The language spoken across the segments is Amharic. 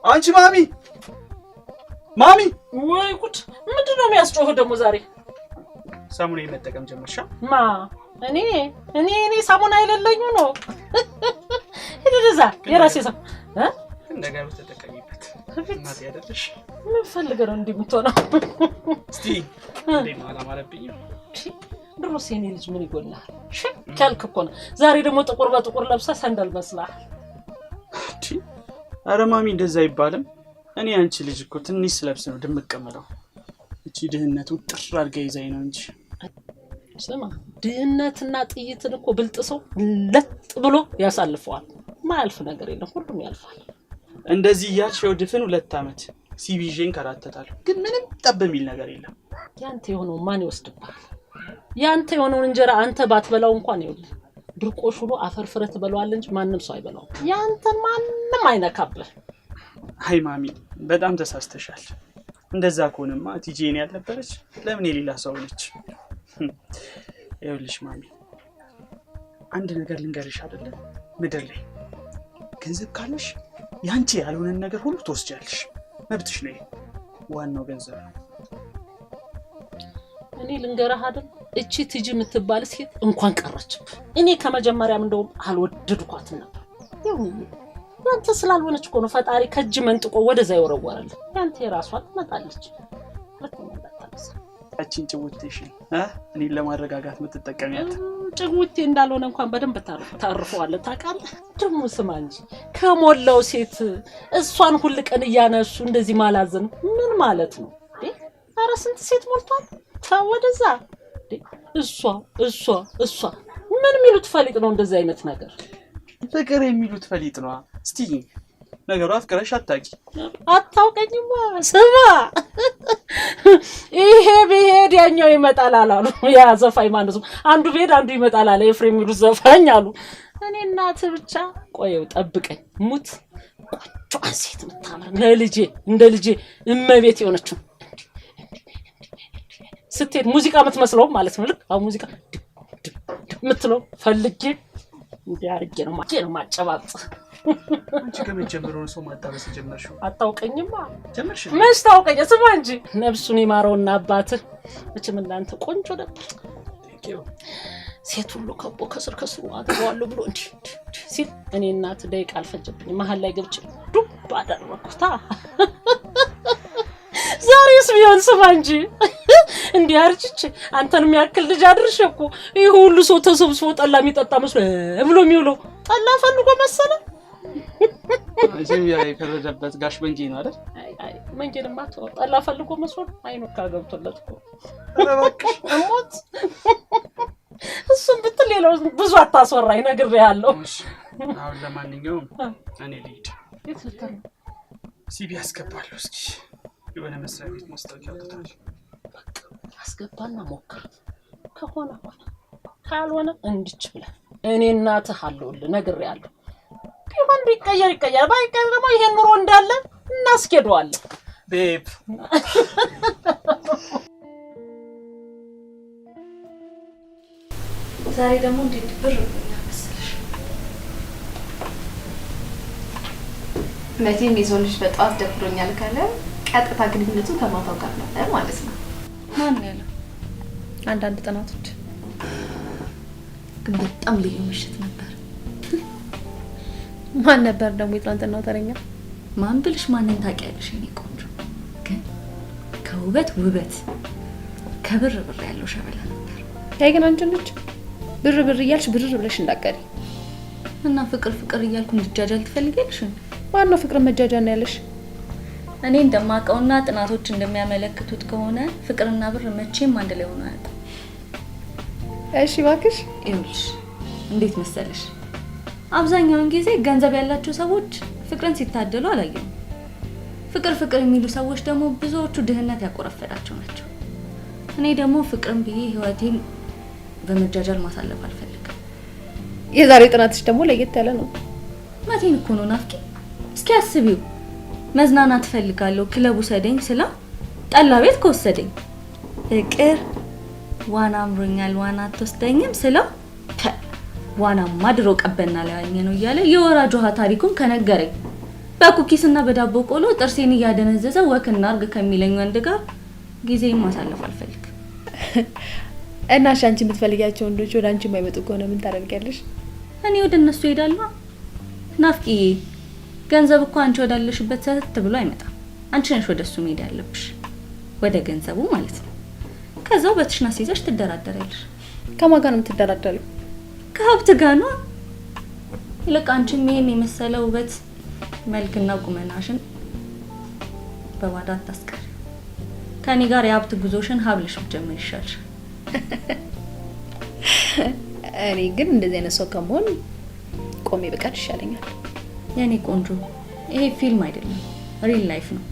አንቺ ማሚ ማሚ! ወይ ጉድ! ምንድን ነው የሚያስጮህ ደግሞ ዛሬ? ሳሙና መጠቀም ጀመርሻ? ማ እኔ ሳሙና የሌለኝ ነው። ሂድ የራሴ ሰው ነገሩ ተጠቀሚበት። እናቴ አይደለሽ? ምን ፈልገህ ነው እንዲህ የምትሆነው? እስቲ እንዴት ነው አላማረብኝም? ድሮስ የኔ ልጅ ምን ይጎልሃል? ሽክ ያልክ እኮ ነው። ዛሬ ደግሞ ጥቁር በጥቁር ለብሰህ ሰንደል መስለሃል። ኧረ ማሚ እንደዛ አይባልም። እኔ አንቺ ልጅ እኮ ትንሽ ስለብስ ነው ድምቅ የምለው። እቺ ድህነቱ ጥር አድርጋ ይዛኝ ነው እንጂ። ስማ፣ ድህነትና ጥይትን እኮ ብልጥ ሰው ለጥ ብሎ ያሳልፈዋል። ማያልፍ ነገር የለም፣ ሁሉም ያልፋል። እንደዚህ እያልሽ ይኸው ድፍን 2 ዓመት CV ይዤ እንከራተታለሁ፣ ግን ምንም ጠብ የሚል ነገር የለም። ያንተ የሆነውን ማን ይወስድብሃል? ያንተ የሆነውን እንጀራ አንተ ባትበላው እንኳን ይኸውልህ ድርቆሽ ሆኖ አፈርፍረህ ትበላዋለህ እንጂ ማንም ሰው አይበላውም። ያንተን ማንም አይነካብህ። አይ ማሚ በጣም ተሳስተሻል። እንደዛ ከሆነማ ቲጂ የኔ ያልነበረች ለምን የሌላ ሰው ነች? ይኸውልሽ ማሚ አንድ ነገር ልንገርሽ አይደለ፣ ምድር ላይ ገንዘብ ካለሽ ያንቺ ያልሆነን ነገር ሁሉ ትወስጃለሽ፣ መብትሽ ነው። ዋናው ገንዘብ ነው። እኔ ልንገርህ አይደል፣ እቺ ቲጂ የምትባል ሴት እንኳን ቀረችብህ። እኔ ከመጀመሪያም እንደውም አልወደድኳትም ነበር። ይሁን ያንተ ስላልሆነች እኮ ነው ፈጣሪ ከእጅ መንጥቆ ወደዛ ይወረወራል። ያንተ የራሷ ትመጣለች። ሁለተኛ እንዳታነሳ ያቺን ጭውቴሽን እኔን ለማረጋጋት የምትጠቀሚያት ጭውቴ እንዳልሆነ እንኳን በደንብ ታርፈዋለህ። ታውቃለህ። ደግሞ ስማ እንጂ ከሞላው ሴት እሷን ሁል ቀን እያነሱ እንደዚህ ማላዘን ምን ማለት ነው? ኧረ ስንት ሴት ሞልቷል። ተው ወደዛ። እሷ እሷ እሷ ምን የሚሉት ፈሊጥ ነው እንደዚህ አይነት ነገር? ፍቅር የሚሉት ፈሊጥ ነው። እስቲ ነገሩ አፍቅረሽ አታውቂ? አታውቀኝማ። ስማ ይሄ ቢሄድ ያኛው ይመጣል አላሉ ያ ዘፋኝ ማለት ነው። አንዱ ቢሄድ አንዱ ይመጣል አለ ኤፍሬም የሚሉት ዘፋኝ አሉ። እኔ እናትህ ብቻ ቆየው ጠብቀኝ። ሙት ቆንጆዋን ሴት የምታምር ለልጄ እንደ ልጄ እመቤት የሆነችው ስትሄድ ሙዚቃ የምትመስለው ማለት ነው። ልክ አሁን ሙዚቃ የምትለው ፈልጌ እንዲህ አድርጌ ነው ማጨባጥ። አንቺ ከመቼ ጀምሮ ነው ሰው ማጣበስ የጀመርሽው? አታውቀኝማ። ጀመርሽ? መች ታውቀኝ? ስማ እንጂ ነፍሱን ይማረውና አባትህ መቼም እናንተ ቆንጆ ነበር። ሴት ሁሉ ከቦ ከስር ከስሩ አገባዋለሁ ብሎ እንዲህ ሲል እኔ እናት ደቂቃ አልፈጀብኝም። መሀል ላይ ገብቼ ዱብ አደረኩታ። ዛሬስ ቢሆን ስማ እንጂ እንዲህ አርጅቼ አንተን የሚያክል ልጅ አድርሼ እኮ ይሄ ሁሉ ሰው ተሰብስቦ ጠላ የሚጠጣ መስሎ ብሎ የሚውለው ጠላ ፈልጎ መሰለ። መቼም ያ የፈረደበት ጋሽ መንጌ ነው አይደል? አይ አይ መንጌንማ ተወው፣ ጠላ ፈልጎ መስሎ አይኑ ካገብቶለት እኮ። ኧረ እባክሽ እሞት። እሱን ብትል ሌላው ብዙ አታስወራኝ፣ ነግሬሃለሁ። እሺ አሁን ለማንኛውም እኔ ልሂድ። የት ልትሄድ ነው? ሲቪ አስገባለሁ። እስኪ የሆነ መስሪያ ቤት ማስታወቂያ አውጥቷል። በቃ አስገባና ሞክር። ከሆነ ሆነ፣ ካልሆነ እንድች ብለህ እኔ እናትህ አለሁልህ፣ ነግሬሃለሁ። ቢሆን ቢቀየር ይቀየር፣ ባይቀየር ደግሞ ይሄን ኑሮ እንዳለ እናስኬደዋለን። ቤብ ዛሬ ደግሞ እንዴት ብር ብሎኛል መሰለሽ። መቼም የሰው ልጅ በጠዋት ደብሮኛል ካለ ቀጥታ ግንኙነቱ ከማታው ጋር ነበር ማለት ነው። ማን ነው ያለው? አንዳንድ ጥናቶች ግን በጣም ልዩ ምሽት ነበር። ማን ነበር ደግሞ የትናንትናው ተረኛ? ማን ብልሽ ማንን ታውቂያለሽ? የኔ ቆንጆ ግን ከውበት ውበት ከብር ብር ያለው ሸበላ ነበር። ያይ ግን አንቺ ነች ብር ብር እያልሽ ብር ብለሽ እንዳቀሪ እና ፍቅር ፍቅር እያልኩ እንድጃጃል ትፈልጊያለሽ? ማን ነው ፍቅር መጃጃል ነው ያለሽ? እኔ እንደማውቀውና ጥናቶች እንደሚያመለክቱት ከሆነ ፍቅርና ብር መቼም አንድ ላይ ሆኖ አያውቁም። እሺ እባክሽ። ይኸውልሽ እንዴት መሰለሽ፣ አብዛኛውን ጊዜ ገንዘብ ያላቸው ሰዎች ፍቅርን ሲታደሉ አላየሁም። ፍቅር ፍቅር የሚሉ ሰዎች ደግሞ ብዙዎቹ ድህነት ያቆረፈዳቸው ናቸው። እኔ ደግሞ ፍቅርን ብዬ ህይወቴን በመጃጃል ማሳለፍ አልፈልግም። የዛሬ ጥናትሽ ደግሞ ለየት ያለ ነው። እውነቴን እኮ ነው ናፍቂ። እስኪ አስቢው፣ መዝናናት እፈልጋለሁ ክለብ ውሰደኝ ስላ ጠላ ቤት ከወሰደኝ፣ ፍቅር ዋና አምሮኛል ዋና አትወስደኝም ስለው ዋናማ ድሮ ቀበና ላይ ዋኘ ነው እያለ የወራጅ ውሃ ታሪኩን ከነገረኝ፣ በ cookies ና በዳቦ ቆሎ ጥርሴን እያደነዘዘ walk እናርግ ከሚለኝ ወንድ ጋር ጊዜን ማሳለፍ አልፈልግም። እና እሺ አንቺ የምትፈልጊያቸው ወንዶች ወደ አንቺ የማይመጡ ከሆነ ምን ታደርጊያለሽ? እኔ ወደ እነሱ እሄዳለሁ። ናፍቂዬ ገንዘብ እኮ አንቺ ወዳለሽበት ሰተት ብሎ አይመጣም። አንቺ ነሽ ወደ እሱ መሄድ ያለብሽ፣ ወደ ገንዘቡ ማለት ነው። ከዛው በትሽና ሲይዘሽ ትደራደሪያለሽ። ከማን ጋር ነው የምትደራደሪው? ከሀብት ጋር ነው። ይልቅ አንቺም ይሄን የመሰለ ውበት መልክና ቁመናሽን በባዶ አታስቀሪ። ከኔ ጋር የሀብት ጉዞሽን ሀብልሽ ብትጀምሪ ይሻልሻል። እኔ ግን እንደዚህ አይነት ሰው ከመሆን ቆሜ ብቀር ይሻለኛል። የኔ ቆንጆ ይሄ ፊልም አይደለም፣ real life ነው።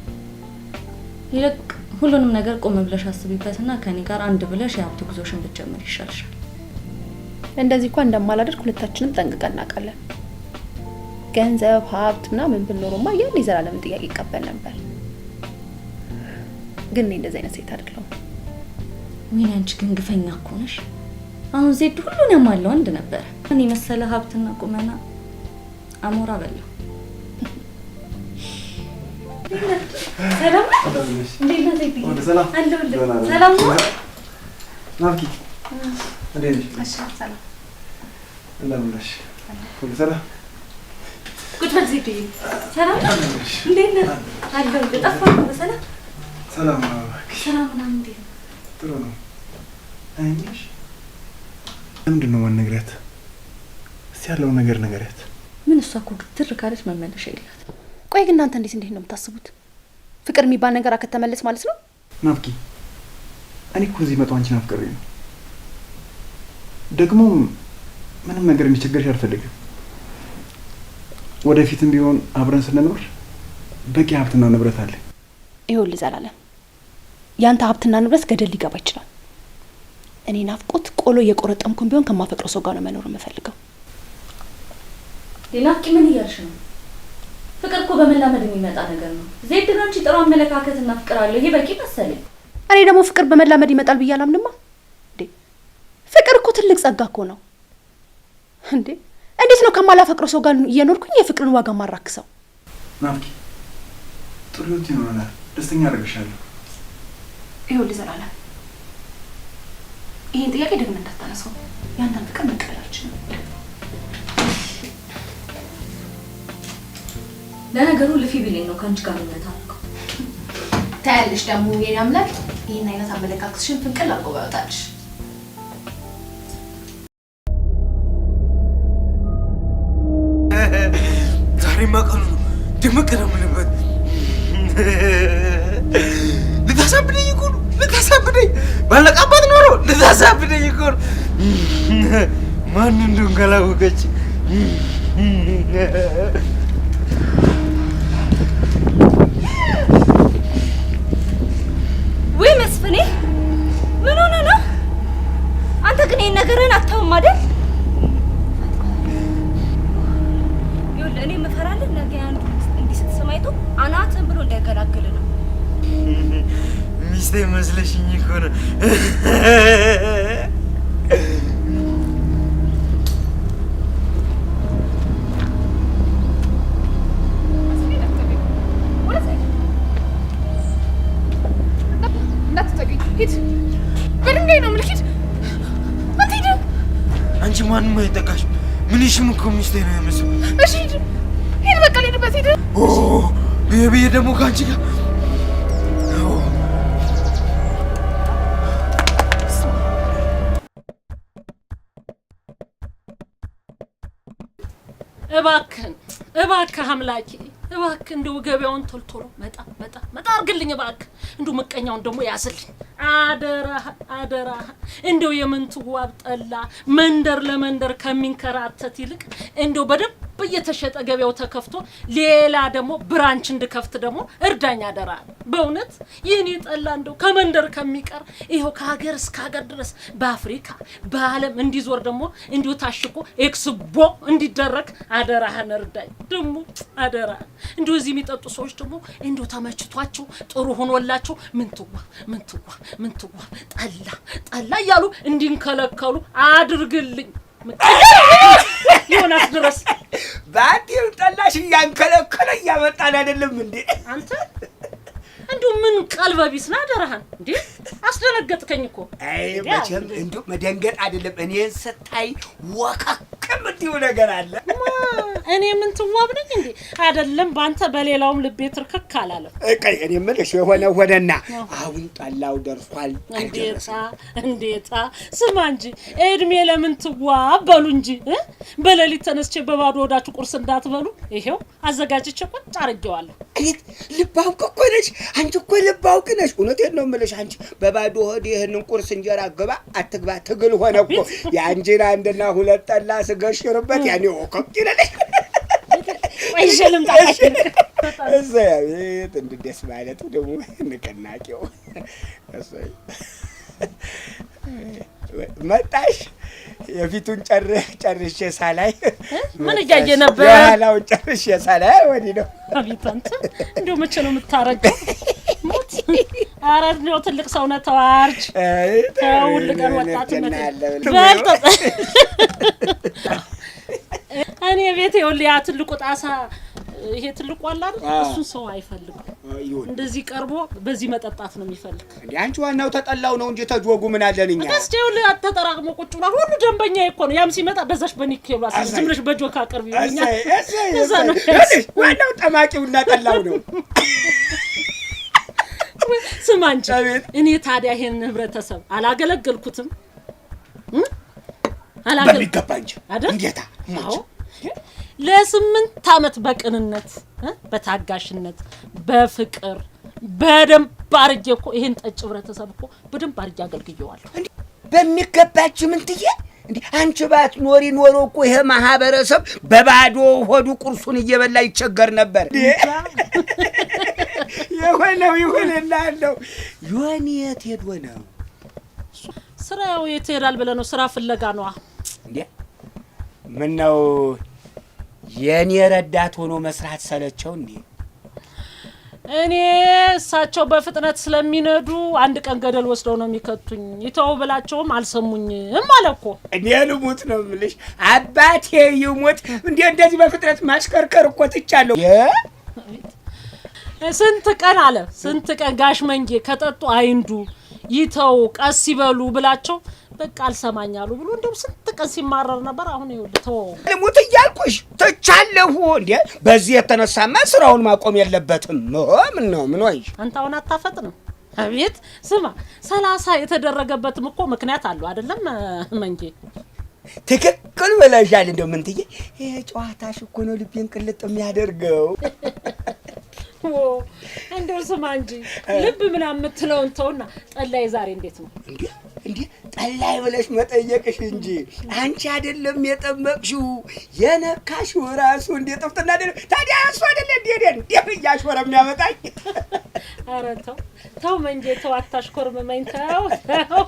ይልቅ ሁሉንም ነገር ቆም ብለሽ አስቢበትና ከኔ ጋር አንድ ብለሽ የሀብት ጉዞሽን ብትጀምሪ ይሻልሻል። እንደዚህ እንኳን እንደማላደርግ ሁለታችንም ጠንቅቀን እናውቃለን። ገንዘብ ሀብት ምናምን ብንኖርማ ያን የዘላለምን ጥያቄ ይቀበል ነበር። ግን እኔ እንደዚህ አይነት ሴት አይደለሁም። ወይኔ አንቺ ግን ግፈኛ እኮ ነሽ። አሁን ዜድ ሁሉን ያሟላ ወንድ ነበረ። እኔ መሰለ ሀብትና ቁመና አሞራ በላው። ሰላም እንዴት ነህ ዜድዬ? አለሁልህ። ሰላም ነው ናፍቂ? እንዴት ነሽ? እሺ ሰላም። እንደምን ነሽ? ሁሉ ሰላም? ቁጭ በል ዜድዬ። ሰላም ነው? እንዴት ነህ? አለሁልህ። ጠፋህ እኮ። በሰላም ሰላም ነው እባክሽ። ሰላም ምናምን እንዴት ነው? ጥሩ ነው። እኔ የምልሽ ለምንድን ነው የማንነግሪያት? እስኪ ያለውን ነገር ንገሪያት። ምን እሷ እኮ ግትር ካለች መመለሻ የላትም። ቆይ ግን እናንተ እንዴት እንዴት ነው የምታስቡት? ፍቅር የሚባል ነገር አከተመለስ ማለት ነው? ናፍቂ እኔ እኮ እዚህ መጣሁ አንቺን አፍቅሬ ነው። ደግሞ ምንም ነገር እንዲቸገርሽ አልፈልግም። ወደፊትም ቢሆን አብረን ስንኖር በቂ ሀብትና ንብረት አለ። ይኸውልህ ዘላለም፣ ያንተ ሀብትና ንብረት ገደል ሊገባ ይችላል። እኔ ናፍቆት ቆሎ እየቆረጠምኩም ቢሆን ከማፈቅረው ሰው ጋር ነው መኖር የምፈልገው። ናፍቂ ምን እያልሽ ነው? ፍቅር እኮ በመላመድ የሚመጣ ነገር ነው። ዜድ ግን አንቺ ጥሩ አመለካከትና ፍቅር አለው። ይሄ በቂ መሰለኝ። እኔ ደግሞ ፍቅር በመላመድ ይመጣል ብዬ አላምንማ። እንዴ ፍቅር እኮ ትልቅ ጸጋ እኮ ነው። እንዴ እንዴት ነው ከማላፈቅረው ሰው ጋር እየኖርኩኝ የፍቅርን ዋጋ ማራክሰው? ናፍቂ ጥሩ ህይወት ይኖረናል። ደስተኛ አደርግሻለሁ። ይኸውልህ ዘላለም፣ ይሄን ጥያቄ ደግመህ እንዳታነሳው። ያንተን ፍቅር መቀበል አልችልም። ለነገሩ ልፊ ቢለኝ ነው ከአንቺ ጋር የምታረቀው። ታያለሽ ደግሞ የኔ አምላክ ይሄን አይነት አመለካከትሽን ፍንቅል አድርጎ ባያወጣልሽ። ዛሬማ ቀኑ ነው፣ ድምቅ ነው የምልበት። ልታሳብደኝ እኮ ነው፣ ልታሳብደኝ። ባለቃባት ኖሮ ልታሳብደኝ እኮ ነው። ማን እንደሆነ ካላወቀች ውይ መስፍኔ ምን ሆነ ነው? አንተ ግን ይሄን ነገርህን አተውም አይደል? ይኸውልህ እኔ የምፈራልህ ነገ አንዱ እንዲህ ስትሰማ አይቶ አናትህን ብሎ እንዳይገላግል ነው። ሚስቴ መስለሽኝ እኮ ነው። በድንጋይ ነው የምልህ። ሂድ አንተ ሂድ። አንቺ ማንም አይጠጋሽም። ምንሽም እኮ ሚስቴ ነው የምስለው። እሺ ሂድ። በቃ ልሂድበት፣ ሂድ። ብዬ ብዬ ደግሞ ከአንቺ ጋር እባክህን እባክህ አምላኬ እባክህ እንደው ገበያውን ቶሎ ቶሎ መጣ መጣ መጣ አድርግልኝ እባክህ። እንደው ምቀኛውን ደግሞ ያዝልኝ አደራህ አደራህ። እንደው የምንትዋብ ጠላ መንደር ለመንደር ከሚንከራተት ይልቅ እንደው በደንብ እየተሸጠ ገበያው ተከፍቶ ሌላ ደግሞ branch እንድከፍት ደግሞ እርዳኝ አደራ። በእውነት የኔ ጠላ እንደው ከመንደር ከሚቀር ይኸው ከሀገር እስከ ሀገር ድረስ በአፍሪካ በዓለም እንዲዞር ደግሞ እንዲሁ ታሽጎ ኤክስቦ እንዲደረግ አደራህን እርዳኝ። ደግሞ አደራ እንዲሁ እዚህ የሚጠጡ ሰዎች ደግሞ እንዲሁ ተመችቷቸው ጥሩ ሆኖላቸው ምንትዋ ምንትዋ ምንትዋ ጠላ ጠላ እያሉ እንዲንከለከሉ አድርግልኝ። ዮናስ ድረስ በአንዴም ጠላሽ እያንከለከለ እያመጣን አይደለም እንዴ? አንተ እንዲሁ ምን ቀልበ ቢስ ነህ? አደራህን እንዴ አስደነገጥከኝ እኮ። አይ መቼም እንዲሁ መደንገጥ አይደለም፣ እኔን ስታይ ወከክም እንዲሁ ነገር አለ። እኔ ምን ትዋብ ነኝ እንዴ? አይደለም በአንተ በሌላውም ልቤ ትርክክ አላለም። ቆይ እኔ የምልሽ የሆነ ሆነና አሁን ጠላው ደርሷል። እንዴታ እንዴታ! ስማ እንጂ እድሜ ለምን ትዋብ በሉ እንጂ በሌሊት ተነስቼ በባዶ ወዳችሁ ቁርስ እንዳትበሉ ይሄው አዘጋጅቼ ቁጭ አድርጌዋለሁ። አቤት ልብ አውቅ እኮ ነሽ አንቺ እኮ ልብ አውቅ ነሽ። እውነቴን ነው የምልሽ አንቺ በባዶ ሆድ ይህንን ቁርስ እንጀራ ግባ አትግባ ትግል ሆነ እኮ። የአንቺን አንድና ሁለት ጠላ ስገሽርበት ያኔ ወከክ ይለልሽ። ቆይ ይዤ ልምጣ። እሰይ አቤት እንዴት ደስ ማለቱ ደግሞ ንቅናቄው። እሰይ መጣሽ። የፊቱን ጨርሼ ሳላይ ምን እያየ ነበር? የኋላውን ጨርሼ ሳላይ ወዲህ ነው። አቤት አንተ እንደው መቼ ነው የምታረጀው? ሞት! ኧረ እንደው ትልቅ ሰው ነህ፣ ተው አርጅ። ተው ሁል ቀን ወጣትነት በል እኔ ቤት ይኸውልህ ያ ትልቁ ጣሳ ይሄ ትልቁ አለ አይደል? እሱን ሰው አይፈልግም። እንደዚህ ቀርቦ በዚህ መጠጣት ነው የሚፈልግ። እንዴ አንቺ ዋናው ተጠላው ነው እንጂ ተጆጉ ምን አለን እኛ። ገዝቼ ይኸውልህ ተጠራቅሞ ቁጭ ብሏል። ሁሉ ደንበኛ እኮ ነው። ያም ሲመጣ በዛሽ በኒኬሉ ዝም ብለሽ በጆክ አቅርቢ ይሉኛል። እዛ ነው ዋናው ጠማቂውና ጠላው ነው። ስማ እንጂ እኔ ታዲያ ይሄን ህብረተሰብ አላገለገልኩትም? በሚገባ እንጂ አይደል? እንዴታ አዎ ለ8 ዓመት በቅንነት በታጋሽነት በፍቅር በደንብ አድርጌ እኮ ይሄን ጠጭ ህብረተሰብ እኮ በደንብ አድርጌ አገልግዬዋለሁ። በሚገባች ምንትዬ እንዴ አንቺ ባትኖሪ ኖሮ እኮ ይሄ ማህበረሰብ በባዶ ሆዱ ቁርሱን እየበላ ይቸገር ነበር። የሆነው ይሁንና አለው። ዮኒ የት ሄዶ ነው? ስራው የት ይሄዳል ብለህ ነው? ስራ ፍለጋ ነዋ። እንዴ ምነው የኔ ረዳት ሆኖ መስራት ሰለቸው እንዴ? እኔ እሳቸው በፍጥነት ስለሚነዱ አንድ ቀን ገደል ወስደው ነው የሚከቱኝ። ይተው ብላቸውም አልሰሙኝም አለ እኮ። እኔ ልሙት ነው የምልሽ፣ አባቴ ይሙት። እንዴ እንደዚህ በፍጥነት ማሽከርከር እኮ ትቻለሁ። ስንት ቀን አለ ስንት ቀን ጋሽ መንጌ ከጠጡ አይንዱ ይተው ቀስ ይበሉ ብላቸው በቃ አልሰማኛሉ ብሎ እንደውም ስንት ቀን ሲማረር ነበር። አሁን ይኸውልህ ተወው። ልሙት እያልኩሽ ትቻለሁ። እንዴ በዚህ የተነሳማ ስራውን ማቆም የለበትም። ምን ነው ምን ሆንሽ አንተ አሁን አታፈጥንም? አቤት ስማ፣ 30 የተደረገበትም እኮ ምክንያት አለው አይደለም መንጌ? ትክክል ብለሻል። እንደው ምንትዬ ይሄ ጨዋታሽ እኮ ነው ልቤን ቅልጥ የሚያደርገው። እንደው ስማ እንጂ ልብ ምናምን የምትለውን ተውና፣ ጠላይ ዛሬ እንዴት ነው? እንዴ እንዴ ጠላይ ብለሽ መጠየቅሽ እንጂ አንቺ አይደለም የጠመቅሽው የነካሽው ራሱ እንዴ ጥፍጥና አይደለም ታዲያ እሱ አይደለ እንዴ እንዴ እያሾረ የሚያመጣኝ? ኧረ ተው ተው መንጌ ተው፣ አታሽኮርምመኝ ተው ተው።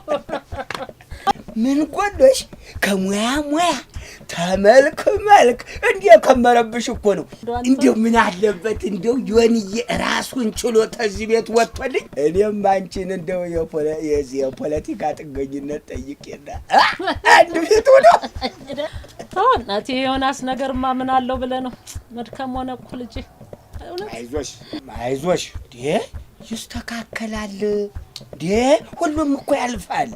ምን ጎሎሽ? ከሙያ ሙያ ተመልክ መልክ እንዴ ከመረብሽ እኮ ነው። እንደው ምን አለበት እንደው ዮኒዬ ራሱን ችሎ ተዚህ ቤት ወጥቶልኝ እኔም አንቺን እንደው የዚህ የፖለቲካ ጥገኝነት ጠይቄና አንድ ቤት ሆኖ ተው እናቴ። የዮናስ ነገርማ ምን አለው ብለህ ነው? መድከም ሆነ እኮ ልጄ። አይዞሽ አይዞሽ፣ እንዴ ይስተካከላል። እንዴ ሁሉም እኮ ያልፋል።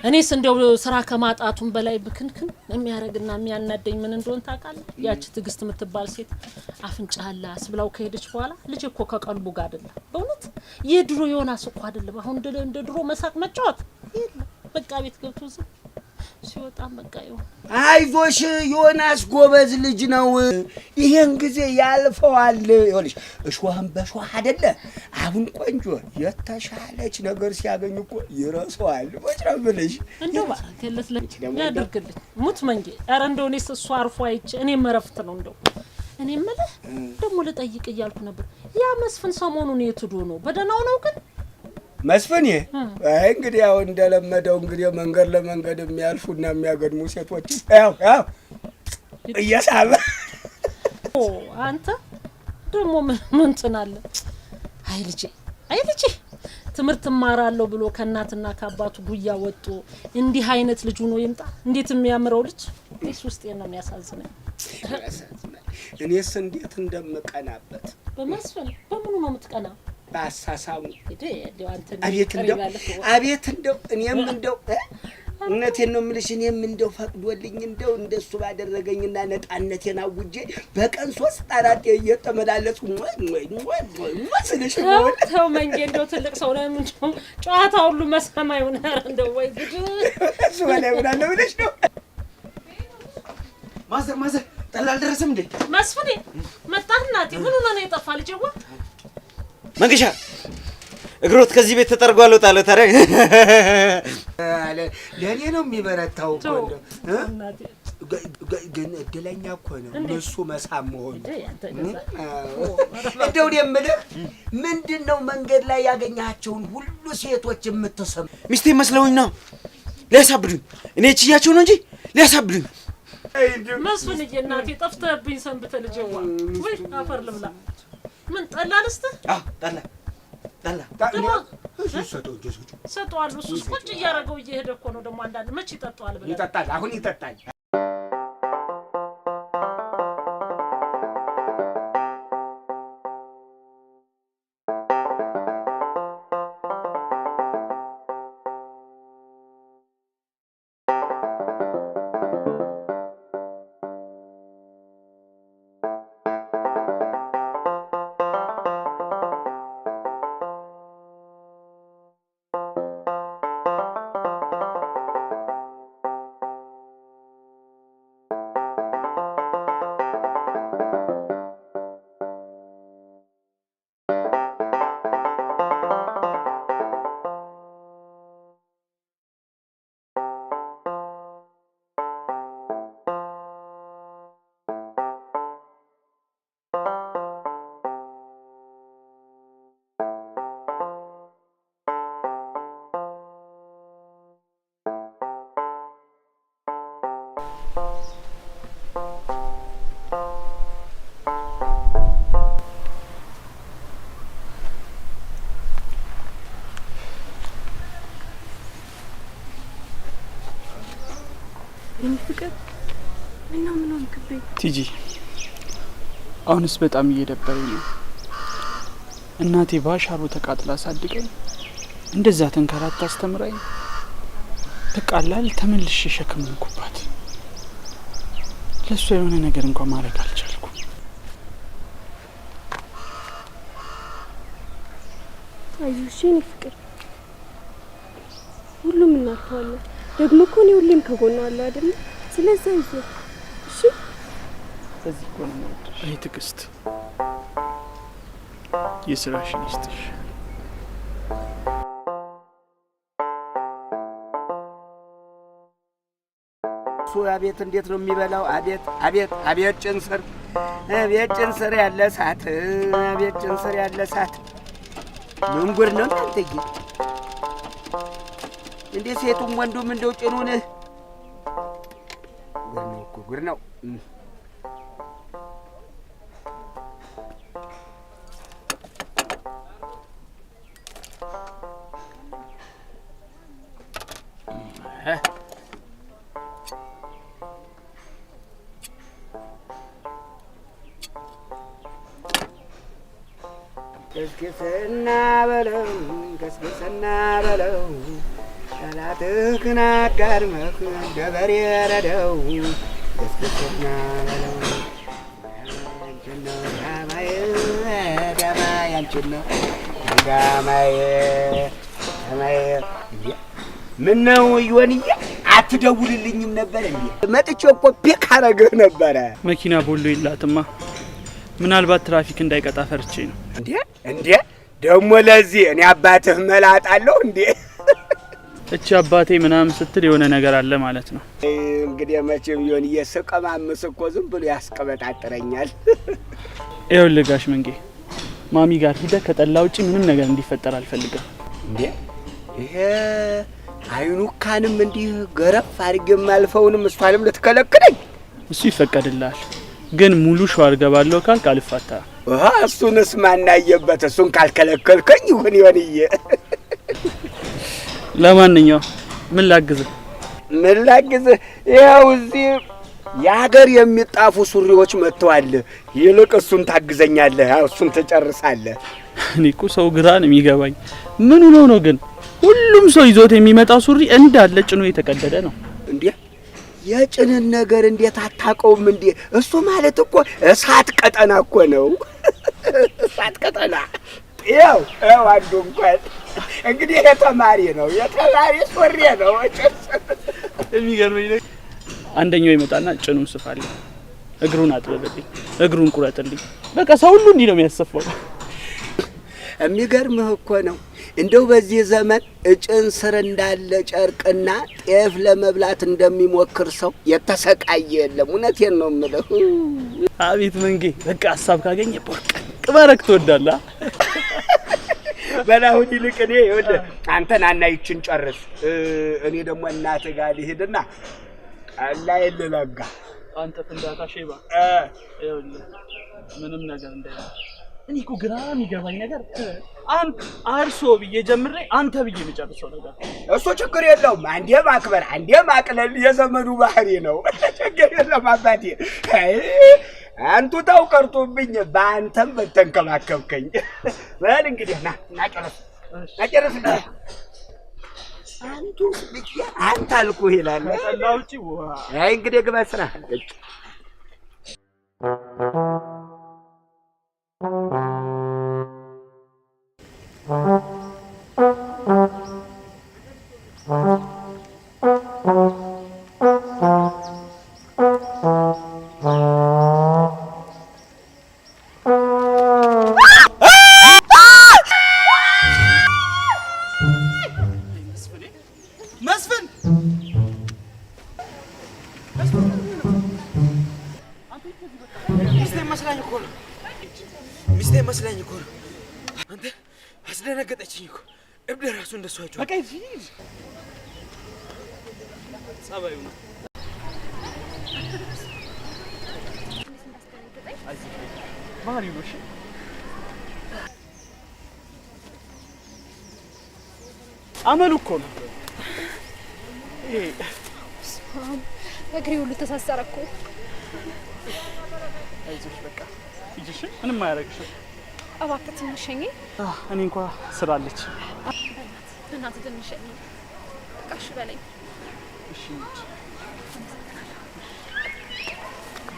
እኔስ እንደው ስራ ከማጣቱም በላይ ብክንክን የሚያረግና የሚያናደኝ ምን እንደሆነ ታውቃለህ? ያቺ ትዕግስት የምትባል ሴት አፍንጫህን ላስ ብላው ከሄደች በኋላ ልጅ እኮ ከቀልቡ ጋር አይደለም። በእውነት የድሮ ዮናስ እኮ አይደለም። አሁን እንደ ድሮ መሳቅ መጫወት የለም። በቃ ቤት ገብቶ ዝም ሲወጣም በቃ ይሁን። አይዞሽ ዮናስ ጎበዝ ልጅ ነው። ይሄን ጊዜ ያልፈዋል። ይኸውልሽ እሾህም በሾህ አይደለ አሁን ቆንጆ የተሻለች ነገር ሲያገኝ እኮ ይረሳዋል። ወጭ ነው የምልሽ። እንደው ባረከለት ያድርግልኝ። ሙት መንጌ። ኧረ እንደው እኔስ እሱ አርፎ አይቼ እኔም እረፍት ነው እንደው። እኔ የምልህ ደግሞ ልጠይቅ እያልኩ ነበር። ያ መስፍን ሰሞኑን የት ሄዶ ነው? በደህናው ነው ግን? መስፍኔ አይ እንግዲህ ያው እንደለመደው እንግዲህ መንገድ ለመንገድ የሚያልፉና የሚያገድሙ ሴቶች ያው ያው እየሳበ ኦ አንተ ደግሞ ምን እንትን አለ። አይ ልጄ አይ ልጄ ትምህርት እማራለሁ ብሎ ከእናትና ከአባቱ ጉያ ወጥቶ እንዲህ አይነት ልጅ ሆኖ ይምጣ። እንዴት የሚያምረው ልጅ። እኔስ ውስጤን ነው የሚያሳዝነኝ። እኔስ እንዴት እንደምቀናበት በመስፍን። በምኑ ነው የምትቀና? በአሳሳሙ። አቤት እንደው አቤት እንደው እኔም እንደው እውነቴን ነው የምልሽ። እኔም እንደው ፈቅዶልኝ እንደው እንደሱ ባደረገኝና ነጣነቴን አውጄ በቀን 3 4 እየተመላለስኩ ስልሽ ተው መንጌ፣ እንደው ትልቅ ሰው ነው። እንደው ጨዋታ ሁሉ መስማማ ይሁን። ኧረ እንደው ወይ ጉድ! እሱ በላይ ምን አለ ብለሽ ነው? ማዘር ማዘር ጠላ አልደረሰም እንዴ? መስፍኔ መጣህ እናቴ። ምን ሆነህ ነው የጠፋ ልጄዋ? መንገሻ እግሮት ከዚህ ቤት ተጠርጓል። ወጣለ ታዲያ ለእኔ ነው የሚበረታው እኮ ግን እድለኛ እኮ ነው እሱ መሳም መሆኑ። እንደው እኔ የምልህ ምንድን ነው መንገድ ላይ ያገኘሃቸውን ሁሉ ሴቶች የምትስም? ሚስቴ መስለውኝ ነው ሊያሳብዱኝ። እኔ ችያቸው ነው እንጂ ሊያሳብዱኝ። መስፍንዬ እናቴ ጠፍተህብኝ ሰንብተህ ልጄዋ። ወይ አፈር ልብላ። ምን ጠላ ልስጥህ? አዎ ጠላ ጠላ ሰጠዋለሁ። እሱስ ቁጭ እያደረገው እየሄደ እኮ ነው። ደግሞ አንዳንድ መች ይጠጣዋል ብለህ ይጠጣል። አሁን ይጠጣል። ቲጂ አሁንስ በጣም እየደበረኝ ነው። እናቴ ባሻሩ ተቃጥላ አሳድገኝ እንደዛ ተንከራታ አስተምራኝ በቃላል ተመልሼ ሸክም ሆንኩባት። ለሷ የሆነ ነገር እንኳን ማድረግ አልቻልኩም። አይዞሽ የኔ ፍቅር፣ ሁሉም እናልፈዋለን። ደግሞ እኮ እኔ ሁሌም ከጎኗ አለሁ አይደለ? ስለዚህ አይዞህ እሺ። በዚህ እኮ ነው የምወድሽ። አይ ትዕግስት፣ የስራሽን ይስጥሽ። እሱ አቤት እንዴት ነው የሚበላው! አቤት አቤት አቤት ጭንስር፣ አቤት ጭንስር ያለ እሳት፣ አቤት ጭንስር ያለ እሳት። ምን ጉድ ነው እናንተዬ! እንዴ ሴቱም ወንዱም እንደው ጭኑን ጉድ ነው እኮ ጉድ ነው። ገስግስና በለው ገስግስና በለው ጠላትህን አጋድመህ እንደ በሬ ረደው ገስግሰና በለው። ያንቺን ነው ዳማዬ ዳማዬ ያንቺን ነው ዳማዬ ዳማዬ። ምነው ዮንዬ አትደውልልኝም ነበር እንዴ? መጥቼ እኮ pick አረግህ ነበረ። መኪና ቦሎ የላትማ። ምናልባት ትራፊክ እንዳይቀጣ ፈርቼ ነው። እንዴ እንዴ ደግሞ ለዚህ እኔ አባትህ መላጣለሁ እንዴ? እቺ አባቴ ምናምን ስትል የሆነ ነገር አለ ማለት ነው። እንግዲህ መቼም ዮንዬ ስቀማምስ እኮ ዝም ብሎ ያስቀበጣጥረኛል። ይኸውልህ ጋሽ መንጌ፣ ማሚ ጋር ሂደህ ከጠላ ውጪ ምንም ነገር እንዲፈጠር አልፈልግም። እንዴ ይሄ አይኑካንም እንዲህ ገረፍ አድርጌ የማልፈውንም እሷንም ልትከለክለኝ? እሱ ይፈቀድልሃል፣ ግን ሙሉ ሸዋር ገባለሁ ካልክ አልፋታህም። እሱንስ ማናየበት፣ እሱን ካልከለከልከኝ ይሁን ዮንዬ። ለማንኛውም ምን ላግዝህ? ምን ላግዝህ? ይኸው እዚህ የሀገር የሚጣፉ ሱሪዎች መጥተዋል። ይልቅ እሱን ታግዘኛለህ፣ እሱን ትጨርሳለህ። እኔ እኮ ሰው ግራ ነው የሚገባኝ። ምን ሆኖ ነው ግን ሁሉም ሰው ይዞት የሚመጣው ሱሪ እንዳለ ጭኑ የተቀደደ ነው? እንዴ የጭንን ነገር እንዴት አታውቀውም እንዴ? እሱ ማለት እኮ እሳት ቀጠና እኮ ነው። እሳት ቀጠና። ይኸው ይኸው አንዱ እንኳን እንግዲህ የተማሪ ነው፣ የተማሪ ሱሪ ነው። የሚገርመኝ ነገር አንደኛው ይመጣና ጭኑን ስፋልኝ፣ እግሩን አጥበብልኝ፣ እግሩን ቁረጥልኝ። በቃ ሰው ሁሉ እንዲህ ነው የሚያሰፋው። የሚገርምህ እኮ ነው እንደው በዚህ ዘመን እጭን ስር እንዳለ ጨርቅና ጤፍ ለመብላት እንደሚሞክር ሰው የተሰቃየ የለም። እውነቴን ነው የምልህ። አቤት መንጌ፣ በቃ ሀሳብ ካገኘ ቦርቀቅ ማድረግ ትወዳለህ። በል አሁን ይልቅ እኔ ይኸውልህ አንተ ናና ይችን ጨርስ፣ እኔ ደግሞ እናትህ ጋር ልሂድና ጠላዬን ልለጋ። አንተ ፍንዳታ ሼባ፣ ይኸውልህ ምንም ነገር እንዳይሆን። እኔ እኮ ግራ የሚገባኝ ነገር አንተ አርሶ ብዬ ጀምሬ አንተ ብዬ የምጨርሰው ነገር። እሱ ችግር የለውም። አንዴ ማክበር አንዴ ማቅለል የዘመኑ ባህሪ ነው። ችግር የለም አባቴ። አይ አንቱ ታው ቀርቶብኝ በአንተም በተንከባከብከኝ። በል እንግዲህ ና ና ጨርስ ና ጨርስ። አንቱ ብዬ አንተ አልኩህ ይላል። ከጠላ ውጪ ውሃ። አይ እንግዲህ ግባ ስራ። መስፍን ሚስቴ መስላኝ እኮ ነው። ሚስቴ መስላኝ እኮ ነው። አንተ አስደነገጠችኝ እኮ። እብድ ራሱ እንደሱ አይጮህም። በቃ ሂድ። ጸባዩ ነው። ባህሪው ነው። እሺ አመሉ እኮ ነው። ይሄ እግሬ ሁሉ ተሳሰረ እኮ። አይዞሽ በቃ ሂጂ። እሺ ምንም አያደርግሽም። እባክህ ትንሽ ሸኘኝ። እኔ እንኳ ስራ አለች። በእናትህ ትንሽ ሸኘኝ። በቃ እሺ በለኝ። እሺ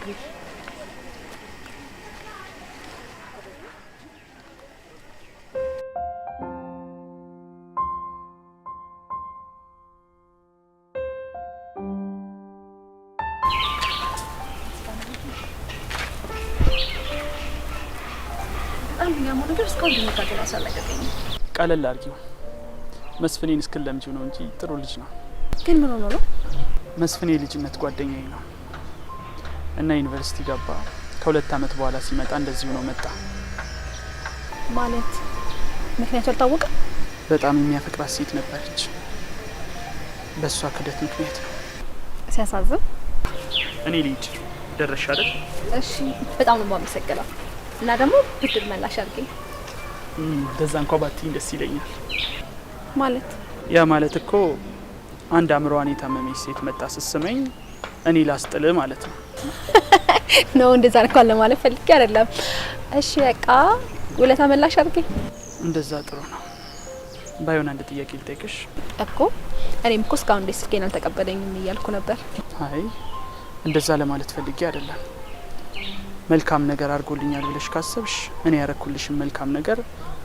ሂጂ። በጣም የሚገርመው ነገር እስካሁን ድንጋጤ እራሱ አልለቀቀኝም። ቀለል አድርጊው። መስፍኔን እስክለምጂው ነው እንጂ ጥሩ ልጅ ነው። ግን ምን ሆኖ ነው? መስፍኔ የልጅነት ጓደኛዬ ነው እና ዩኒቨርሲቲ ገባ። ከ2 ዓመት በኋላ ሲመጣ እንደዚሁ ነው መጣ። ማለት ምክንያቱ አልታወቀም? በጣም የሚያፈቅራት ሴት ነበረች። በእሷ ክደት ምክንያት ነው። ሲያሳዝን። እኔ ልሂድ። ደረሽ አይደል? እሺ፣ በጣም ነው የማመሰግነው። እና ደግሞ ብድር መላሽ አድርገኝ። እንደዛ እንኳ ባትይኝ ደስ ይለኛል። ማለት ያ ማለት እኮ አንድ አእምሮዋን የታመመች ሴት መጣ ስትስመኝ እኔ ላስጥልህ ማለት ነው። ነው እንደዛ እንኳን ለማለት ፈልጌ አይደለም። እሺ በቃ ውለታ መላሽ አድርገኝ። እንደዛ ጥሩ ነው። ባይሆን አንድ ጥያቄ ልጠይቅሽ። እኮ እኔም እኮ እስካሁን እንዴት ስልኬን አልተቀበለኝም እያልኩ ነበር። አይ እንደዛ ለማለት ፈልጌ አይደለም። መልካም ነገር አድርጎልኛል ብለሽ ካሰብሽ እኔ ያረኩልሽን መልካም ነገር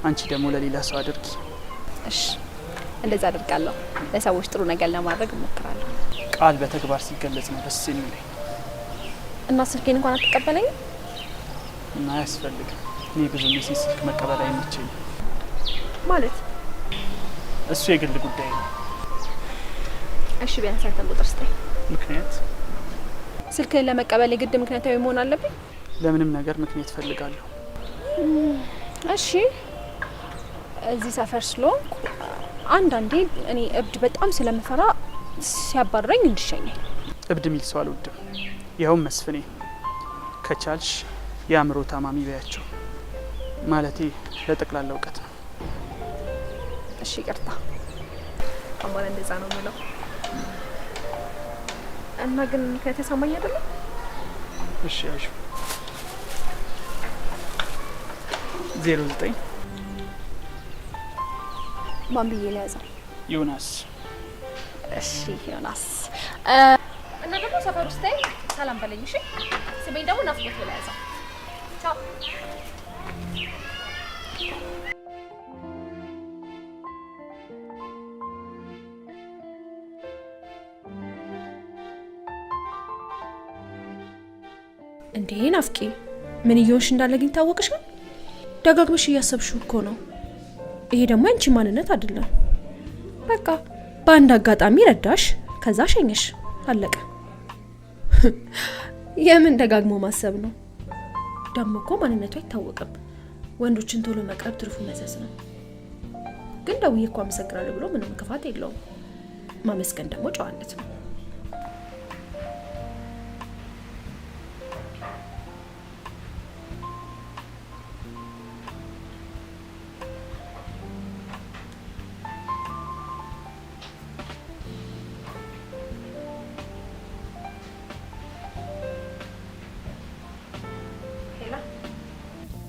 አንቺ ደግሞ ለሌላ ሰው አድርጊ። እሺ እንደዛ አደርጋለሁ። ለሰዎች ጥሩ ነገር ለማድረግ እሞክራለሁ። ቃል በተግባር ሲገለጽ ነው ደስ የሚለኝ። እና ስልኬን እንኳን አትቀበለኝም? እና አያስፈልግም። እኔ ብዙ የሴት ስልክ መቀበል አይመቸኝም። ማለት እሱ የግል ጉዳይ ነው። እሺ ቢያንስ ያንተን ቁጥር ስጠኝ። ምክንያት ስልክህን ለመቀበል የግድ ምክንያታዊ መሆን አለብኝ? ለምንም ነገር ምክንያት እፈልጋለሁ። እሺ እዚህ ሰፈር ስለሆንኩ አንዳንዴ እኔ እብድ በጣም ስለምፈራ ሲያባርረኝ እንድሸኘኝ። እብድ የሚል ሰው አልወድም። ይኸውም መስፍኔ። ከቻልሽ የአእምሮ ታማሚ በያቸው። ማለቴ ለጠቅላላ እውቀት ነው። እሺ ይቅርታ፣ አማራ እንደዛ ነው የምለው። እና ግን ምክንያት ያሳማኝ አይደለም። እሺ ያሹ 09 ማን ብዬ ልያዘው? ዮናስ። እሺ ዮናስ። እና ደግሞ ሰፈር ውስጥ ሰላም በለኝ እሺ። ስሜን ደግሞ ናፍቆት ብለህ ያዘው። ቻው። እንዴ ናፍቄ፣ ምን እየሆንሽ እንዳለ ግን ታወቅሻል? ደጋግመሽ እያሰብሽው እኮ ነው። ይሄ ደግሞ ያንቺ ማንነት አይደለም። በቃ በአንድ አጋጣሚ ረዳሽ፣ ከዛ ሸኘሽ፣ አለቀ። የምን ደጋግሞ ማሰብ ነው? ደግሞ እኮ ማንነቱ አይታወቅም። ወንዶችን ቶሎ መቅረብ ትርፉ መዘዝ ነው። ግን ደውዬ እኮ አመሰግናለሁ ብሎ ምንም ክፋት የለውም። ማመስገን ደግሞ ጨዋነት ነው።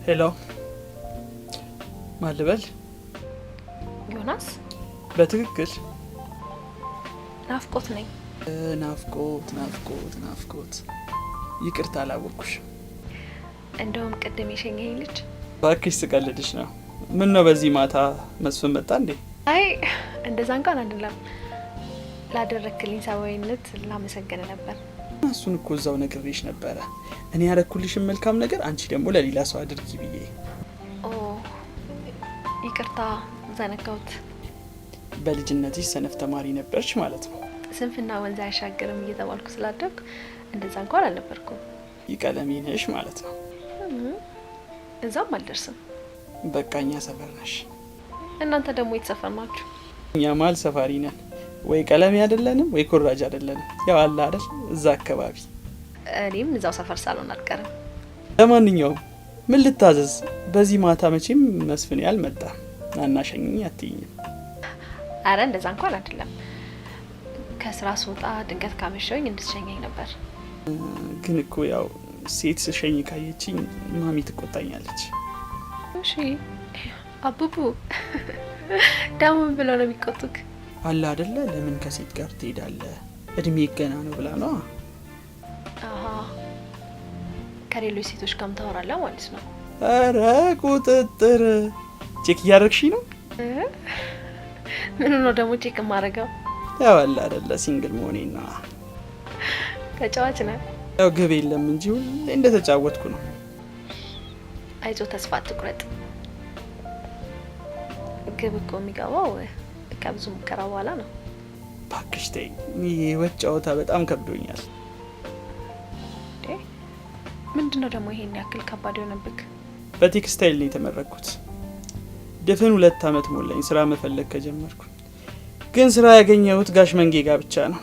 Hello፣ ማን ልበል? ዮናስ። በትክክል ናፍቆት ነኝ። ናፍቆት ናፍቆት ናፍቆት፣ ይቅርታ አላወቅኩሽ። እንደውም ቅድም የሸኘኸኝ ልጅ። እባክሽ ስቀልድሽ ነው። ምን ነው በዚህ ማታ መስፍን መጣ እንዴ? አይ እንደዛ እንኳን አይደለም። ላደረክልኝ ሰብአዊነት ላመሰግን ነበር። እሱን እኮ እዛው ነግሬሽ ነበረ። እኔ ያረኩልሽን መልካም ነገር አንቺ ደግሞ ለሌላ ሰው አድርጊ ብዬ። ኦ ይቅርታ ዘነጋሁት። በልጅነትሽ ሰነፍ ተማሪ ነበርሽ ማለት ነው። ስንፍና ወንዝ አይሻገርም እየተባልኩ ስላደግኩ እንደዛ እንኳን አልነበርኩም። ይቀለሜ ነሽ ማለት ነው። እዛም አልደርስም። በቃ እኛ ሰፈር ነሽ። እናንተ ደግሞ የት ሰፈር ናችሁ? እኛ መሀል ሰፋሪ ነን። ወይ ቀለሜ አይደለንም ወይ ኮራጅ አይደለንም። ያው አለ አይደል እዛ አካባቢ። እኔም እዛው ሰፈር ሳልሆን አልቀርም። ለማንኛውም ምን ልታዘዝ? በዚህ ማታ መቼም መስፍኔ አልመጣም። አናሸኝኝ አትይኝም? አረ እንደዛ እንኳን አይደለም። ከስራ ስወጣ ድንገት ካመሸሁኝ እንድትሸኘኝ ነበር። ግን እኮ ያው ሴት ስሸኝ ካየችኝ ማሚ ትቆጣኛለች። እሺ አቡቡ ደግሞ ምን ብለው ነው የሚቆጡክ? አለ አይደለ ለምን ከሴት ጋር ትሄዳለህ? እድሜ ገና ነው ብላ ነው። አሃ ከሌሎች ሴቶች ጋርም ታወራለህ ማለት ነው። ኧረ ቁጥጥር check እያደረግሽኝ ነው? ምን ነው ደግሞ check የማደርገው? ያው አለ አይደለ single መሆኔና። ተጫዋች ነህ። ያው ግብ የለም እንጂ ሁሌ እንደተጫወትኩ ነው። አይዞህ ተስፋ አትቁረጥ። ግብ እኮ የሚገባው ከብዙ ሙከራ በኋላ ነው። እባክሽ ተይኝ፣ የህይወት ጨዋታ በጣም ከብዶኛል። እንዴ ምንድነው ደግሞ ይሄን ያክል ከባድ የሆነብክ? በቴክስታይል ነው የተመረኩት። ድፍን 2 አመት ሞላኝ ስራ መፈለግ ከጀመርኩ። ግን ስራ ያገኘሁት ጋሽ መንጌ ጋር ብቻ ነው።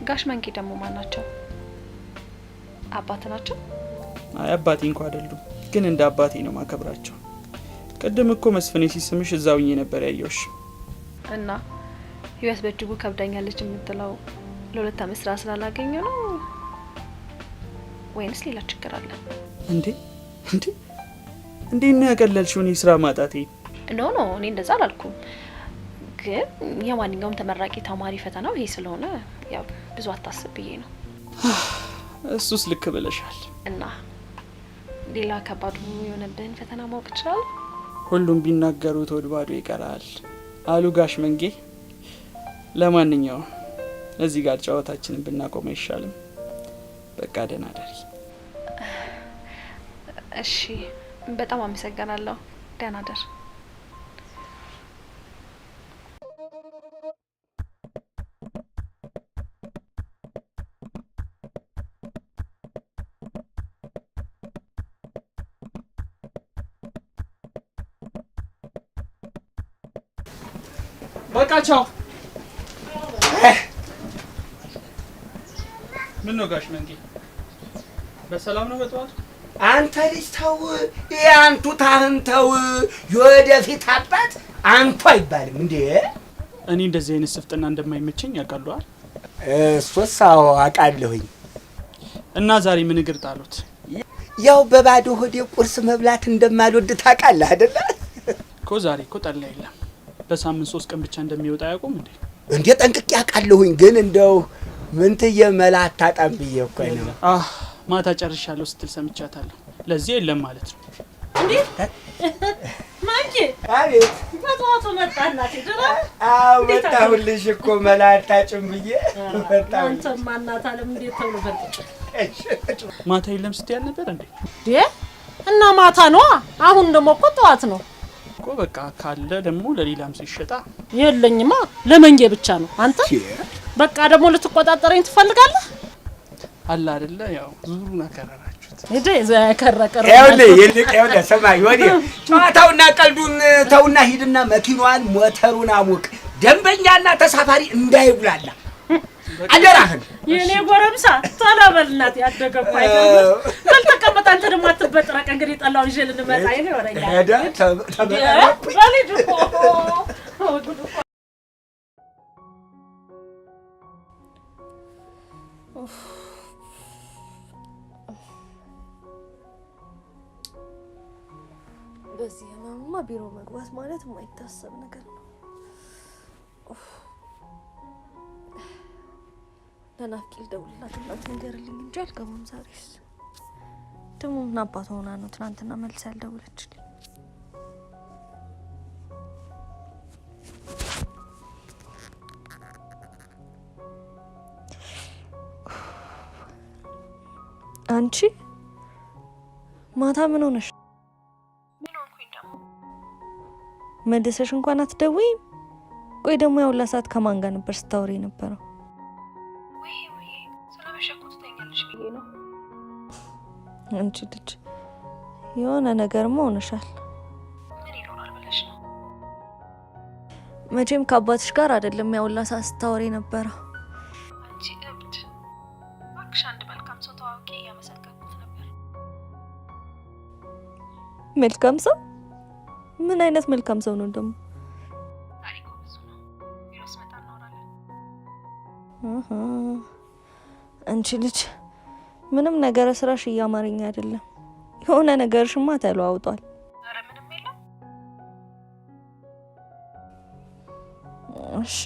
ጋሽ መንጌ ደግሞ ማን ናቸው? አባት ናቸው? አይ አባቴ እንኳን አይደሉም፣ ግን እንደ አባቴ ነው ማከብራቸው። ቅድም እኮ መስፍኔ ሲስምሽ እዛው ሆኜ ነበር ያየሁሽ። እና ህይወት በእጅጉ ከብዳኛለች የምትለው ለ2 አመት ስራ ስላላገኘ ነው ወይንስ ሌላ ችግር አለ? እንዴ እንዴ እንዴት ነው ያቀለልሽው እኔ ስራ ማጣቴ? No no እኔ እንደዛ አላልኩም። ግን የማንኛውም ተመራቂ ተማሪ ፈተናው ይሄ ስለሆነ ያው ብዙ አታስብ ብዬ ነው። እሱስ ልክ ብለሻል። እና ሌላ ከባዱ የሆነብህን ፈተና ማወቅ እችላለሁ? ሁሉም ቢናገሩት ሆድ ባዶ ይቀራል አሉ ጋሽ መንጌ። ለማንኛውም እዚህ ጋር ጨዋታችንን ብናቆም አይሻልም? በቃ ደህና ደሪ። እሺ፣ በጣም አመሰግናለሁ። ደህና ደር። በቃ ቻው። ምን ነው ጋሽ መንጌ በሰላም ነው በጠዋቱ? አንተ ልጅ ተው፣ የአንቱ ታህን ተው። የወደፊት አባት አንቱ አይባልም እንዴ? እኔ እንደዚህ አይነት ስፍጥና እንደማይመቸኝ ያውቃሉ አይደል? እሱስ አዎ አውቃለሁኝ። እና ዛሬ ምን እግር ጣሉት? ያው በባዶ ሆዴ ቁርስ መብላት እንደማልወድ ታውቃለህ አይደለ? እኮ ዛሬ እኮ ጠላ የለም። በሳምንት 3 ቀን ብቻ እንደሚወጣ አያውቁም እንዴ? እንዴ ጠንቅቄ አውቃለሁኝ። ግን እንደው ምንትዬ መላ አታጣም ብዬ እኮ ነው። አህ ማታ ጨርሻለሁ ስትል ሰምቻታለሁ። ለዚህ የለም ማለት ነው። እንዴ ማንኬ፣ አቤት። በጠዋቱ መጣ እናቴ። ደህና ነህ? አዎ መጣሁልሽ እኮ መላ አታጭም ብዬ መጣሁልሽ። አንተማ እናት አለም እንዴት ተብሎ በልጥጭ ማታ የለም ስትይ አልነበር እንዴ? እና ማታ ነዋ። አሁን ደግሞ እኮ ጠዋት ነው እኮ። በቃ ካለ ደግሞ ለሌላም ሰው ይሸጣ። የለኝማ፣ ለመንጌ ብቻ ነው። አንተ በቃ ደግሞ ልትቆጣጠረኝ ትፈልጋለህ? አለ አይደለ? ያው ዙሩን አከረራችሁት። ሂድ ከረከረ። ይኸውልህ ይልቅ ይኸውልህ ስማ ይወዲ ጨዋታውና ቀልዱን ተውና ሂድና መኪናዋን ሞተሩን አሙቅ። ደንበኛና ተሳፋሪ እንዳይጉላላ አደራህን። የኔ ጎረምሳ ቶሎ በል እናቴ። ያደገ እኮ አይገርምም። በል ተቀመጥ አንተ ደግሞ አትበጥረቅ። እንግዲህ ጠላውን ይዤ ልንመጣ ይሄ ወረኛ ሄደ ተበጠረኩኝ። በል ሂድ እኮ ጉድ እኮ። በዚህ ህመምማ ቢሮ መግባት ማለት የማይታሰብ ነገር ነው። ለናፍቂ ልደውልላት እና ትንገርልኝ እንጂ አልገባም። ዛሬስ ደግሞ ምን አባቷ ሆና ነው ትናንትና መልስ ያልደውለችልኝ? አንቺ ማታ ምን ሆነሽ? መልሰሽ እንኳን አትደውይም? ቆይ ደግሞ ያውላ ሰዓት ከማን ጋር ነበር ስታወሪ የነበረው? አንቺ ልጅ የሆነ ነገርማ ሆነሻል። ምን ይኖራል ብለሽ ነው? መቼም ከአባትሽ ጋር አይደለም ያውላ ሰዓት ስታወሪ የነበረው። አንቺ እብድ እባክሽ፣ አንድ መልካም ሰው ተዋውቂ እያመሰገንኩት ነበር። መልካም ሰው? ምን አይነት መልካም ሰው ነው ደግሞ? ታሪኩ ብዙ ነው። ቢሮ ስመጣ እናወራለን። አንቺ ልጅ ምንም ነገረ ስራሽ እያማረኝ አይደለም። የሆነ ነገርሽማ ተለዋውጧል። ኧረ ምንም የለም። እሺ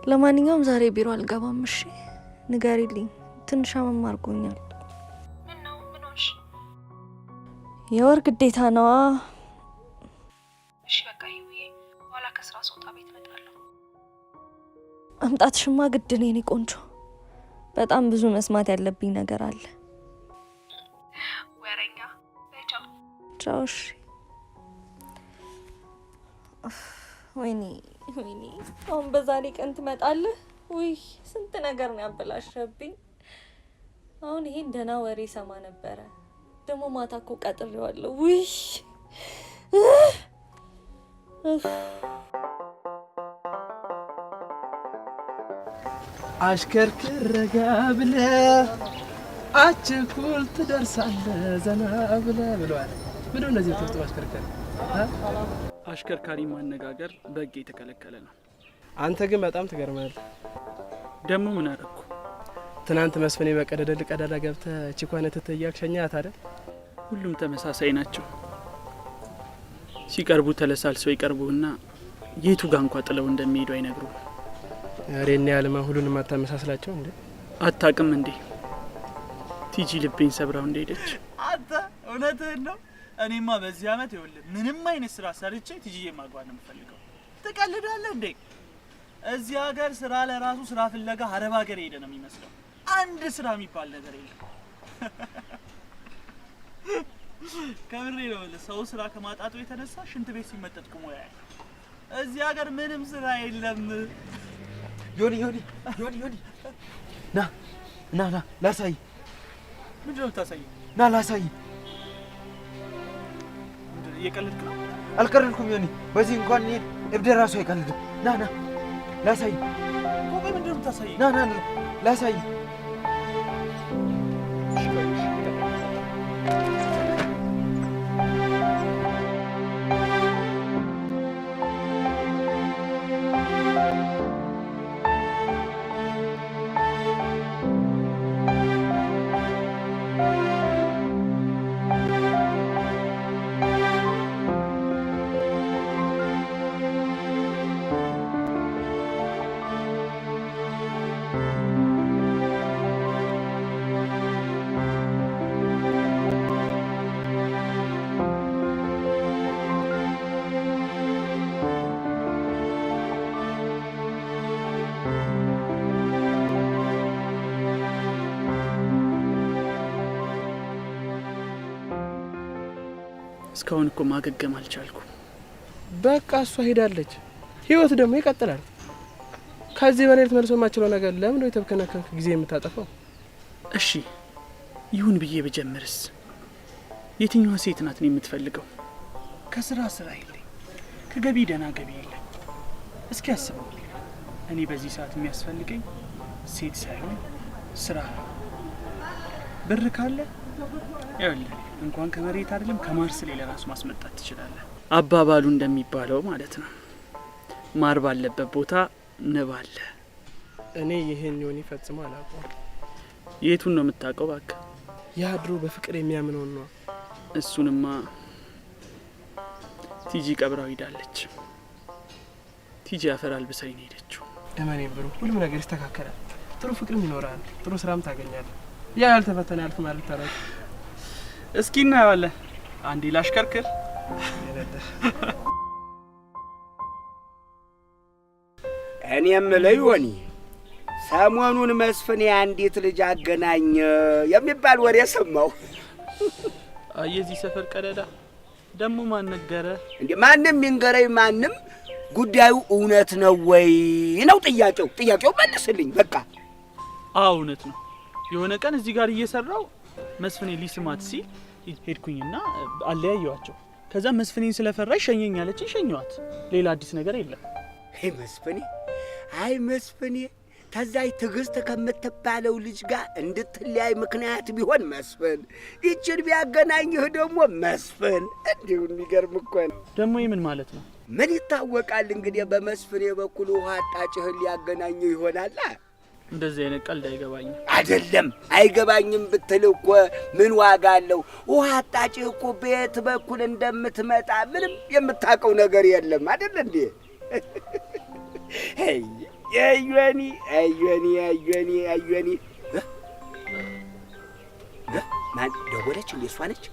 ለማንኛውም ዛሬ ቢሮ አልገባም። እሺ ንገሪልኝ፣ ትንሽ አመም አድርጎኛል። ምን ነው? ምን ሆንሽ? የወር ግዴታ ነዋ። እሺ በቃ ይውዬ፣ በኋላ ከስራ ስወጣ ቤት እመጣለሁ። መምጣትሽማ ግድ ነው የኔ ቆንጆ። በጣም ብዙ መስማት ያለብኝ ነገር አለ። ወረኛ። ቻው። ቻው። እሺ። ወይኔ ወይኔ፣ አሁን በዛሬ ቀን ትመጣለህ? ውይ ስንት ነገር ነው ያበላሸብኝ። አሁን ይሄን ደህና ወሬ ሰማ ነበረ። ደግሞ ማታ እኮ ቀጥሬዋለሁ። ውይ አሽከርክር ረጋ ብለህ አችኩል ትደርሳለህ ዘና ብለህ ብለዋል። ምንድን ነው እነዚህ ተፍጥሮ አሽከርካሪ? አሽከርካሪ ማነጋገር በሕግ የተከለከለ ነው። አንተ ግን በጣም ትገርማለህ። ደግሞ ምን አደረኩ? ትናንት መስፍኔ በቀደደል ቀዳዳ ገብተህ ቺኳን ትተህ እያልክ ሸኛት አይደል? ሁሉም ተመሳሳይ ናቸው። ሲቀርቡ ተለሳልሰው ይቀርቡና የቱ ጋር እንኳ ጥለው እንደሚሄዱ አይነግሩም። ኧረ እኔ ያለማ ሁሉንም አታመሳስላቸው እንዴ? አታውቅም እንዴ ቲጂ ልቤን ሰብራው እንደሄደች? አንተ እውነትህን ነው። እኔማ በዚህ አመት ይኸውልህ ምንም አይነት ስራ ሰርቼ ቲጂዬ ማግባት ነው የምፈልገው። ትቀልዳለህ እንዴ? እዚህ ሀገር ስራ ለራሱ ስራ ፍለጋ አረብ ሀገር ሄደ ነው የሚመስለው። አንድ ስራ የሚባል ነገር የለም። ከምሬ ነው የምልህ። ሰው ስራ ከማጣቱ የተነሳ ሽንት ቤት ሲመጠጥ ቁሞ ያያል። እዚህ ሀገር ምንም ስራ የለም። ዮኒ ዮኒ ዮኒ ዮኒ ና ና ና ላሳይ። ምንድን ነው የምታሳየኝ? ና ላሳይ። ምንድን ነው እየቀለድክ ነው? አልቀለድኩም ዮኒ። በዚህ እንኳን እኔ እብድ ራሱ አይቀልድም። ና ና ላሳይ። ቆይ ምንድን ነው የምታሳየኝ? ና ና ላሳይ። እስካሁን እኮ ማገገም አልቻልኩም። በቃ እሷ ሄዳለች፣ ህይወት ደግሞ ይቀጥላል። ከዚህ በላይ ልትመልሰው የማችለው ነገር ለምን ነው የተብከነከንክ ጊዜ የምታጠፋው? እሺ ይሁን ብዬ ብጀምርስ? የትኛዋ ሴት ናት እኔ የምትፈልገው? ከስራ ስራ የለኝ፣ ከገቢ ደህና ገቢ የለኝ። እስኪ አስበው፣ እኔ በዚህ ሰዓት የሚያስፈልገኝ ሴት ሳይሆን ስራ ነው። ብር ካለ ይኸውልህ እንኳን ከመሬት አይደለም ከማርስ ላይ ለራሱ ማስመጣት ትችላለህ። አባባሉ እንደሚባለው ማለት ነው፣ ማር ባለበት ቦታ ንብ አለ። እኔ ይሄን ዮኒ ፈጽሞ አላውቀውም። የቱን ነው የምታውቀው? እባክህ ያ ድሮ በፍቅር የሚያምነውን ነው። እሱንማ ቲጂ ቀብራው ሄዳለች። ቲጂ አፈር አልብሳኝ ነው የሄደችው። እመኔ ብሩ፣ ሁሉም ነገር ይስተካከላል። ጥሩ ፍቅርም ይኖራል፣ ጥሩ ስራም ታገኛለህ። ያ ያልተፈተነ ያልፍ ማለት ታረክ። እስኪ እናየዋለን። አንዴ ላሽከርክር። እኔ የምልህ ዮኒ፣ ሰሞኑን መስፍን የአንዲት ልጅ አገናኘ የሚባል ወሬ ሰማሁ። የዚህ ሰፈር ቀደዳ ደግሞ ማን ነገረ? እንዴ ማንም ይንገረኝ ማንም፣ ጉዳዩ እውነት ነው ወይ ነው ጥያቄው። ጥያቄው መልስልኝ በቃ። አዎ እውነት ነው። የሆነ ቀን እዚህ ጋር እየሰራው መስፍኔ ሊስማት ሲል ሄድኩኝና አለያየዋቸው። ከዛ መስፍኔን ስለፈራሽ ሸኘኝ አለችኝ፣ ሸኘዋት። ሌላ አዲስ ነገር የለም። አይ መስፍኔ፣ አይ መስፍኔ፣ ተዛይ ትዕግስት ከምትባለው ልጅ ጋር እንድትለያይ ምክንያት ቢሆን መስፍን፣ ይችን ቢያገናኝህ ደግሞ መስፍን። እንዲሁ የሚገርም እኮ ነው። ደግሞ ይህ ምን ማለት ነው? ምን ይታወቃል እንግዲህ በመስፍኔ በኩል ውሃ አጣጭህን ሊያገናኘው ይሆናል። እንደዚህ አይነት ቀልድ አይገባኝም። አይደለም አይገባኝም ብትል እኮ ምን ዋጋ አለው? ውሃ አጣጭህ እኮ በየት በኩል እንደምትመጣ ምንም የምታውቀው ነገር የለም አይደል እንዴ? አይ ዮኒ፣ አይ ዮኒ፣ አይ ዮኒ፣ አይ ዮኒ። ማን ደወለች እንዴ? እሷ ነች?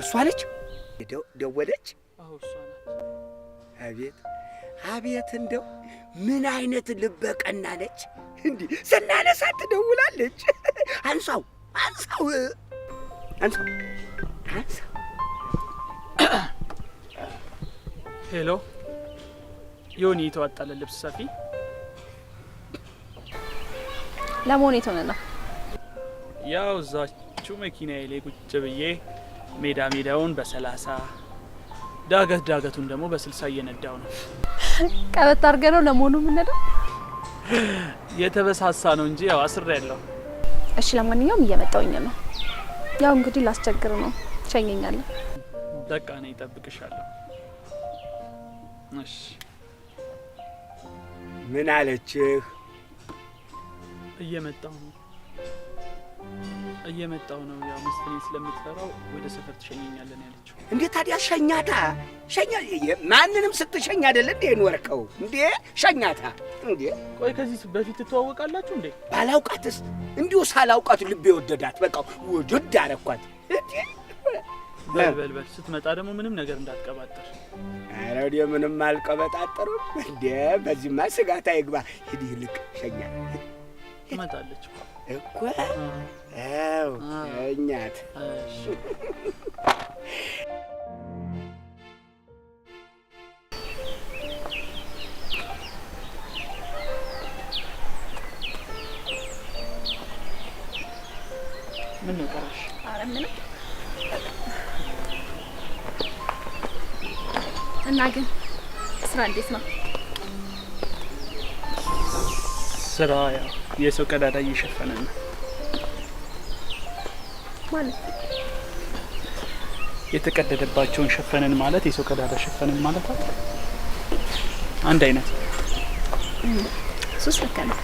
እሷ ነች ደወለች? አዎ እሷ ናት። አቤት አቤት፣ እንደው ምን አይነት ልበቀና ነች! እንዲህ ስናነሳ ትደውላለች። አንሳው አንሳው አንሳው አንሳው። Hello ዮኒ፣ የተዋጣለ ልብስ ሰፊ ለመሆን የት ሆነ ነው? ያው እዛችሁ መኪናዬ ላይ ቁጭ ብዬ ሜዳ ሜዳውን በ30 ዳገት ዳገቱን ደግሞ በ60 እየነዳው ነው። ቀበት አድርገህ ነው ለመሆኑ የምንነዳው? የተበሳሳ ነው እንጂ ያው አስሬ ያለው። እሺ ለማንኛውም እየመጣሁኝ ነው። ያው እንግዲህ ላስቸግር ነው፣ ትሸኘኛለህ። በቃ እኔ እጠብቅሻለሁ። እሺ። ምን አለችህ? እየመጣሁ ነው። እየመጣሁ ነው። ያው መስፍኔ ስለምትፈራው ወደ ሰፈር ትሸኘኛለህ ነው ያለችው። እንዴ ታዲያ ሸኛታ። ሸኛ ማንንም ስትሸኝ አይደለ እንዴ የኖርከው? እንዴ ሸኛታ። እንዴ ቆይ ከዚህ በፊት ትተዋወቃላችሁ እንዴ? ባላውቃትስ እንዲሁ ሳላውቃት ልቤ ወደዳት። በቃ ውድድ አረኳት። እንዴ በል በል በል፣ ስትመጣ ደግሞ ምንም ነገር እንዳትቀባጥር። ኧረ እኔ ምንም አልቀበጣጠርም። እንዴ በዚህማ ስጋት አይግባ። ሂድ ይልቅ ሸኛት። ትመጣለች እኮ። አዎ ሸኛት። እሺ። ምን ነው ቀረሽ? ኧረ ምንም። እና ግን ስራ እንዴት ነው? ስራ ያው የሰው ቀዳዳ እየሸፈነ ነው። ማለት? የተቀደደባቸውን ሸፈነን ማለት የሰው ቀዳዳ ሸፈነን ማለት አይደል? አንድ አይነት። እሱስ ልክ ነው።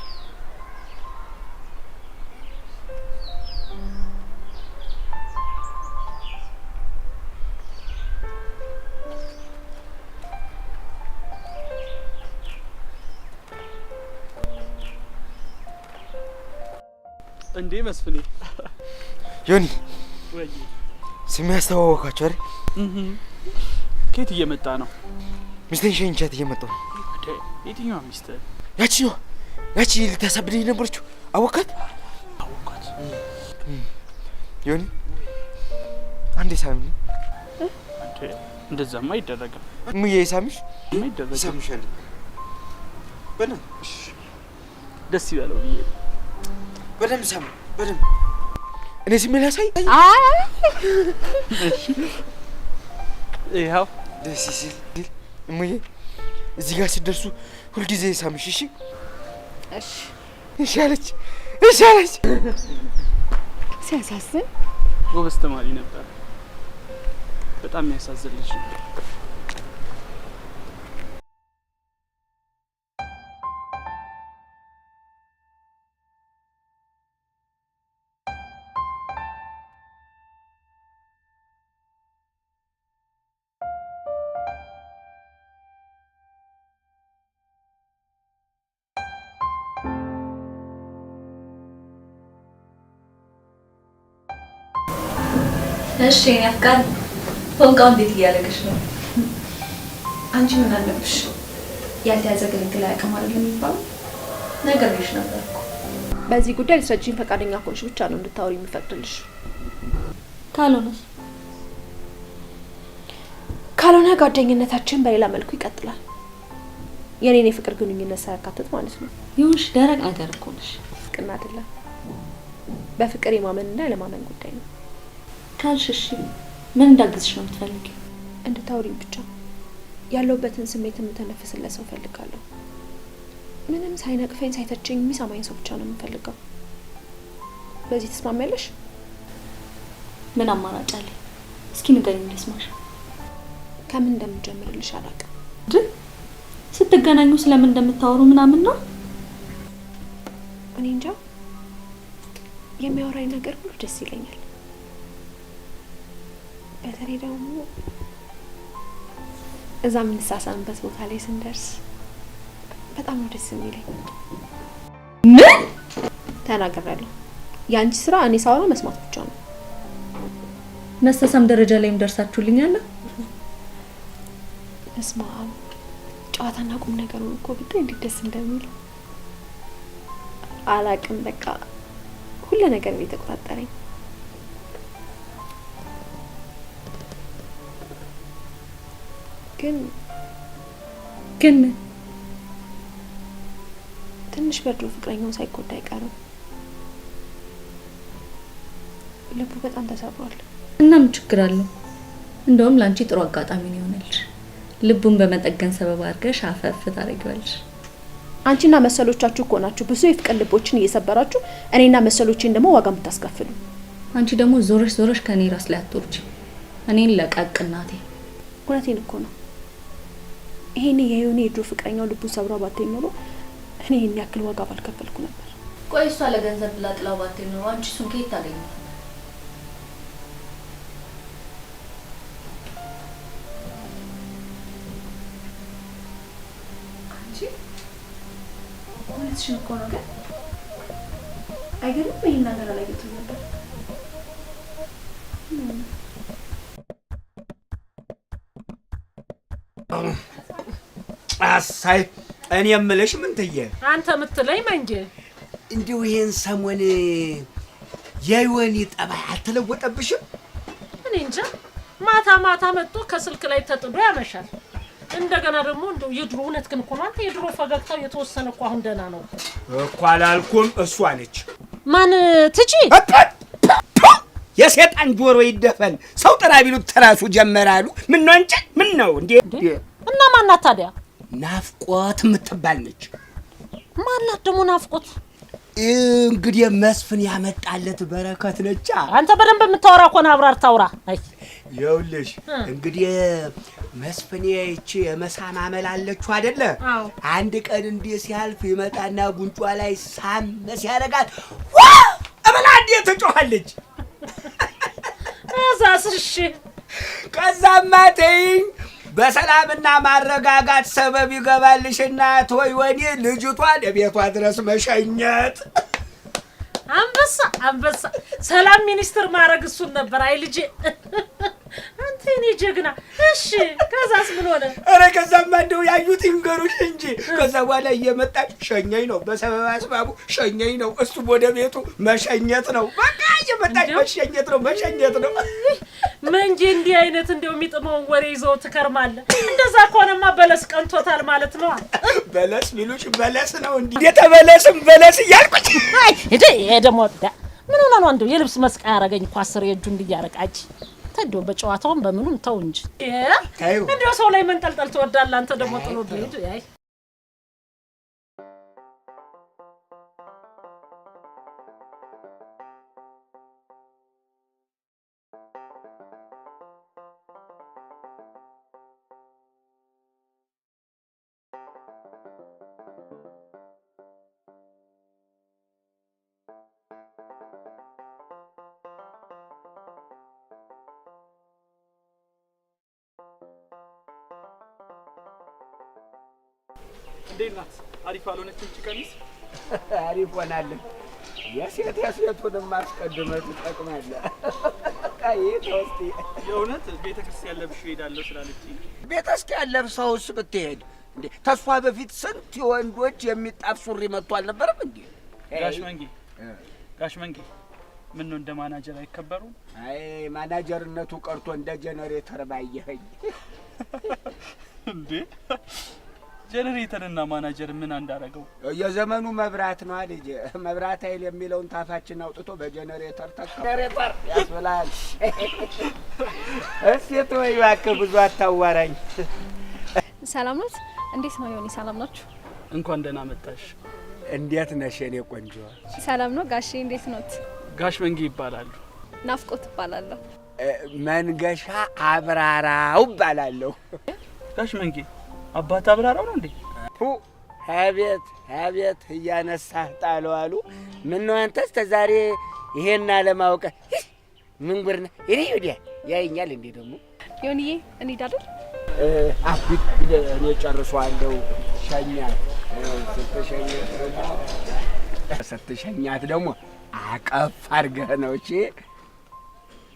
እንዴ መስፍኔ። ዮኒ። ወይ። ስሜ ያስተዋወቃቸው አይደል? ከየት እየመጣ ነው? ሚስቴን ሸኝቻት እየመጣሁ ነው። እንዴ የትኛዋ ሚስት? ያቺኛዋ፣ ያቺ ልታሳብደኝ የነበረችው አወካት? አወኳት። ዮኒ አንዴ ሳሚ። እንዴ እንደዛማ አይደረግም። እሙዬ ሳሚሽ? አይደረግም። ሳሚሻል በእናትህ። ደስ ይበለው ብዬ። በደንብ ሳሚ፣ በደንብ እኔ ስሜ ላሳይ። አይ። ይኸው። ደስ ሲል እሙዬ፣ እዚህ ጋር ስትደርሱ ሁልጊዜ ሳምሽ። እሺ? እሺ። እሺ አለች፣ እሺ አለች። ሲያሳዝን። ጎበዝ ተማሪ ነበር። በጣም የሚያሳዝን ልጅ ነው። እሺ የኔ አፍቃሪ፣ ፎንቃው እንዴት እያደረገሽ ነው? አንቺ ምን አለብሽ? ያልተያዘ ግልግል አያውቅም አይደል የሚባለው? ነግሬሽ ነበር እኮ። በዚህ ጉዳይ ልትረጂኝ ፈቃደኛ ከሆንሽ ብቻ ነው እንድታወሪ የሚፈቅድልሽ። ካልሆነስ? ካልሆነ ጓደኝነታችን በሌላ መልኩ ይቀጥላል። የኔን የፍቅር ግንኙነት ሳያካትት ማለት ነው። ይሁንሽ፣ ደረቅ ነገር እኮ ነሽ። ቅን አይደለም። በፍቅር የማመንና ያለማመን ጉዳይ ነው። ካልሽ እሺ፣ ምን እንዳግዝሽ ነው የምትፈልጊው? እንድታወሪኝ ብቻ። ያለሁበትን ስሜት የምተነፍስለት ሰው እፈልጋለሁ። ምንም ሳይነቅፈኝ ሳይተቸኝ የሚሰማኝ ሰው ብቻ ነው የምፈልገው። በዚህ ትስማሚያለሽ? ምን አማራጭ አለ? እስኪ ንገሪኝ ልስማሽ። ከምን እንደምጀምርልሽ አላውቅም። ስትገናኙ ስለምን እንደምታወሩ ምናምን ነው? እኔ እንጃ። የሚያወራኝ ነገር ሁሉ ደስ ይለኛል። በተለይ ደግሞ እዛ የምንሳሳምበት ቦታ ላይ ስንደርስ በጣም ነው ደስ የሚለኝ። ምን? ተናግሬያለሁ። የአንቺ ስራ እኔ ሳወራ መስማት ብቻ ነው። መሳሳም ደረጃ ላይም ደርሳችሁልኛል? በስመ አብ፣ ጨዋታና ቁም ነገሩን እኮ ብታይ እንዴት ደስ እንደሚል አላቅም። በቃ ሁሉ ነገር ነው የተቆጣጠረኝ። ግን ግን ትንሽ በርዶ ፍቅረኛውን ሳይጎዳ አይቀርም። ልቡ በጣም ተሰብሯል። እና ምን ችግር አለው? እንደውም ላንቺ ጥሩ አጋጣሚ ነው ይሆናልሽ። ልቡን በመጠገን ሰበብ አድርገሽ አፈፍ ታደርጊዋለሽ። አንቺና መሰሎቻችሁ እኮ ናችሁ ብዙ የፍቅር ልቦችን እየሰበራችሁ እኔና መሰሎቼን ደግሞ ዋጋ የምታስከፍሉ። አንቺ ደግሞ ዞረሽ ዞረሽ ከኔ ራስ ላይ አትወርጂ። እኔን ለቀቅ እናቴ። እውነቴን እኮ ነው። ይሄኔ የዮኒ የድሮ ፍቅረኛው ልቡን ሰብራ ባትሄድ ኖሮ እኔ ይሄን ያክል ዋጋ ባልከፈልኩ ነበር። ቆይ እሷ ለገንዘብ ብላ ጥላው ባትሄድ ኖሮ አንቺ እሱን ከየት ታገኚ ነበር? አንቺ እውነትሽን እኮ ነው። ግን አይገርም? ይሄን ነገር አላየሁትም ነበር። አሳይ እኔ የምልሽ ምንትዬ፣ አንተ የምትለኝ መንጌ፣ እንዲሁ ይሄን ሰሞን የዮኒ ጠባይ አልተለወጠብሽም? እኔ እንጃ። ማታ ማታ መጥቶ ከስልክ ላይ ተጥዶ ያመሻል። እንደገና ደግሞ እንደው የድሮ እውነት ግን እኮ ነው አንተ፣ የድሮ ፈገግታው የተወሰነ እኮ አሁን ደህና ነው እኮ አላልኩም። እሷ ነች። ማን ትጂ? የሴጣን ጆሮ ይደፈን። ሰው ጥራ ቢሉት ተራሱ ጀመራሉ። ምን ነው እንጂ ምን ነው እንዴ? እና ማናት ታዲያ? ናፍቆት የምትባል ነች። ማናት ደግሞ ናፍቆት? እንግዲህ መስፍን ያመጣለት በረከት ነቻ። አንተ በደንብ የምታወራ ከሆነ አብራር ታውራ። አይ ይኸውልሽ እንግዲህ መስፍኔ ይቺ የመሳም አመል አለችው አይደለ? አንድ ቀን እንዲህ ሲያልፍ ይመጣና ጉንጯ ላይ ሳም ሲያደርጋት ዋ እበላ እንዴ ትጮኻለች። እዛስ? እሺ ከዛማ ተይኝ በሰላምና ማረጋጋት ሰበብ ይገባልሽና ተወይ ወኔ ልጅቷን ለቤቷ ድረስ መሸኘት። አንበሳ አንበሳ፣ ሰላም ሚኒስትር ማድረግ እሱን ነበር። አይ ልጄ አንተ የኔ ጀግና። እሺ ከዛስ ምን ሆነ? ኧረ ከዛማ እንደው ያዩት ይንገሩሽ እንጂ። ከዛ በኋላ እየመጣች ሸኘኝ ነው፣ በሰበብ አስባቡ ሸኘኝ ነው፣ እሱም ወደ ቤቱ መሸኘት ነው። በቃ እየመጣች መሸኘት ነው መሸኘት ነው። መንጌ እንዲህ አይነት እንደው የሚጥመውን ወሬ ይዘው ትከርማለህ። እንደዛ ከሆነማ በለስ ቀንቶታል ማለት ነው። በለስ ሚሉሽ በለስ ነው እንዲህ የተበለስም በለስ እያልኩኝ። አይ ይሄ ደግሞ ምን ሆነ ነው እንደው የልብስ መስቀያ ያደረገኝ እኮ አስር የእጁ እንዲያረቃጭ እንደው በጨዋታውም በምኑም ተው እንጂ እንደው ሰው ላይ መንጠልጠል ትወዳለህ አንተ ደግሞ ጥሎብህ ሂድ። አይ እንዴት ናት? አሪፍ አልሆነችም እቺ ቀሚስ? አሪፍ ሆናለች። የሴት የሴቱንም አስቀድመህ ትጠቅማለህ። ተወስቲ የእውነት ቤተ ክርስቲያን ለብሼ እሄዳለሁ ስላለችኝ። ቤተ ክርስቲያን ለብሰውስ ብትሄድ እንዴ ተሷ በፊት ስንት የወንዶች የሚጣፍ ሱሪ መጥቶ አልነበረም እንዴ? ጋሽ መንጌ ጋሽ መንጌ ምን ነው እንደ ማናጀር አይከበሩም? አይ ማናጀርነቱ ቀርቶ እንደ ጀነሬተር ባየኸኝ። እንዴ ጀነሬተርና ማናጀር ምን አንዳረገው? የዘመኑ መብራት ነው ልጄ። መብራት ኃይል የሚለውን ታፋችን አውጥቶ በጀነሬተር ተካ። ጀነሬተር ያስብላል። እስኪ ተወኝ እባክህ፣ ብዙ አታዋራኝ። ሰላም ናት? እንዴት ነው ዮኒ? ሰላም ናችሁ? እንኳን ደህና መጣሽ። እንዴት ነሽ የኔ ቆንጆ? ሰላም ነው ጋሼ። እንዴት ኖት? ጋሽ መንጌ ይባላሉ። ናፍቆት እባላለሁ። መንገሻ አብራራው እባላለሁ። ጋሽ መንጌ አባት አብራራው ነው እንዴ? አቤት አቤት፣ እያነሳህ ጣለው አሉ። ምነው አንተስ ተዛሬ ይሄን አለማወቅህ ምን ጉድ ነህ? እኔ ወዲያ ያየኛል እንዴ ደግሞ። ዮኒዬ እንሂድ አይደል? እኔ ጨርሷለሁ። ሸኛት። ስትሸኛት ደግሞ አቀፍ አድርገህ ነው። እሺ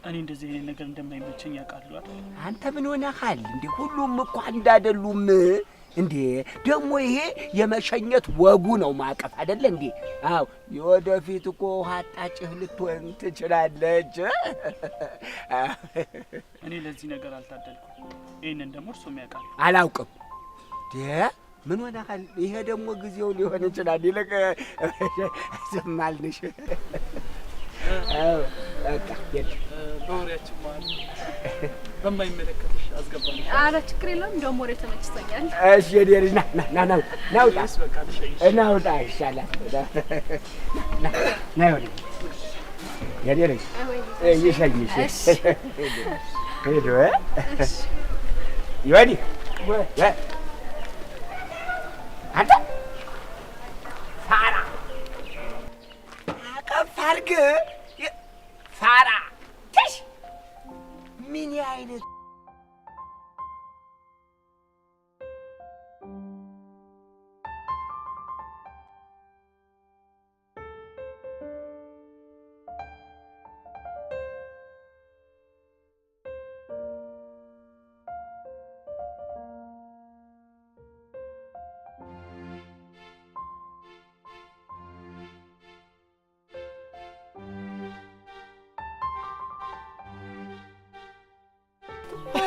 እኔ እንደዚህ አይነት ነገር እንደማይመቸኝ ያውቃሉ አይደል? አንተ ምን ሆነሃል እንዴ? ሁሉም እኮ አንድ አይደሉም እንዴ። ደግሞ ይሄ የመሸኘት ወጉ ነው ማቀፍ አይደለ እንዴ? አዎ የወደፊት እኮ ውሃ አጣጭህ ልትሆን ትችላለች። እኔ ለዚህ ነገር አልታደልኩም። ይሄንን ደግሞ እርሶም ያውቃሉ። አላውቅም። ምን ሆነሃል? ይሄ ደግሞ ጊዜው ሊሆን ይችላል። ይልቅ ዝም አልንሽ። በወሬያችን መሀል በማይመለከትሽ አስገባንሽ። ኧረ ችግር የለውም። እንደውም ወሬው ተመችቶኛል። እሺ የኔ ልጅ ና ና ና ና ውጣ ና ውጣ ይሻላል። ና ና ይኸውልህ የኔ ልጅ ይሸኝሽ። ሂዱ ይወዲ አንተ ፋራ አቀፍ አድርገህ ፋራ ትሽ ምን አይነት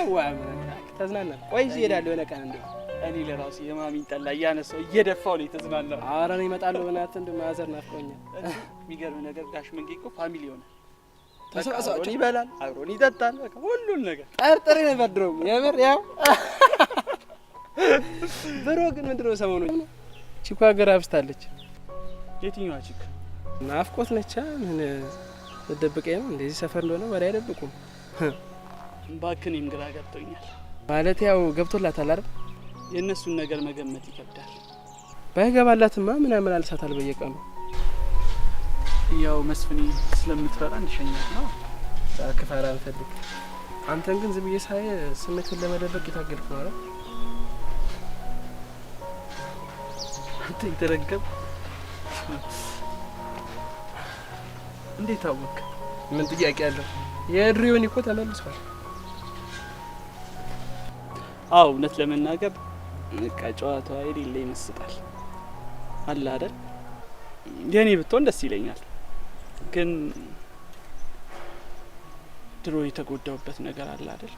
ዋ ተዝናናል። ቆይ ይዤ እሄዳለሁ የሆነ ቀን እንደው እኔ ለራሱ የማሚን ጠላ እያነሳው እየደፋው ነው የተዝናናው። ኧረ እኔ እመጣለሁ በእናትህ እንደው mother ናፍቆኛል። የሚገርም ነገር ጋሽ መንጌ እኮ family ሆነ። ተሰባስባችሁ አብሮን ይበላል፣ አብሮን ይጠጣል፣ በቃ ሁሉን ነገር ጠርጥሬ ነበር ድሮም የምር ያው bro ግን ምንድን ነው ሰሞኑን ቺኳ ግራ አብስታለች። የትኛዋ chick? ናፍቆት ነቻ። ምን ልትደብቀኝ ነው? እንደዚህ ሰፈር እንደሆነ ወሬ አይደብቁም። እባክህ እኔም ግራ ገብቶኛል። ማለት ያው ገብቶላታል አይደል? የእነሱን ነገር መገመት ይከብዳል። ባይገባላትማ ምን ያመላልሳታል በየቀኑ? ያው መስፍኔ ስለምትፈራ እንድሸኛት ነው። ክፈራ አንፈልግ። አንተን ግን ዝም ብዬ ሳይ ስሜትን ለመደበቅ የታገልክ ነው አይደል? አንተ የተረገም እንዴት አወቅ? ምን ጥያቄ አለው? የድሮውን እኮ ተመልሷል። አዎ እውነት ለመናገር በቃ ጨዋታዋ የሌለ ይመስጣል አለ አይደል? የኔ ብትሆን ደስ ይለኛል፣ ግን ድሮ የተጎዳውበት ነገር አለ አይደል?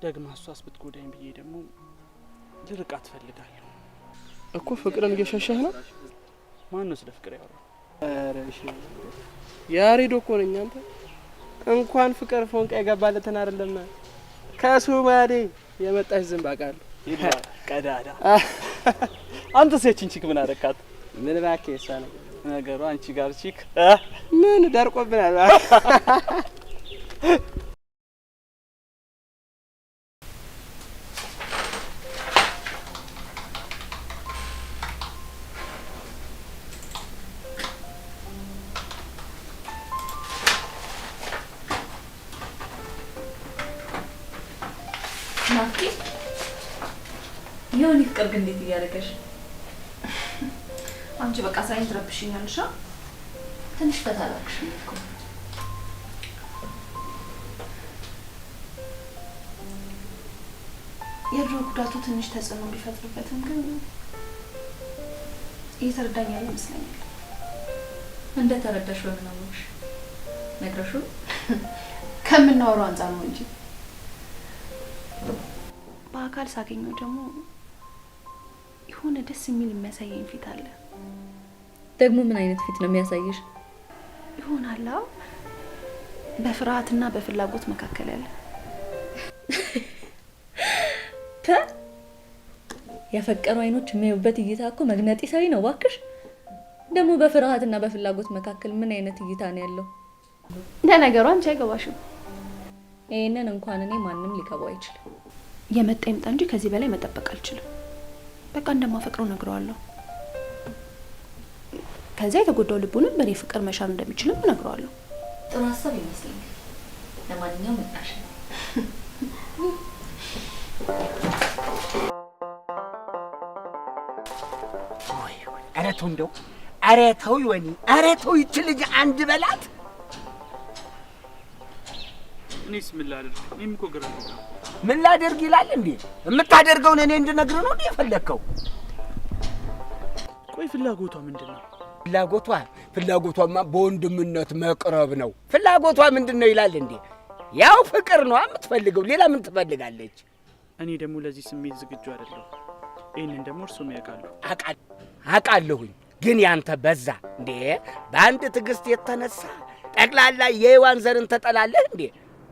ደግማ እሷስ ብትጎዳኝ ብዬ ደግሞ ልርቃት እፈልጋለሁ። እኮ ፍቅርን እየሸሸህ ነው? ማን ነው ስለ ፍቅር ያወራው? ኧረ እሺ ያሬዶ እኮ ነኝ። አንተ እንኳን ፍቅር ፎንቃ የገባለትን አይደለም ከሶማሌ የመጣሽ ዝንብ አውቃለሁ። ቀዳዳ አንተስ ያቺን chick ምን አደረካት? ምን እባክህ የእሷ ነገር ነገሩ አንቺ ጋር chick ምን ደርቆብናል። ናፍቂ የሆነ ፍቅር ግን እንዴት እያደረገሽ? አንቺ በቃ ሳይን ትረብሽኛለሽ። ትንሽ ፈታ አላልክሽም እኮ። የድሮ ጉዳቱ ትንሽ ተጽዕኖ ቢፈጥርበትም ግን እየተረዳኝ ያለ ይመስለኛል። እንደተረዳሽ በምን አወቅሽ? ነግረሽው? ከምናወራው አንጻር ነው እንጂ በአካል ሳገኘው ደግሞ የሆነ ደስ የሚል የሚያሳየኝ ፊት አለ። ደግሞ ምን አይነት ፊት ነው የሚያሳይሽ? ይሆናል በፍርሃትና በፍላጎት መካከል ያለ። ያፈቀሩ አይኖች የሚያዩበት እይታ እኮ መግነጢሳዊ ነው እባክሽ። ደግሞ በፍርሃትና በፍላጎት መካከል ምን አይነት እይታ ነው ያለው? ለነገሩ አንቺ አይገባሽም። ይሄንን እንኳን እኔ ማንም ሊገባው አይችልም። የመጣ ይምጣ እንጂ ከዚህ በላይ መጠበቅ አልችልም። በቃ እንደማፈቅረው ነግረዋለሁ። ከዚያ የተጎዳው ልቡንም በእኔ ፍቅር መሻር እንደሚችልም እነግረዋለሁ። ጥሩ ሀሳብ ይመስለኛል። ለማንኛውም መጣሽ። ኧረ ተው እንደው፣ ኧረ ተው ይወኒ፣ ኧረ ተው ይህች ልጅ አንድ በላት። እኔስ ምን ላደርግ? እኔም እኮ ግራ ገባኝ። ምን ላደርግ ይላል እንዴ? የምታደርገውን እኔ እንድነግርህ ነው እንዴ የፈለግከው? ቆይ ፍላጎቷ ምንድን ነው? ፍላጎቷ ፍላጎቷማ በወንድምነት መቅረብ ነው። ፍላጎቷ ምንድን ነው ይላል እንዴ? ያው ፍቅር ነው የምትፈልገው፣ ሌላ ምን ትፈልጋለች? እኔ ደግሞ ለዚህ ስሜት ዝግጁ አይደለሁም። ይሄንን ደግሞ እርሶም ያውቃሉ። አውቃለሁኝ፣ ግን ያንተ በዛ እንዴ። በአንድ ትዕግስት የተነሳ ጠቅላላ የሔዋን ዘርን ተጠላለህ እንዴ?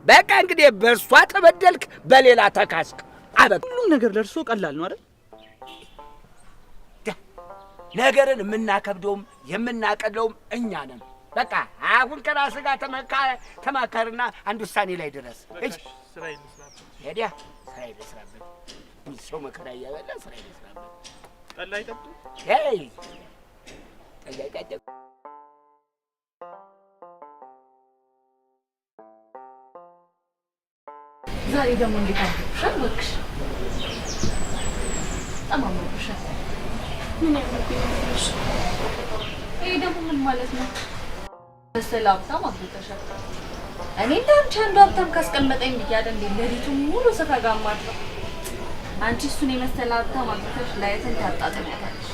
በቃ እንግዲህ በእሷ ተበደልክ፣ በሌላ ተካስክ። አበቃ። ሁሉም ነገር ለእርሶ ቀላል ነው አይደል? ነገርን የምናከብደውም የምናቀለውም እኛ ነን። በቃ አሁን ከራስህ ጋር ተማከርና አንድ ውሳኔ ላይ ድረስ። እሺ ስራዬን ልስራበት። ሄዲያ ስራዬን ልስራበት። ሰው መከራ እያበላ ስራዬን ልስራበት። ጠላ አይጠጡ? ሄይ ጠላ አይጠጡ። ዛሬ ደግሞ እንዴት አምሮብሻል እባክሽ። በጣም አምሮብሻል። ምን ያምርብኝ ነበር? ይሄ ደግሞ ምን ማለት ነው? መሰል ሀብታም አግብተሻል። እኔ እንደ አንቺ አንዱ ሀብታም ካስቀመጠኝ ብዬ አይደል እንዴ ሌሊቱን ሙሉ ስፈጋ የማድረው? አንቺ እሱን የመሰለ ሀብታም አግብተሽ ላይትን ታጣጥሚያታለሽ።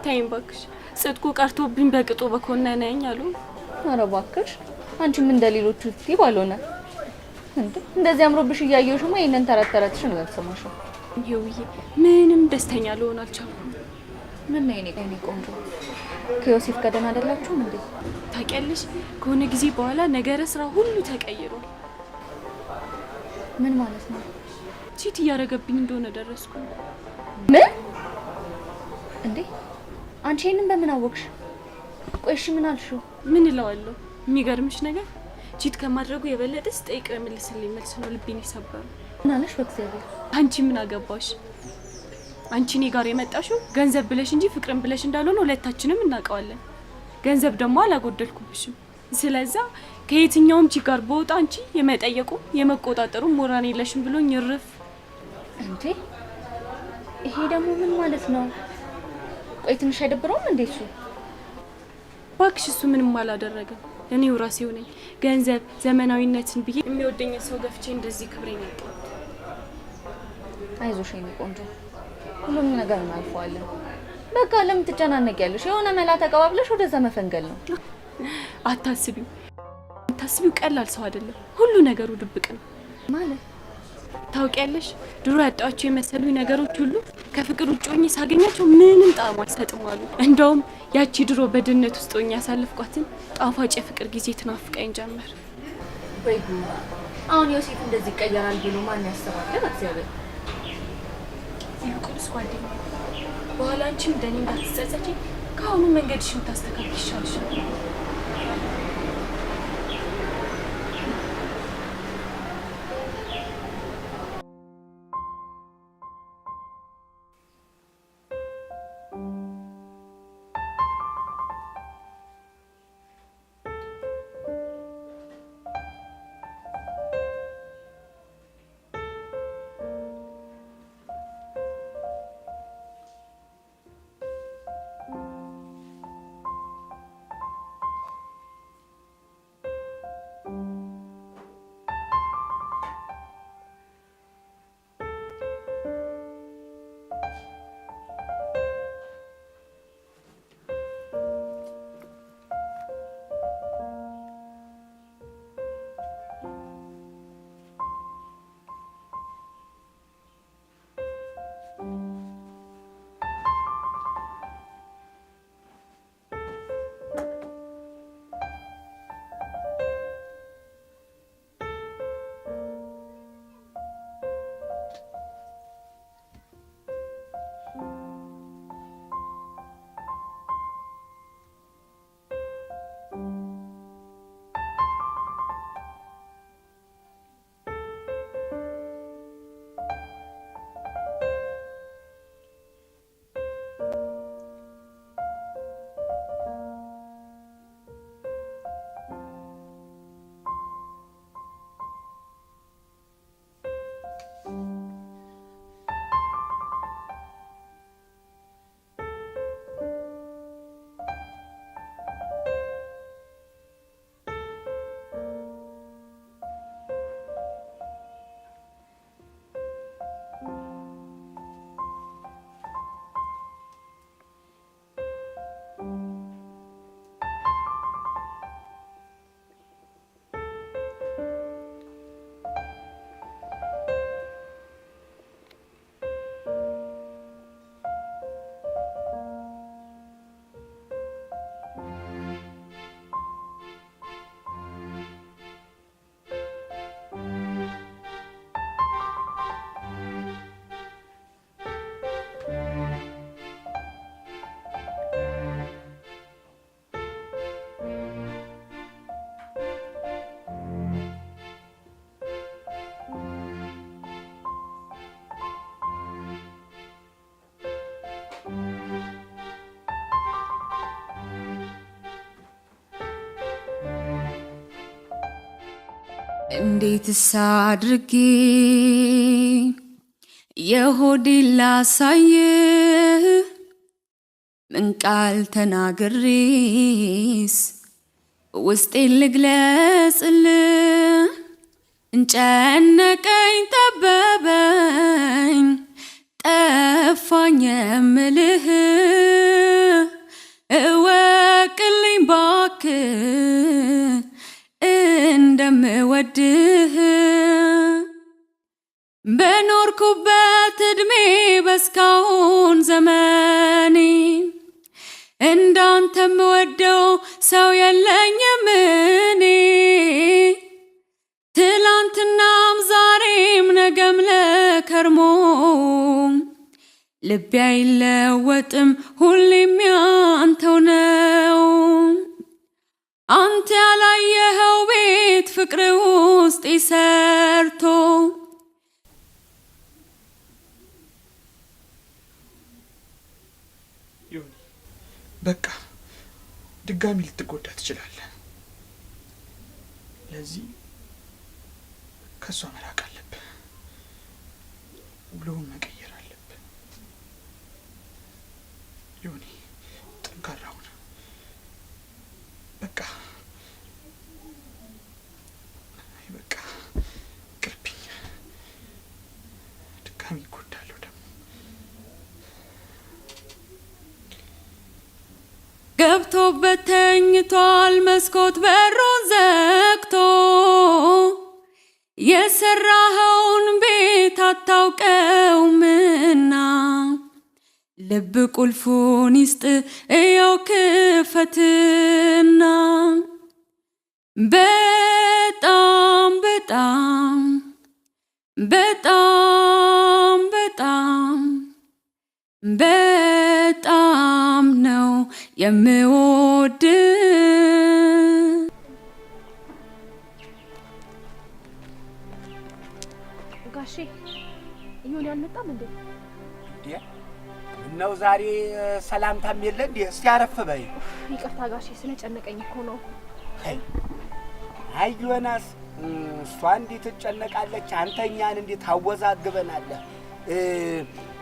ተይኝ እባክሽ፣ ጽድቁ ቀርቶብኝ በቅጡ በኮነነኝ አሉ። ኧረ እባክሽ አንቺም እንደ ሌሎቹ ትይ ባልሆነ። እንዴ እንደዚህ አምሮብሽ እያየሁሽማ ይሄንን ተረት ተረትሽን አልሰማሽም። ይኸውዬ ምንም ደስተኛ ልሆን አልቻልኩም። ምን ነው የኔ ቆንጆ ከዮሴፍ ጋር ደህና አይደላችሁም እንዴ? ታውቂያለሽ ከሆነ ጊዜ በኋላ ነገረ ስራ ሁሉ ተቀይሯል። ምን ማለት ነው? ቺት እያደረገብኝ እንደሆነ ደረስኩ። ምን እንዴ? አንቺ ይሄንን በምን አወቅሽ? ቆይ እሺ ምን አልሽው? ምን እለዋለሁ? የሚገርምሽ ነገር ቺት ከማድረጉ የበለጠ ስጠይቀው የመለሰልኝ መልስ ነው ልቤን የሰበረው። ምን አለሽ? በእግዚአብሔር አንቺ ምን አገባሽ? አንቺ እኔ ጋር የመጣሽው ገንዘብ ብለሽ እንጂ ፍቅርን ብለሽ እንዳልሆነ ሁለታችንም እናውቀዋለን። ገንዘብ ደግሞ አላጎደልኩብሽም። ስለዛ ከየትኛውም chick ጋር በወጣ አንቺ የመጠየቁ የመቆጣጠሩ ሞራል የለሽም ብሎኝ እርፍ። እንዴ ይሄ ደግሞ ምን ማለት ነው? ቆይ ትንሽ አይደብረውም እንዴ እሱ? እባክሽ እሱ ምንም አላደረገም። እኔው ራሴው ነኝ ገንዘብ ዘመናዊነትን ብዬ የሚወደኝ ሰው ገፍቼ እንደዚህ ክብሬን ያጣሁት። አይዞሽ የኔ ቆንጆ ሁሉም ነገር እናልፈዋለን። በቃ ለምን ትጨናነቂያለሽ? የሆነ መላ ተቀባብለሽ ወደዛ መፈንገል ነው። አታስቢው አታስቢው፣ ቀላል ሰው አይደለም። ሁሉ ነገሩ ድብቅ ነው ማለት ታውቂያለሽ። ድሮ ያጣኋቸው የመሰሉኝ ነገሮች ሁሉ ከፍቅር ውጭ ሆኜ ሳገኛቸው ምንም ጣዕም አልሰጥም አሉ። እንደውም ያቺ ድሮ በድህነት ውስጥ ሆኜ ያሳለፍኳትን ጣፋጭ የፍቅር ጊዜ ትናፍቀኝ ጀመር። ወይ ጉድ! አሁን ዮሴፍ እንደዚህ ይቀየራል ብሎ ማን ያስባል? በእግዚአብሔር ይልቁንስ ጓደኛዬ፣ በኋላ አንቺም እንደኔ እንዳትጸጸቺ ከአሁኑ መንገድሽን ብታስተካክይ ይሻልሻል። እንዴትስ አድርጌ የሆዴን ላሳይህ? ምን ቃል ተናግሬስ ውስጤን ልግለጽልህ? ጨነቀኝ ጠበበኝ ጠፋኝ የምልህ እወቅልኝ ባክህ እንደምወድህ። እስካሁን ዘመኔ። እንዳንተ ምወደው ሰው የለኝም እኔ። ትላንትናም ዛሬም ነገም ለከርሞ ልቤ አይለወጥም ሁሌም ያንተው ነው። አንተ ያላየኸው ቤት ፍቅር ውስጥ ሰርቶ። ዮኒ፣ በቃ ድጋሚ ልትጎዳ ትችላለህ። ለዚህ ከእሷ መራቅ አለብህ። ውሎውን መቀየር አለብህ። ዮኒ፣ ጠንካራ ሁን። በቃ አይ በቃ ቅርብኝ። ድጋሚ እጎዳለሁ ደግሞ። ገብቶበት ተኝቷል መስኮት በሩን ዘግቶ፣ የሰራኸውን ቤት አታውቀውምና ልብ ቁልፉን ይስጥ እየው ክፈትና። በጣም በጣም በጣም በጣም በጣም ነው የምወድ። ጋሼ፣ ዮኒ አልመጣም እንዴ? እንዴ፣ ምነው ዛሬ ሰላምታም የለ እንዴ? እስቲ አረፍ በይ። ይቅርታ ጋሼ፣ ስለጨነቀኝ እኮ ነው። አይ ዮናስ፣ እሷ እንዴት ትጨነቃለች? አንተ እኛን እንዴት ታወዛግበናለህ?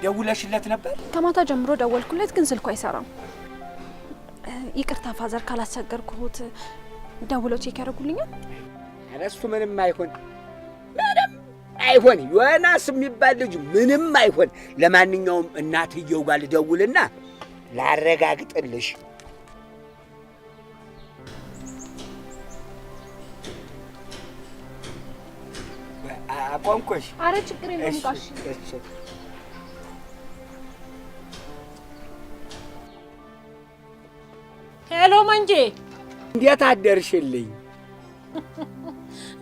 ደውለሽለት ነበር? ከማታ ጀምሮ ደወልኩለት፣ ግን ስልኩ አይሰራም። ይቅርታ father፣ ካላስቸገርኩት ደውለው check ያደርጉልኛል? ኧረ እሱ ምንም አይሆን፣ ምንም አይሆን። ዮናስ የሚባል ልጅ ምንም አይሆን። ለማንኛውም እናትየው ጋር ልደውልና ላረጋግጥልሽ። አቆምኩሽ። አረ ችግር የለውም ጋሼ። እሺ። Hello መንጄ። እንዴት አደርሽልኝ?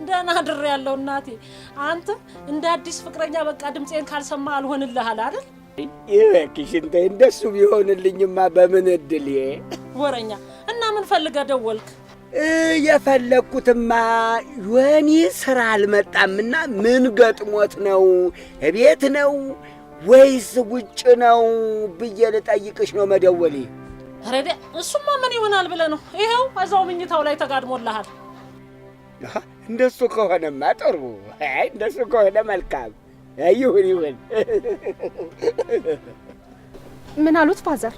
ደህና አድሬያለሁ እናቴ። አንተ እንደ አዲስ ፍቅረኛ በቃ ድምፄን ካልሰማ አልሆንልሃል አይደል? ይበክሽ እንተ እንደሱ ቢሆንልኝማ በምን እድሌ። ወረኛ፣ እና ምን ፈልገህ ደወልክ? የፈለግኩትማ ዮኒ ስራ አልመጣምና ምን ገጥሞት ነው? እቤት ነው ወይስ ውጭ ነው ብዬ ልጠይቅሽ ነው መደወሌ። ረደ፣ እሱማ ምን ይሆናል ብለህ ነው? ይኸው እዛው ምኝታው ላይ ተጋድሞልሃል። አሃ፣ እንደሱ ከሆነማ ጥሩ። አይ እንደሱ ከሆነ መልካም። አይ ይሁን ይሁን። ምን አሉት father?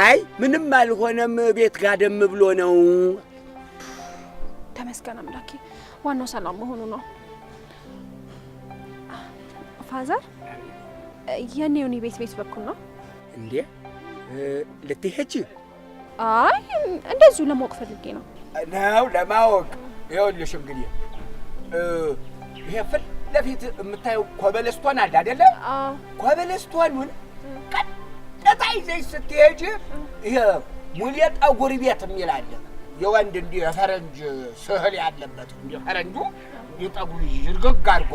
አይ ምንም አልሆነም፣ ቤት ጋደም ብሎ ነው። ተመስገን አምላኬ፣ ዋናው ሰላም መሆኑ ነው። Father፣ የኔ ዮኒ ቤት ቤት በኩል ነው። እንዴ፣ ልትሄጂ? አይ እንደዚሁ ለማወቅ ፈልጌ ነው። ነው ለማወቅ። ይኸውልሽ እንግዲህ ይሄ ፊት ለፊት የምታየው ኮበለስቶን አለ አይደለ? አዎ። ኮበለስቶኑን ቀጥታ ይዘሽ ስትሄጂ ይሄ ሙሌ ጠጉር ቤት የሚል አለ። የወንድ እንዲህ የፈረንጅ ስዕል ያለበት፣ እንዲህ ፈረንጁ እንዲህ ጠጉሩ ዝርግግ አድርጎ፣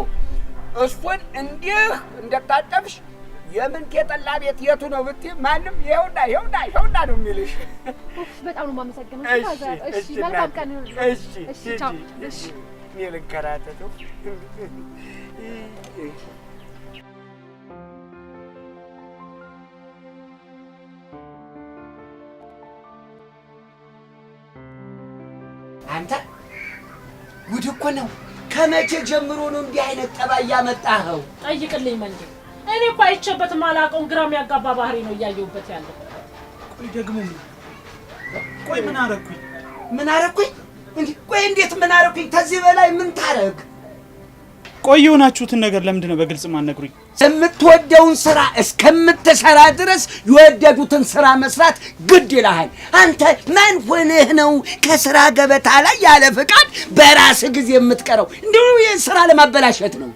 እሱን እንዲህ እንደታጠፍሽ የምንቴ ጠላ ቤት የቱ ነው ብትይ ማንም ይኸውና ይኸውና ይኸውና ነው የሚልሽ። ኡፍ፣ በጣም ነው የማመሰግነው እሺ፣ Father። እሺ፣ እሺ፣ መልካም እናቴ። ቀን ይሁንልህ። እሺ፣ እሺ፣ ቻው። ሂጂ፣ እሺ። እኔ ልንከራተተው። አንተ፣ ጉድ እኮ ነው። ከመቼ ጀምሮ ነው እንዲህ አይነት ጠባይ ያመጣኸው? ጠይቅልኝ መንጄ። እኔ እኮ አይቼበት የማላውቀውን ግራ የሚያጋባ ባህሪ ነው እያየሁበት ያለው። ቆይ ደግሞ ምን? ቆይ ምን አረኩኝ? ምን አረኩኝ? እንዴ ቆይ እንዴት ምን አረኩኝ? ከዚህ በላይ ምን ታረግ? ቆይ የሆናችሁትን ነገር ለምንድን ነው በግልጽ ማነግሩኝ? የምትወደውን ስራ እስከምትሰራ ድረስ የወደዱትን ስራ መስራት ግድ ይልሃል። አንተ ማን ሆነህ ነው ከስራ ገበታ ላይ ያለ ፍቃድ በራስህ ጊዜ የምትቀረው? እንዲሁ ይህን ስራ ለማበላሸት ነው።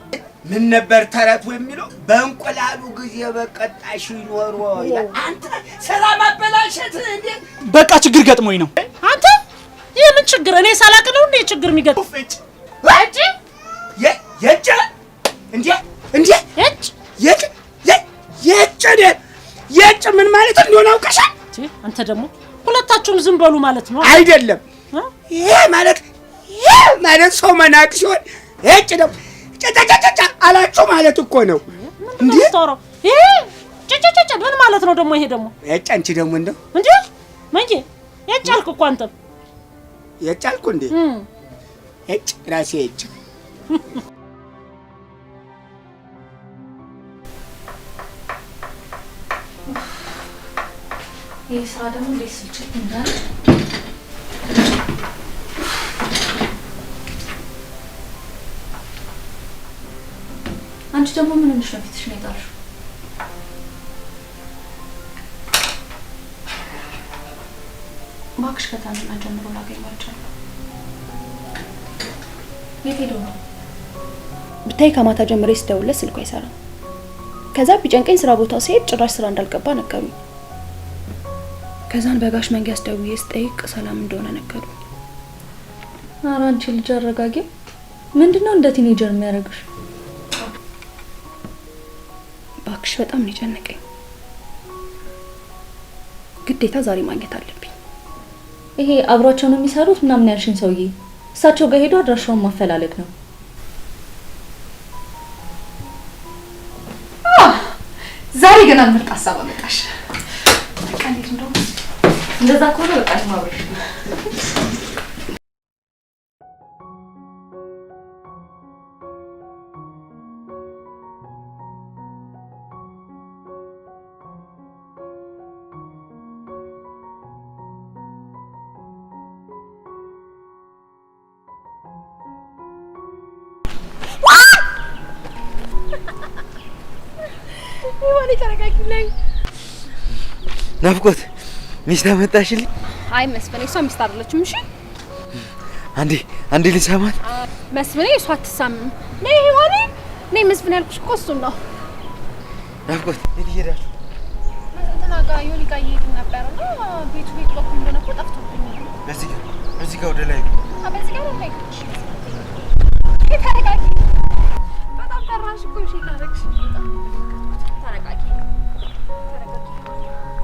ምን ነበር ተረቱ የሚለው? በእንቁላሉ ጊዜ በቀጣሽ ኖሮ ይላል። አንተ ስራ ማበላሸት እንዴ! በቃ ችግር ገጥሞኝ ነው። አንተ ይህ ምን ችግር? እኔ ሳላቅ ነው እንዴ ችግር የሚገጥም? እጭ የጭ እንዴ እንዴ የጭ የጭ የጭ የጭ ምን ማለት እንደሆነ አውቀሻል? አንተ ደግሞ ሁለታችሁም ዝም በሉ ማለት ነው። አይደለም፣ ይሄ ማለት ይሄ ማለት ሰው መናቅ ሲሆን የጭ ደግሞ ጨጨጨጨ አላችሁ ማለት እኮ ነው። እንዴ ይሄ ጨጨጨጨ ምን ማለት ነው ደግሞ? ይሄ ደግሞ የጭ አንቺ ደግሞ እንደው እንዴ መንጌ የጭ አልክ እኮ አንተም የጭ አልኩ እንዴ? የጭ ራሴ የጭ። ይህ ስራ ደግሞ እንዴት ስልችት እንዳለ። አንቺ ደግሞ ምን ሆነሽ ነው ፊትሽን የጣልሽው? እባክሽ ከትናንትና ጀምሮ ላገኘው አልቻልኩም። የት ሄዶ ነው? ብታይ ከማታ ጀምሬ ስደውልለት ስልኩ አይሰራም። ከዛ ቢጨንቀኝ ስራ ቦታው ሲሄድ ጭራሽ ስራ እንዳልገባ ነገሩኝ። ከዛን በጋሽ መንጊያስ ደውዬ ስጠይቅ ሰላም እንደሆነ ነገሩኝ። ኧረ አንቺ ልጅ አረጋጊው። ምንድነው እንደ teenager የሚያደርግሽ? እባክሽ በጣም ነው የጨነቀኝ። ግዴታ ዛሬ ማግኘት አለብኝ። ይሄ አብሯቸው ነው የሚሰሩት ምናምን ያልሽኝ ሰውዬ እሳቸው ጋር ሄዶ አድራሻውን ማፈላለግ ነው። ዛሬ ገና ምርጥ ሀሳብ አመጣሽ። በቃ እንዴት እንደው እንደዛ ከሆነ በቃ ማብረሽ ናፍቆት ሚስት አመጣሽልኝ? አይ መስፍኔ፣ እሷ ሚስት አይደለችም። እሺ አንዴ አንዴ ልሳማት። መስፍኔ፣ እሷ አትሳምም። ነይ ሔዋኔ፣ ነይ መስፍኔ ያልኩሽ እኮ እሱን ነው። ናፍቆት የት እየሄዳችሁ? እንትና ጋር ዮኒ ጋር እየሄድን ነበር እና ቤቱ ቤት በኩል እንደሆነ እኮ ጠፍቶብኝ ነው። በዚህ ጋር በዚህ ጋር ወደ ላይ በዚህ ጋር ነው። ተረጋጊ። በጣም ፈራሽ እኮ። እሺ ታረግሽ። ተረጋጊ ተረጋጊ።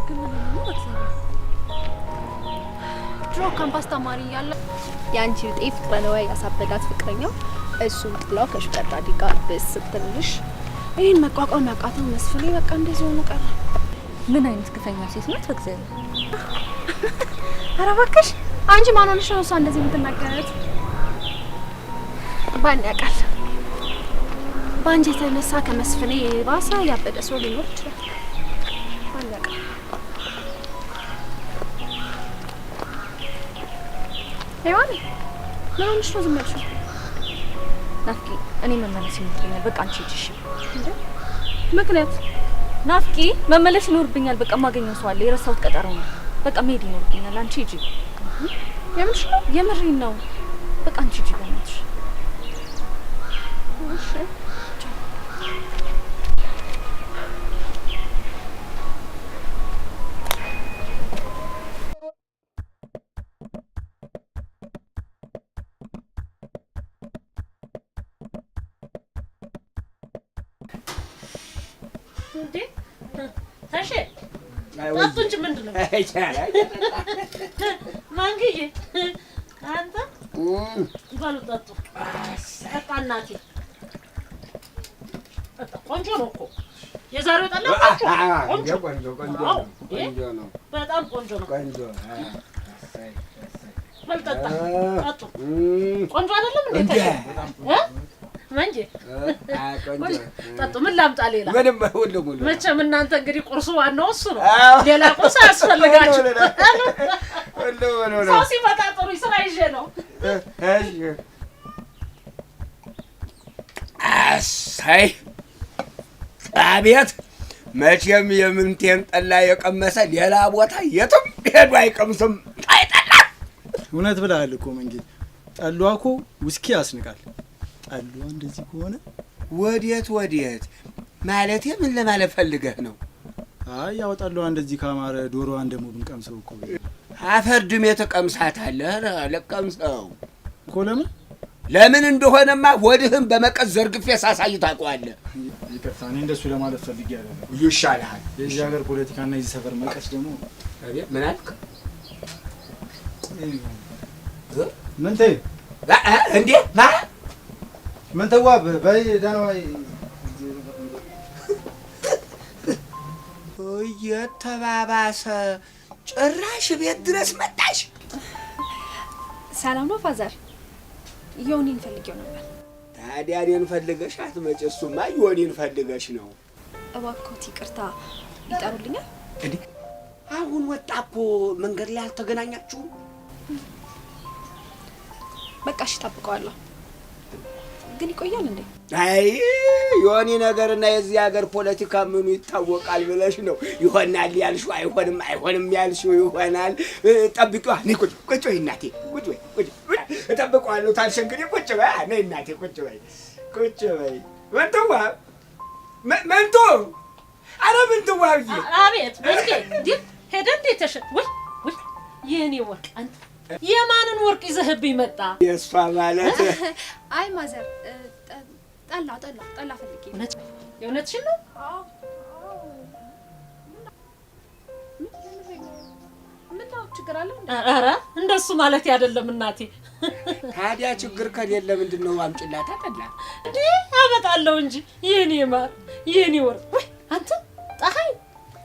ግን ምን ሆኖ ነው በእግዚአብሔር? ድሮ ካምፓስ ተማሪ እያለ የአንቺ ብጤ ፍቅረ ነዋይ ያሳበዳት ፍቅረኛው እሱን ጥላው ከ sugar daddy ጋር ብስ ስትልሽ ይህን መቋቋም ያቃተው መስፍኔ በቃ እንደዚህ ሆኖ ቀረ። ምን አይነት ግፈኛ ሴት ናት በእግዚአብሔር። ኧረ እባክሽ አንቺ ማን ሆነሽ ነው እሷ እንደዚህ የምትናገረት? ባን ያውቃል። በአንቺ የተነሳ ከመስፍኔ የባሰ ያበደ ሰው ሊኖር ይችላል። ማን ያውቃል? ሔዋኔ ምን ሆነሽ ነው ዝም ያልሽው? ናፍቂ እኔ መመለስ ይኖርብኛል። በቃ አንቺ ሂጂ እሺ። እንዴ ምክንያት? ናፍቂ መመለስ ይኖርብኛል። በቃ የማገኘው ሰው አለ። የረሳሁት ቀጠሮ ነው። በቃ መሄድ ይኖርብኛል። አንቺ ሂጂ። የምርሽ ነው? የምሬን ነው። በቃ አንቺ ሂጂ በእናትሽ። እሺ እንዴ ታሼ ጠጡ እንጂ ምንድን ነው ማንግዬ? አንተ በሉ ጠጡ። ጠጣ እናቴ ጠጣ። ቆንጆ ነው እኮ የዛሬው ጠላ ቆንጆ ቆንጆ ቆንጆ ቆንጆ ነው። በጣም ቆንጆ ነው። ቆንጆ በል ጠጣ፣ ጠጡ። ቆንጆ አይደለም እንዴ? ታሼ መንጄ ጠጡ። ምን ላምጣ ሌላ? ምንም ሁሉ ሙሉ። መቼም እናንተ እንግዲህ ቁርሱ ዋናው እሱ ነው። ሌላ ቁርስ አያስፈልጋችሁ። ሁሉ ሙሉ ነው። ሰው ሲመጣ ጥሩ ስራ ይዤ ነው። እሺ አሳይ አቤት! መቼም የምንቴን ጠላ የቀመሰ ሌላ ቦታ የትም ሄዶ አይቀምስም። አይጠላ እውነት ብለሃል እኮ መንጌ። ጠሏ እኮ ውስኪ ያስንቃል። ጠሏ እንደዚህ ከሆነ ወዴት ወዴት ማለቴ ምን ለማለት ፈልገህ ነው? አይ ያወጣለሁ እንደዚህ ካማረ ዶሮዋን ደግሞ ብንቀምሰው እኮ። አፈር ድሜ ትቀምሳታለህ። ኧረ ልቀምሰው እኮ። ለምን ለምን እንደሆነማ ሆድህን በመቀስ ዘርግፌ ሳሳይ ታውቀዋለህ። ይቅርታ፣ እኔ እንደሱ ለማለት ፈልጌ አይደለም። ይሻልሃል። የዚህ ሀገር ፖለቲካና የዚህ ሰፈር መቀስ ደግሞ። ምን አልክ? ምን ተይ እንዴ ማ ምን ተዋብ በይ ደህና ዋይ። እየተባባሰ ጭራሽ ቤት ድረስ መጣሽ። ሰላም ነው father? ዮኒን ፈልጌው ነበር። ታዲያ እኔን ፈልገሽ አትመጪ። እሱማ ዮኒን ፈልገሽ ነው። እባክዎት ይቅርታ ይጠሩልኛል? እንዴ አሁን ወጣ እኮ፣ መንገድ ላይ አልተገናኛችሁም? በቃ እሺ እጠብቀዋለሁ። ግን ይቆያል እንዴ? አይ ዮኒ ነገርና የዚህ ሀገር ፖለቲካ ምኑ ይታወቃል ብለሽ ነው። ይሆናል ያልሽው አይሆንም፣ አይሆንም ያልሽው ይሆናል። ጠብቂዋ። ነይ ቁጭ ቁጭ በይ እናቴ፣ ቁጭ በይ ቁጭ። እጠብቀዋለሁ ታልሽ እንግዲህ ቁጭ በይ። ነይ እናቴ ቁጭ በይ ቁጭ በይ። ምንትዋ ምንቱ፣ ኧረ ምንትዋ ብዬ። አቤት። እንዴ እንዴ ሄደ እንዴ ተሸ ውይ ውይ የኔ ወርቅ፣ አንተ የማንን ወርቅ ይዘህብኝ መጣ? የእሷ ማለት። አይ mother፣ ጠላ ጠላ ጠላ ፈልጌ ነው። የእውነትሽን ነው? ምነው ችግር አለ? ኧረ እንደሱ ማለት አይደለም እናቴ። ታዲያ ችግር ከሌለ ምንድን ነው አምጪላታ ጠላ። እንዴ አመጣለሁ እንጂ፣ የኔ ማር የኔ ወርቅ። ወይ አንተ ፀሐይ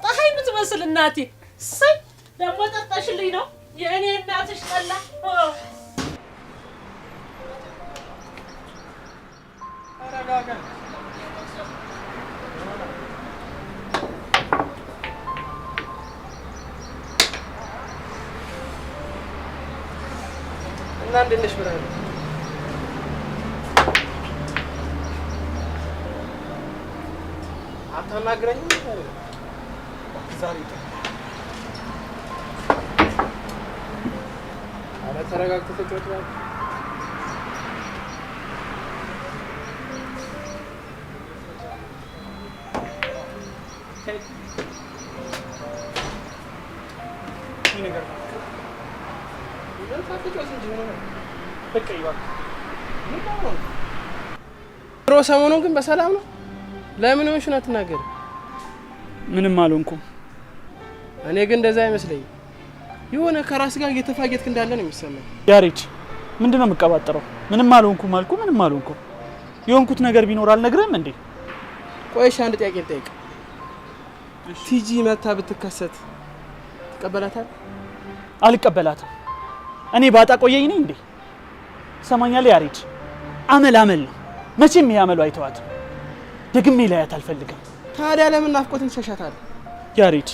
ፀሐይ የምትመስል እናቴ። እሰይ ደግሞ ጠጣሽልኝ ነው የእኔ እናትሽ ጠላ። እና እንዴት ነሽ ብርሃን? አታናግረኝም? ዛሬ ኧረ ተረጋግተህ ተጫወት እባክህ። ነገር ተጫወት እንጂ ምን ሆነህ? በቃ እባክህ። ድሮ ሰሞኑን ግን በሰላም ነው? ለምን ሆንሽን አትናገሪም? ምንም አልሆንኩም። እኔ ግን እንደዛ አይመስለኝም። የሆነ ከራስ ጋር እየተፋጌጥክ እንዳለ ነው የሚሰማኝ። ያሬድ ምንድን ነው የምቀባጠረው? ምንም አልሆንኩም አልኩ። ምንም አልሆንኩም። የሆንኩት ነገር ቢኖር አልነግርህም እንዴ? ቆይ እሺ አንድ ጥያቄ ልጠይቅ። ቲጂ መታ ብትከሰት ትቀበላታል? አልቀበላትም። እኔ ባጣ ቆየኝ ነኝ እንዴ? ትሰማኛለህ ያሬድ? አመል አመል ነው። መቼም ይሄ አመሉ አይተዋትም። ደግሜ ላያት አልፈልግም። ታዲያ ለምን ናፍቆትን ትሸሻታለህ? ያሬድ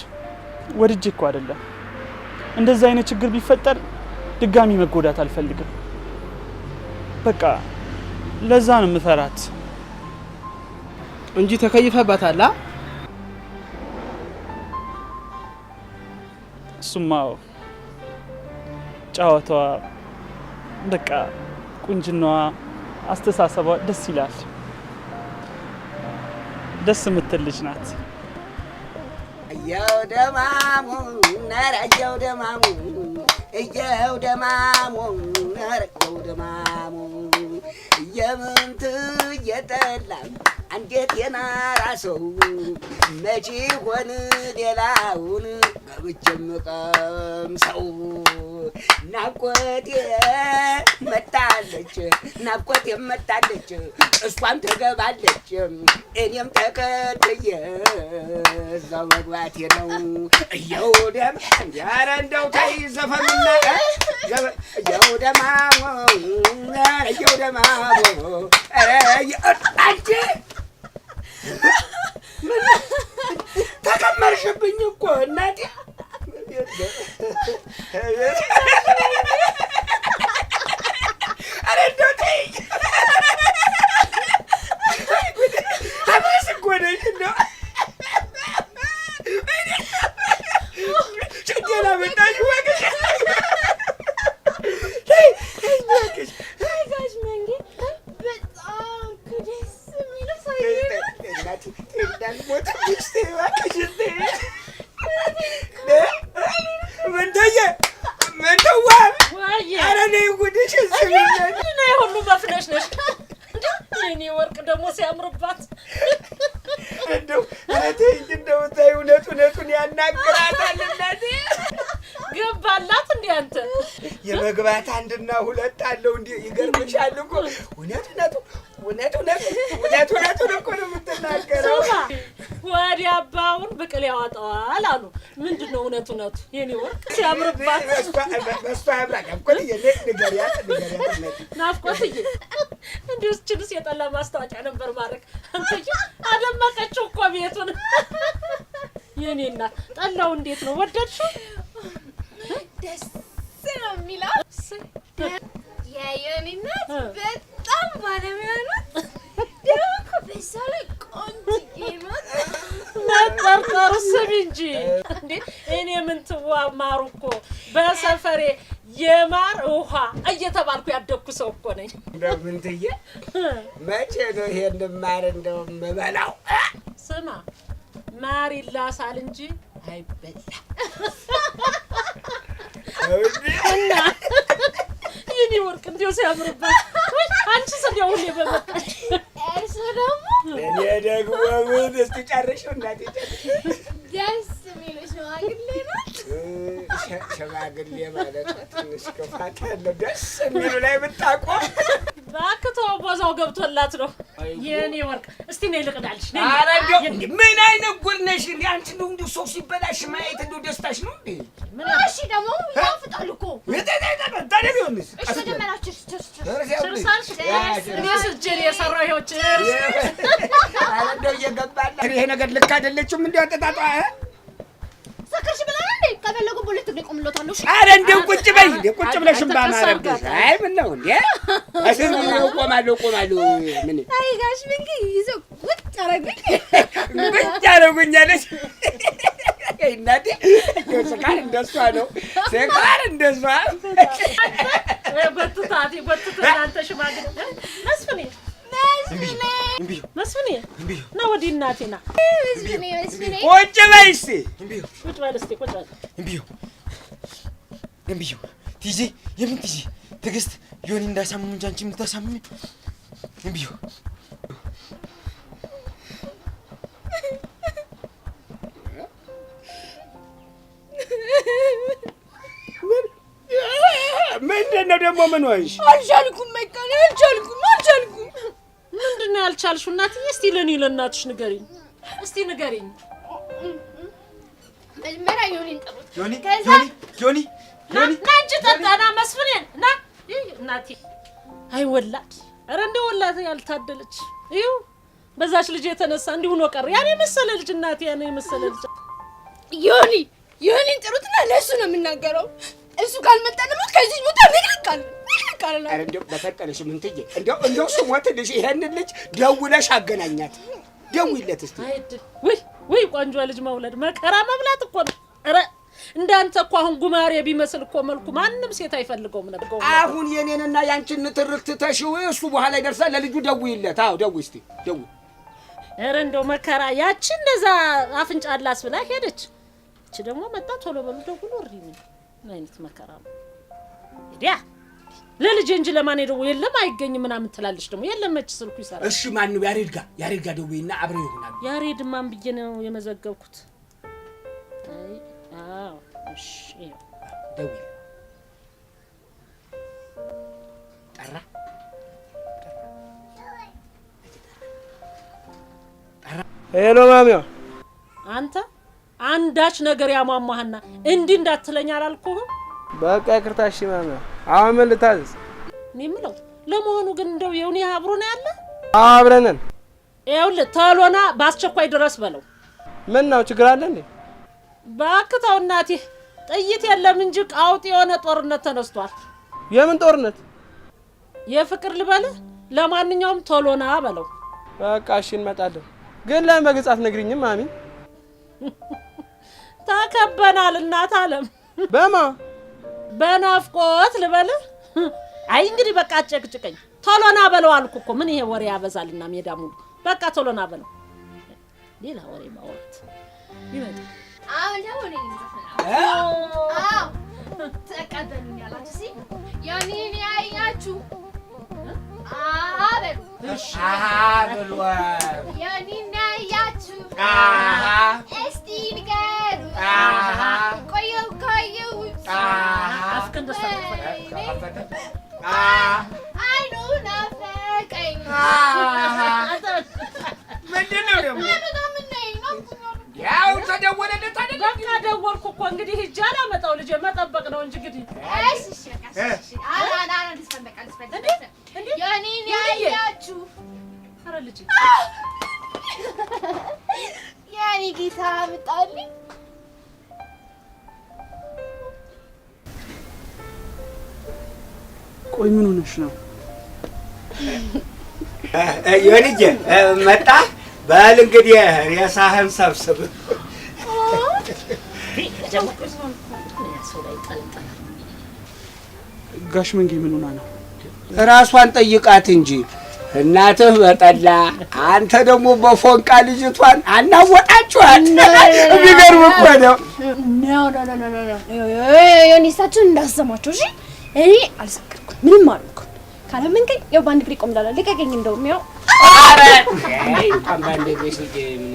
ወድጄ እኮ አይደለም። እንደዛ አይነት ችግር ቢፈጠር ድጋሚ መጎዳት አልፈልግም። በቃ ለዛ ነው የምፈራት እንጂ ተከይፈባታል። እሱማ ጨዋታዋ፣ በቃ ቁንጅናዋ፣ አስተሳሰቧ ደስ ይላል። ደስ የምትል ልጅ ናት። እየው ደማሙ ኧረ እየው ደማሙ እየው ደማሙ ኧረ እየው ደማሙ የምንት እየጠላ አንዴት የናራ ሰው መቼ ሆን ሌላውን ገብቼ የምቀምሰው። ናፍቆቴ መጣለች ናፍቆቴ መጣለች፣ እሷም ትገባለች እኔም ተከትዬ እዛው መግባቴ ነው። እየው ደም ኧረ እንደው ተይ ዘፈኑና እየው ደማሙ እየው ደማሙ ኧረ አንቺ ተከመርሽብኝ እኮ እናቴ። ኧረ እንደው ተይ አብረሽ እኮ ነሽ እንደው ችግር አመጣሽ እባክሽ። ተይ እባክሽ። ጋሽ መንጌ በጣም እኮ ደስ የሚለው አልሞትብሽ ተይ እባክሽ ተይ። ምንትዬ ምንትዋብ፣ ኧረ ነይ ጉድሽን ስሚኝ። ነይ ሁሉ መፍነሽነሽ። የእኔ ወርቅ ደግሞ ሲያምርባት። እንደው ኧረ ተይኝ፣ እንደው ተይ፣ እውነት እውነቱን ያናግራታል እናቴ። ገባላት እንዴ አንተ? የመግባት አንድና ሁለት አለው። እንዴ ይገርምሻል እኮ እውነት እውነቱ እውነት እውነቱ እውነት እውነቱን እኮ ነው የምትናገረው። ስማ፣ ወዲያ አባውን ብቅል ያወጣዋል አሉ። ምንድን ነው እውነት እውነቱ? የኔ ወርቅ ሲያምርባት። በእሷ ያምራል። ናፍቆትዬ ንገሪያት፣ ንገሪያት እናቴ። ናፍቆትዬ፣ እንዲሁ እችንስ የጠላ ማስታወቂያ ነበር ማድረግ። አንተዬ አደመቀችው እኮ ቤቱን። የኔ እናት ጠላው እንዴት ነው ወደድሽው? ደስ ነው የሚለው። የዮኒ እናት በጣም ባለሙያ ናት። ደግሞ እኮ በዛ ላይ ቆንጅዬ ናት። መጠርጠሩ ስሚ እንጂ እንዴ፣ እኔ ምንትዋ ማሩ እኮ በሰፈሬ የማር ውሃ እየተባልኩ ያደግኩ ሰው እኮ ነኝ። እንደው ምንትዬ መቼ ነው ይሄን ማር እንደው የምበላው? ስማ፣ ማር ይላሳል እንጂ አይበላም። እና የኔ ወርቅ እንዲያው ሲያምርባት። አንቺስ እንዲያው ሁሌ በመጣች። እርሱ ደግሞ እኔ ደግሞ ምን እስቲ ጨርሽው እናቴ ጨርሽው። ደስ የሚሉ ሽማግሌ ናት። ሽማግሌ ማለቷ ትንሽ ክፋት አለው። ደስ የሚሉ ላይ ብታቆም። እባክህ ተው፣ ቦዛው ገብቶላት ነው። የኔ ወርቅ እስቲ ነይ ልቅዳልሽ። ነይ። ኧረ እንደው ምን አይነት ጉድ ነሽ እንዴ አንቺ! እንደው እንዲሁ ሰው ሲበላሽ ማየት እንደው ደስታሽ ነው እንዴ? እሺ ደግሞ ይጣፍጣል እኮ። ታዲያ ቢሆንስ? እሺ መጀመሪያ cheers cheers cheers። Cheers አልሽ? እኔስ እጄን የሰራው ይኸው cheers። ኧረ እንደው እየገባላ ይሄ ነገር ልክ አይደለችም። እንደው አጠጣጧ ሰከርሽ ብለናል እንዴ? ከፈለጉ በሁለት እግሬ ቆምሎታለሁ። እሺ ኧረ እንደው ቁጭ በይ እንዴ፣ ቁጭ ብለሽ ባማረብሽ። አይ ምን ነው እንዴ? እስር እቆማለሁ እቆማለሁ። ምን አይ ጋሽ ምንጊ ይዘው ቁጭ አደረጉኝ። ቁጭ አደረጉኛለች። እናቴ እንደው ስካር እንደሷ ነው፣ ስካር እንደሷ። ጎትታት ጎትት እናንተ ሽማግሌ። መስፍኔ መስፍኔ ና ወዲህ እናቴ ና። መስፍኔ መስፍኔ ቁጭ በይ እስኪ። ቁጭ በል እስኪ ቁጭ በል። እምቢዮ እምቢዮ ቲጂ፣ የምን ቲጂ? ትዕግስት ዮኒ እንዳሳምም እንጂ አንቺ የምታሳምሚ እምቢዮ። ምንድን ነው ደግሞ ምን ሆንሽ? አልቻልኩም፣ በቃ እኔ አልቻልኩም፣ አልቻልኩም። ምንድን ነው ያልቻልሽው እናትዬ? እስቲ ለእኔ ለእናትሽ ንገሪኝ፣ እስቲ ንገሪኝ። መጀመሪያ ዮኒን ጥሩት። ዮኒ ከዛ ዮኒ ዮኒ ና ና እንጂ ጠጣ ና መስፍኔን ና። ይህ እናቴ፣ አይ ወላድ፣ ኧረ እንደው ወላድ ያልታደለች ይኸው በዛች ልጅ የተነሳ እንዲሁ ሆኖ ቀረ። ያን የመሰለ ልጅ እናቴ፣ ያን የመሰለ ልጅ። ዮኒ ዮኒን ጥሩትና ለእሱ ነው የምናገረው። እሱ ካልመጣ ደግሞ ከዚህ ቦታ ንቅንቅ አለ ንቅንቅ አለ። ኧረ እንደው በፈጠረሽ ምንትዬ፣ እንደው እንደው ስሞትልሽ ይሄንን ልጅ ደውለሽ አገናኛት። ደውይለት እስቲ። አይ እድል፣ ውይ ውይ፣ ቆንጆ ልጅ መውለድ መከራ መብላት እኮ ነው። ኧረ እንዳንተ እኮ አሁን ጉማሬ ቢመስል እኮ መልኩ ማንም ሴት አይፈልገውም ነበር። አሁን የኔንና ያንቺን ንትርክ ትተሽው እሱ በኋላ ይደርሳል። ለልጁ ደውይለት። አዎ ደውይ እስቲ ደውይ። ኧረ እንደው መከራ። ያቺ እንደዛ አፍንጫ አላስ ብላ ሄደች። እቺ ደግሞ መጣ ቶሎ በሉ ደውሎ እሪ። ምን አይነት መከራ ነው? ሄዲያ ለልጄ እንጂ ለማን ሄደው የለም አይገኝም ምናምን ትላለች። ደግሞ የለም መች ስልኩ ይሰራል። እሺ ማን ነው? ያሬድ ጋር፣ ያሬድ ጋር ደውይና አብረው ይሆናሉ። ያሬድ ማን ብዬ ነው የመዘገብኩት? አይ አዎ እሺ ይኸው። ደውይ። ጠራ Hello ማሚዋ። አንተ አንዳች ነገር ያሟሟህና እንዲህ እንዳትለኝ አላልኩህም? በቃ ይቅርታ። እሺ ማሚዋ፣ አሁን ምን ልታዘዝ? እኔ የምለው ለመሆኑ ግን እንደው የውኒ አብሮ ነው ያለ? አብረን ነን። ይኸውልህ ቶሎ ና በአስቸኳይ ድረስ በለው። ምን ነው ችግር አለ እንዴ? እባክህ ተው እናቴ፣ ጥይት የለም እንጂ ቃውጥ የሆነ ጦርነት ተነስቷል። የምን ጦርነት? የፍቅር ልበልህ። ለማንኛውም ቶሎ ና በለው። በቃ እሺ እንመጣለን። ግን ለምን በግልጽ አትነግሪኝም ማሚ? ተከበናል እናት አለም። በማ? በናፍቆት ልበልህ። አይ እንግዲህ በቃ አጨቅጭቀኝ። ቶሎ ና በለው አልኩ እኮ። ምን ይሄ ወሬ ያበዛልና ሜዳ ሙሉ። በቃ ቶሎ ና በለው። ሌላ ወሬ ማውራት ይመጣል። አሁን ደግሞ እኔ ነኝ የምዘፍነው። አዎ ተቀበሉኛላችሁ። እስኪ ዮኒን ያያችሁ አሃ በሉ። አሃ በሉ። ዮኒን ያያችሁ አሃ እስቲ ንገሩ። አሃ ቆየው ካየሁት አፍክን ደስ አይኑ ናፈቀኝ። ምንድን ነው ደግሞ? ያው ተደወለለት አይደል? በቃ ደወልኩ እኮ እንግዲህ ሂጅ አላመጣው ልጄ መጠበቅ ነው እንጂ እንግዲህ። እሺ እሺ በቃ እሺ። አሁን አሁን ልዝፈን በቃ ልዝፈን። ዮኒን ያያችሁ ኧረ ልጄ የኔ ጌታ መጣልኝ። ቆይ ምን ሆነሽ ነው? ዮኒዬ መጣ። በል እንግዲህ ሬሳህን ሰብስብ። ጋሽ መንጌ ምን ሆና ነው? ራሷን ጠይቃት እንጂ እናትህ በጠላ አንተ ደግሞ በፎንቃ ልጅቷን አናወጣችኋት። የሚገርም እኮ ነው። No no no no no ዮኒ፣ እሳቸውን እንዳሰማቸው እሺ። እኔ አልሰከርኩም፣ ምንም አልሆንኩም። ካላመንከኝ ያው በአንድ እግሬ ቆምላለሁ። ልቀቀኝ። እንደውም ያው እንኳን በአንድ እግርሽ ልጄ ምን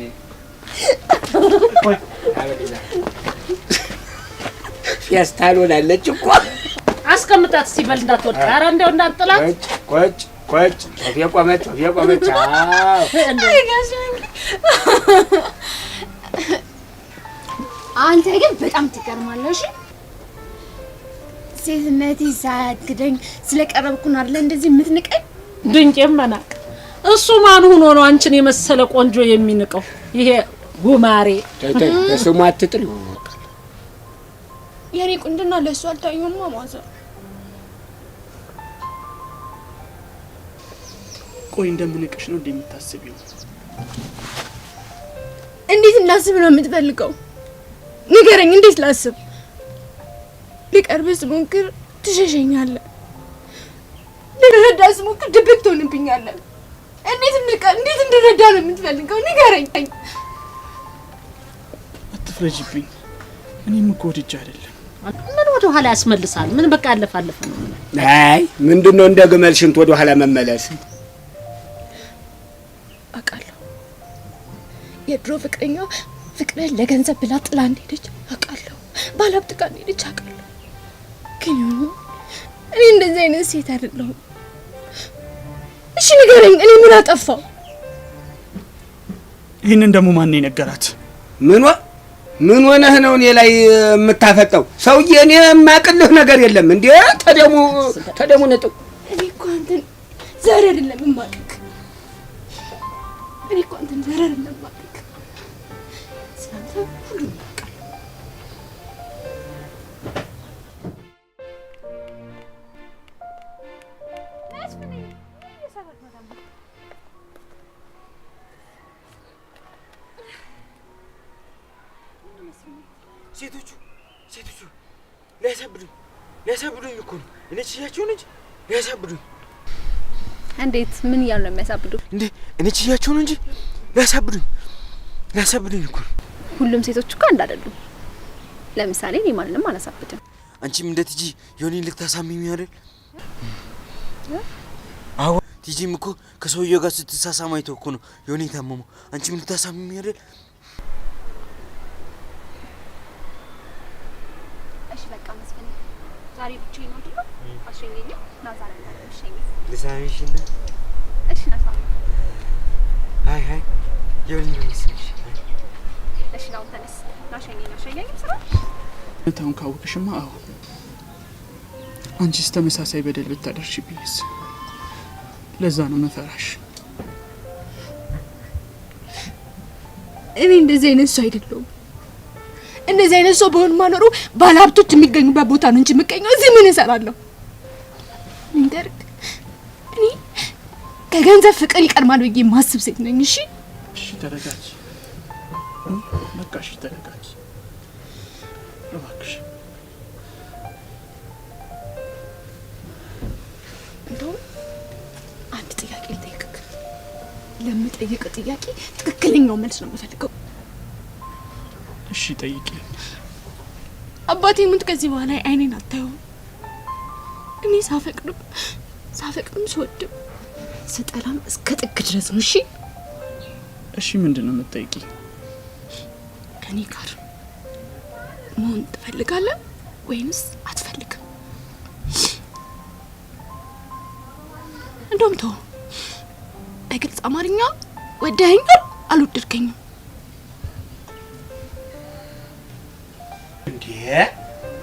ፌስታል ሆናለች እኮ። አስቀምጣት ሲበል እንዳትወድቅ። ኧረ እንደው እንዳትጥላት። ቁጭ ቁጭ ወፌ ቆመች፣ ወፌ ቆመች። አዎ አንተ ግን በጣም ትገርማለህ። እሺ ሴትነቴ ሳያግደኝ ስለቀረብኩን አይደለ እንደዚህ የምትንቀኝ? ድንቄም መናቅ። እሱ ማን ሆኖ ነው አንቺን የመሰለ ቆንጆ የሚንቀው? ይሄ ጉማሬ። ተይ ተይ፣ በስሙ አትጥሪው። የኔ ቁንጅና ለእሱ አልታየውማ ማዘር። ቆይ እንደምንቅሽ ነው እንደምታስቢው? እንዴት እንዳስብ ነው የምትፈልገው? ንገረኝ፣ እንዴት ላስብ? ልቀርብህ ስሞክር ትሸሸኛለህ፣ ልረዳ ስሞክር ድብቅ ትሆንብኛለህ። እንዴት እንድረዳ ነው የምትፈልገው? ንገረኝ። አትፍረጅብኝ፣ እኔም እኮ ወድጄ አይደለም። ምን ወደ ኋላ ያስመልሳል? ምን በቃ አለፈ አለፈ ነው። አይ ምንድነው እንደ ግመል ሽንት ወደ ኋላ መመለስ? አውቃለሁ የድሮ ፍቅረኛ ፍቅርህን ለገንዘብ ብላ ጥላ እንደሄደች አውቃለሁ። ባለሀብት ጋር እንደሄደች አውቃለሁ። ግን እኔ እንደዚህ አይነት ሴት አይደለሁም። እሺ ንገረኝ፣ እኔ ምን አጠፋው? ይህንን ደግሞ ማን የነገራት? ምን ሆነህ ነው እኔ ላይ የምታፈጠው? ሰውዬ እኔ የማቅልህ ነገር የለም እንዴ። ተደሙ ነጥብ። እኔ እኮ አንተን ዛሬ አይደለም የማቅክ። እኔ እኮ አንተን ዛሬ አይደለም የማቅክ። ስላንተ ሁሉም አውቃለሁ። ሴቶቹ ሊያሳብዱኝ እኮ ነው። እኔ ችያቸውን እንጂ ሊያሳብዱኝ። እንዴት? ምን እያሉ ነው የሚያሳብዱ? እንዴ እኔ ችያቸውን እንጂ ሊያሳብዱኝ እኮ ነው። ሁሉም ሴቶች እኮ አንድ አይደሉም። ለምሳሌ እኔ ማንንም አላሳብድም። አንቺም እንደ ቲጂ ዮኒን ልታሳምሚ አይደል? አዎ ቲጂም እኮ ከሰውየው ጋር ስትሳሳም አይቶ እኮ ነው ዮኒ የታመመው። አንቺም ልታሳምሚ አይደል? እሺ በቃ መስፍን ዛሬ ብቻዬን ነው አይደል? አሸኘኝ። ና ዛሬ አሸኘኝ። ልሳምሽ እና እሺ ና ሳሚ። አይ አይ ዮኒ ነው የሚስምሽ። እሺ ና ተነስ። ና ሸኘኝ። አሸኘኝም ስራ እውነታውን ካወቅሽማ አዎ። አንቺስ ተመሳሳይ በደል ብታደርሽብኝስ? ለዛ ነው መፈራሽ። እኔ እንደዚህ አይነት ሰው አይደለሁም። እንደዚህ አይነት ሰው በሆን ማኖሩ ባለሀብቶች የሚገኙበት ቦታ ነው እንጂ የምገኘው እዚህ ምን እሰራለሁ? ልንገርህ፣ እኔ ከገንዘብ ፍቅር ይቀድማል ብዬ የማስብ ሴት ነኝ። እሺ እሺ፣ ተረጋጊ። በቃ እሺ፣ ተረጋጊ እባክሽ። እንደውም አንድ ጥያቄ ልጠይቅህ። ለምጠይቅህ ለምጠይቅ ጥያቄ ትክክለኛው መልስ ነው የምፈልገው። እሺ ጠይቂ። አባቴ ሙት ከዚህ በኋላ አይኔን አታየውም። እኔ ሳፈቅርም ሳፈቅርም ስወድም ስጠላም እስከ ጥግ ድረስ ነው። እሺ እሺ፣ ምንድን ነው የምትጠይቂ? ከኔ ጋር መሆን ትፈልጋለህ ወይንስ አትፈልግም? እንደውም ተው፣ በግልጽ አማርኛ ወደኸኛል አልወደድከኝም? እንዴ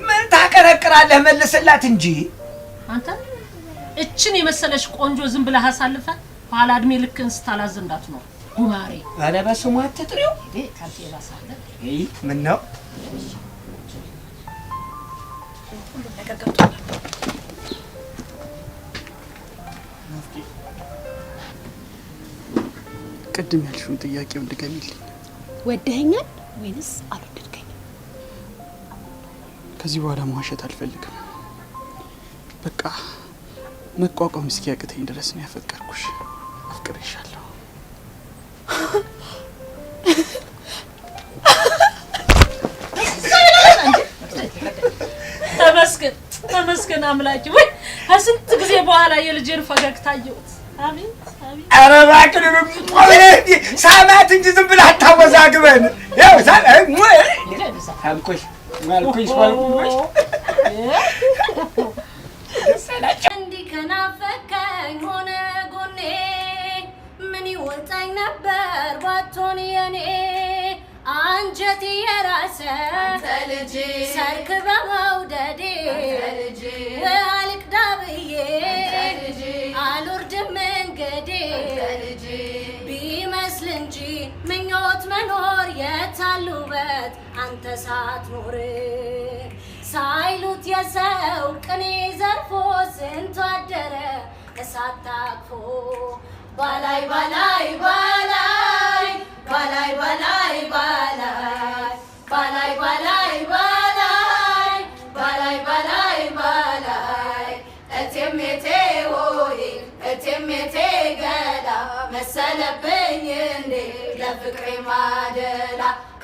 ምን ታቀረቅራለህ? መልስላት እንጂ። አንተ እችን የመሰለሽ ቆንጆ ዝም ብለህ አሳልፈህ ኋላ እድሜ ልክህን ስታላዝን እንዳትኖር ጉማሬ። ኧረ በስሟ አትጥሪው። እንዴ ካንተ የባሰ አለ? አይ ምን ነው ሁሉም ነገር ገብቶኛል። ቅድም ያልሽውን ጥያቄውን ድገሚልኝ። ወደኸኛል ወይንስ አልወደድከኝም? ከዚህ በኋላ መዋሸት አልፈልግም። በቃ መቋቋም እስኪያቅተኝ ድረስ ነው ያፈቀርኩሽ። አፍቅሬሻለሁ። ተመስገን ተመስገን አምላኬ። ወይ ከስንት ጊዜ በኋላ የልጄን ፈገግታ አየሁት። አቤት አቤት። ኧረ እባክህ ሳማት እንጂ ዝም ብለህ አታወዛግበን። ያው ሳምኩሽ አልኩሽ አልኩሽ። እንዲህ ከናፈከኝ ሆነ ጎኔ ምን ይወጣኝ ነበር ባትሆን የኔ አንጀት የራሰ ሰርክ በመውደዴ አልቅዳ ብዬ አልወርድም መንገዴ ቢመስል እንጂ ምኞት መኖር የታሉበት አንተ ሳትኖር ሳይሉት የሰው ቅኔ ዘርፎ ስንቱ አደረ እሳት ታቅፎ ባላይ ባላይ ባላይ ባላይ ባላይ ባላይ ባላይ ባላይ ባላይ ባላይ ባላይ ባላይ እቴሜቴ ሆይ እቴሜቴ ገላ መሰለብኝ እንዴ ለፍቅሬ ማደላ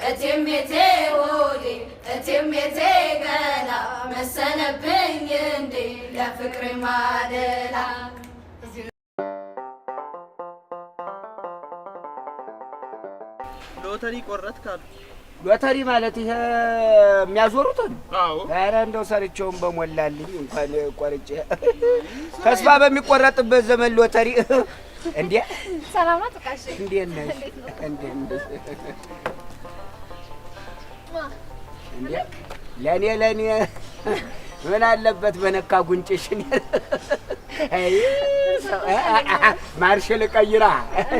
እቴሜቴ ሆይ እቴሜቴ ገላ መሰለብኝ እንዴ ለፍቅሬ ማደላ። ሎተሪ ቆረጥክ አሉ። ሎተሪ ማለት ይሄ የሚያዞሩት ነው? አዎ። ኧረ እንደው ሰርቼውን በሞላልኝ እንኳን ቆርጬ ተስፋ በሚቆረጥበት ዘመን ሎተሪ እንዴ! ሰላም ነው ጥቃሽ? እንዴት ነሽ? እንዴት ነሽ? እንዴ ለኔ ለኔ ምን አለበት በነካ ጉንጭሽን። አይ ማርሽ ልቀይራ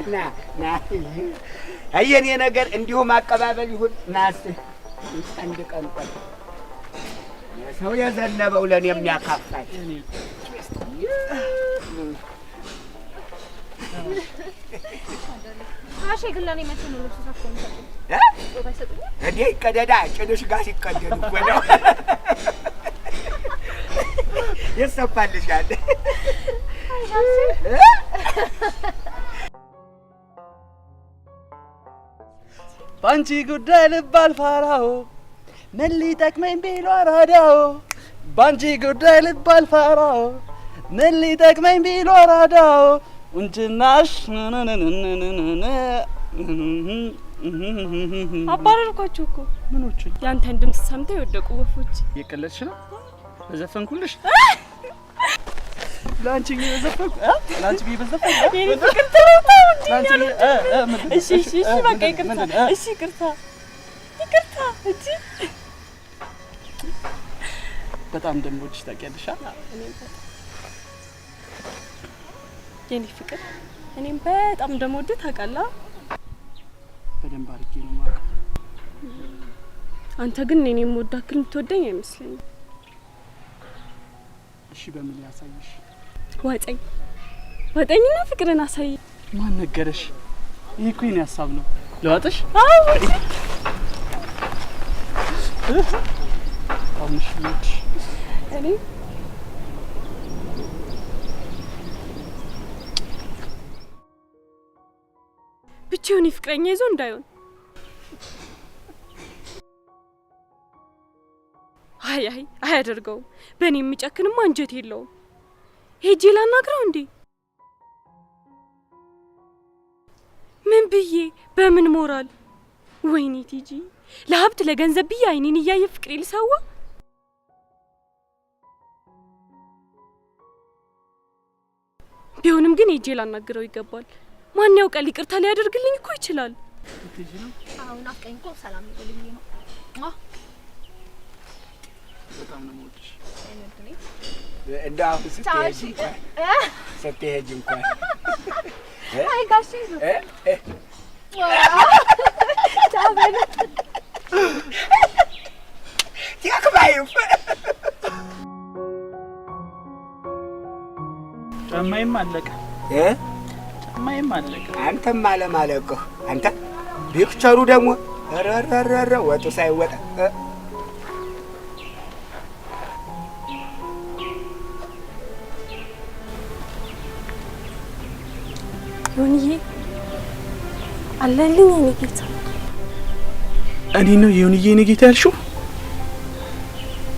ና ና። አይ የኔ ነገር እንዲሁ ማቀባበል ይሁን። ናስ አንድ ቀን ቆይ ሰው የዘነበው ለኔ የሚያካፋኝ ጋሼ ግን ለኔ መቼ ነው ልብስ ሰፍቶ የሚሰጡኝ? ስጦታ ይሰጡኛል? እንዴ ይቀደዳ ጭንሽ ጋር ሲቀደድ እኮ ነው ይሰፋልሻል። ባንቺ ጉዳይ ልባል ፋራው ምን ሊጠቅመኝ ቢሉ አራዳው ባንቺ ጉዳይ ልባል ፋራው ምን ሊጠቅመኝ ቢሉ አራዳው እንጅናሽ አባረርኳቸው እኮ። ምኖቹ? ያንተን ድምጽ ሰምተው የወደቁ ወፎች። እየቀለድሽ ነው? በዘፈንኩልሽ ላንቺ ብዬ በዘፈንኩ ላንቺ ብዬ በዘፈንኩ የኔ ፍቅር ተረታው እንጂ እሺ እሺ እሺ በቃ ይቅርታ። እሺ ይቅርታ ይቅርታ። እቺ በጣም እንደምወድሽ ታውቂያለሽ። የኔ ፍቅር እኔም በጣም እንደምወድህ ታውቃለህ። በደንብ አድርጌ ነው የማውቀው። አንተ ግን እኔን የምወድህ ያክል የምትወደኝ አይመስለኝም። እሺ በምን ላሳይሽ? ዋጠኝ ዋጠኝና ፍቅርን አሳይ። ማን ነገረሽ? ይሄ እኮ የኔ ሀሳብ ነው። ልዋጥሽ? አዎ። አሁንሽ እኔ መቼውን ፍቅረኛ ይዞ እንዳይሆን። አይ አይ አያደርገውም። በእኔ የሚጨክንማ አንጀት የለውም። ሄጄ ላናግረው እንዴ? ምን ብዬ በምን ሞራል? ወይኔ ቲጂ፣ ለሀብት ለገንዘብ ብዬ አይኔን እያየ ፍቅሬ ልሰዋ? ቢሆንም ግን ሄጄ ላናግረው ይገባል። ማን ያውቃል፣ ይቅርታ ሊያደርግልኝ እኮ ይችላል። አሁን ናፍቀኝ እኮ ሰላም ልበል ብዬ ነው። በጣም ነው የምወድሽ። እንደው አሁን ስትሄጂ እንኳን አይ ጋሼ ቻው በል። ቴክ ጫማዬም አለቀ። ጫማዬም አለቀ። አንተም አለማለቅህ አንተ ፒክቸሩ ደግሞ ኧረ ወጡ ሳይወጣ ዮኒዬ አለልኝ የኔ ጌታ። እኔ ነው ዮኒዬ የኔ ጌታ ያልሽው?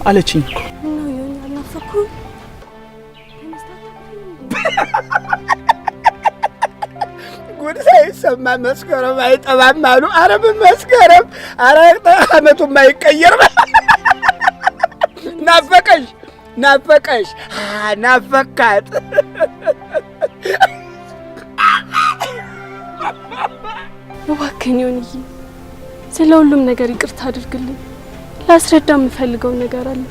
አለችኝ እኮ። ምነው ዮኒ አልናፈኩህም? ጉድ ሳይሰማ መስከረም አይጠባም አሉ። ኧረ ምን መስከረም፣ ኧረ አመቱም አይቀየርም። ናፈቀሽ ናፈቀሽ ናፈካት። እባክህን ዮኒዬ ስለ ሁሉም ነገር ይቅርታ አድርግልኝ። ላስረዳ የምፈልገው ነገር አለ።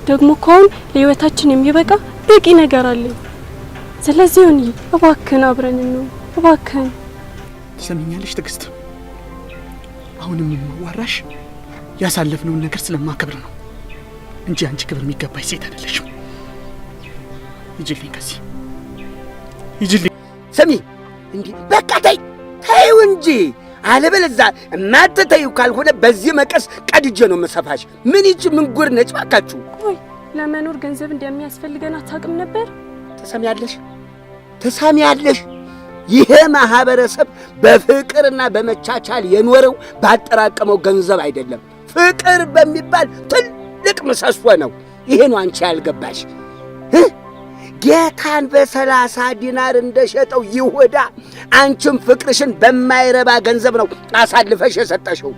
ደግሞ እኮ አሁን ለህይወታችን የሚበቃ በቂ ነገር አለኝ። ስለዚህ ዮኒዬ እባክህን አብረን እንሁን፣ እባክህን። ትሰሚኛለሽ ትዕግስት? አሁንም የማዋራሽ ያሳለፍነውን ነገር ስለማከብር ነው እንጂ አንቺ ክብር የሚገባሽ ሴት አይደለሽም። ሂጂልኝ ከዚህ ሂጂልኝ። ስሚ እንዴ በቃ ተይ ተይው እንጂ፣ አለበለዚያ የማትተይው ካልሆነ በዚህ መቀስ ቀድጄ ነው የምሰፋሽ። ምን ይቺ ምን ጉድ ነች ባካችሁ? ወይ ለመኖር ገንዘብ እንደሚያስፈልገን አታውቅም ነበር? ትሰሚያለሽ ትሰሚያለሽ? ይሄ ማህበረሰብ በፍቅርና በመቻቻል የኖረው ባጠራቀመው ገንዘብ አይደለም። ፍቅር በሚባል ትልቅ ምሰሶ ነው። ይሄ ነው አንቺ ያልገባሽ። ጌታን በ30 ዲናር እንደሸጠው ይሁዳ አንቺም ፍቅርሽን በማይረባ ገንዘብ ነው አሳልፈሽ የሰጠሽው።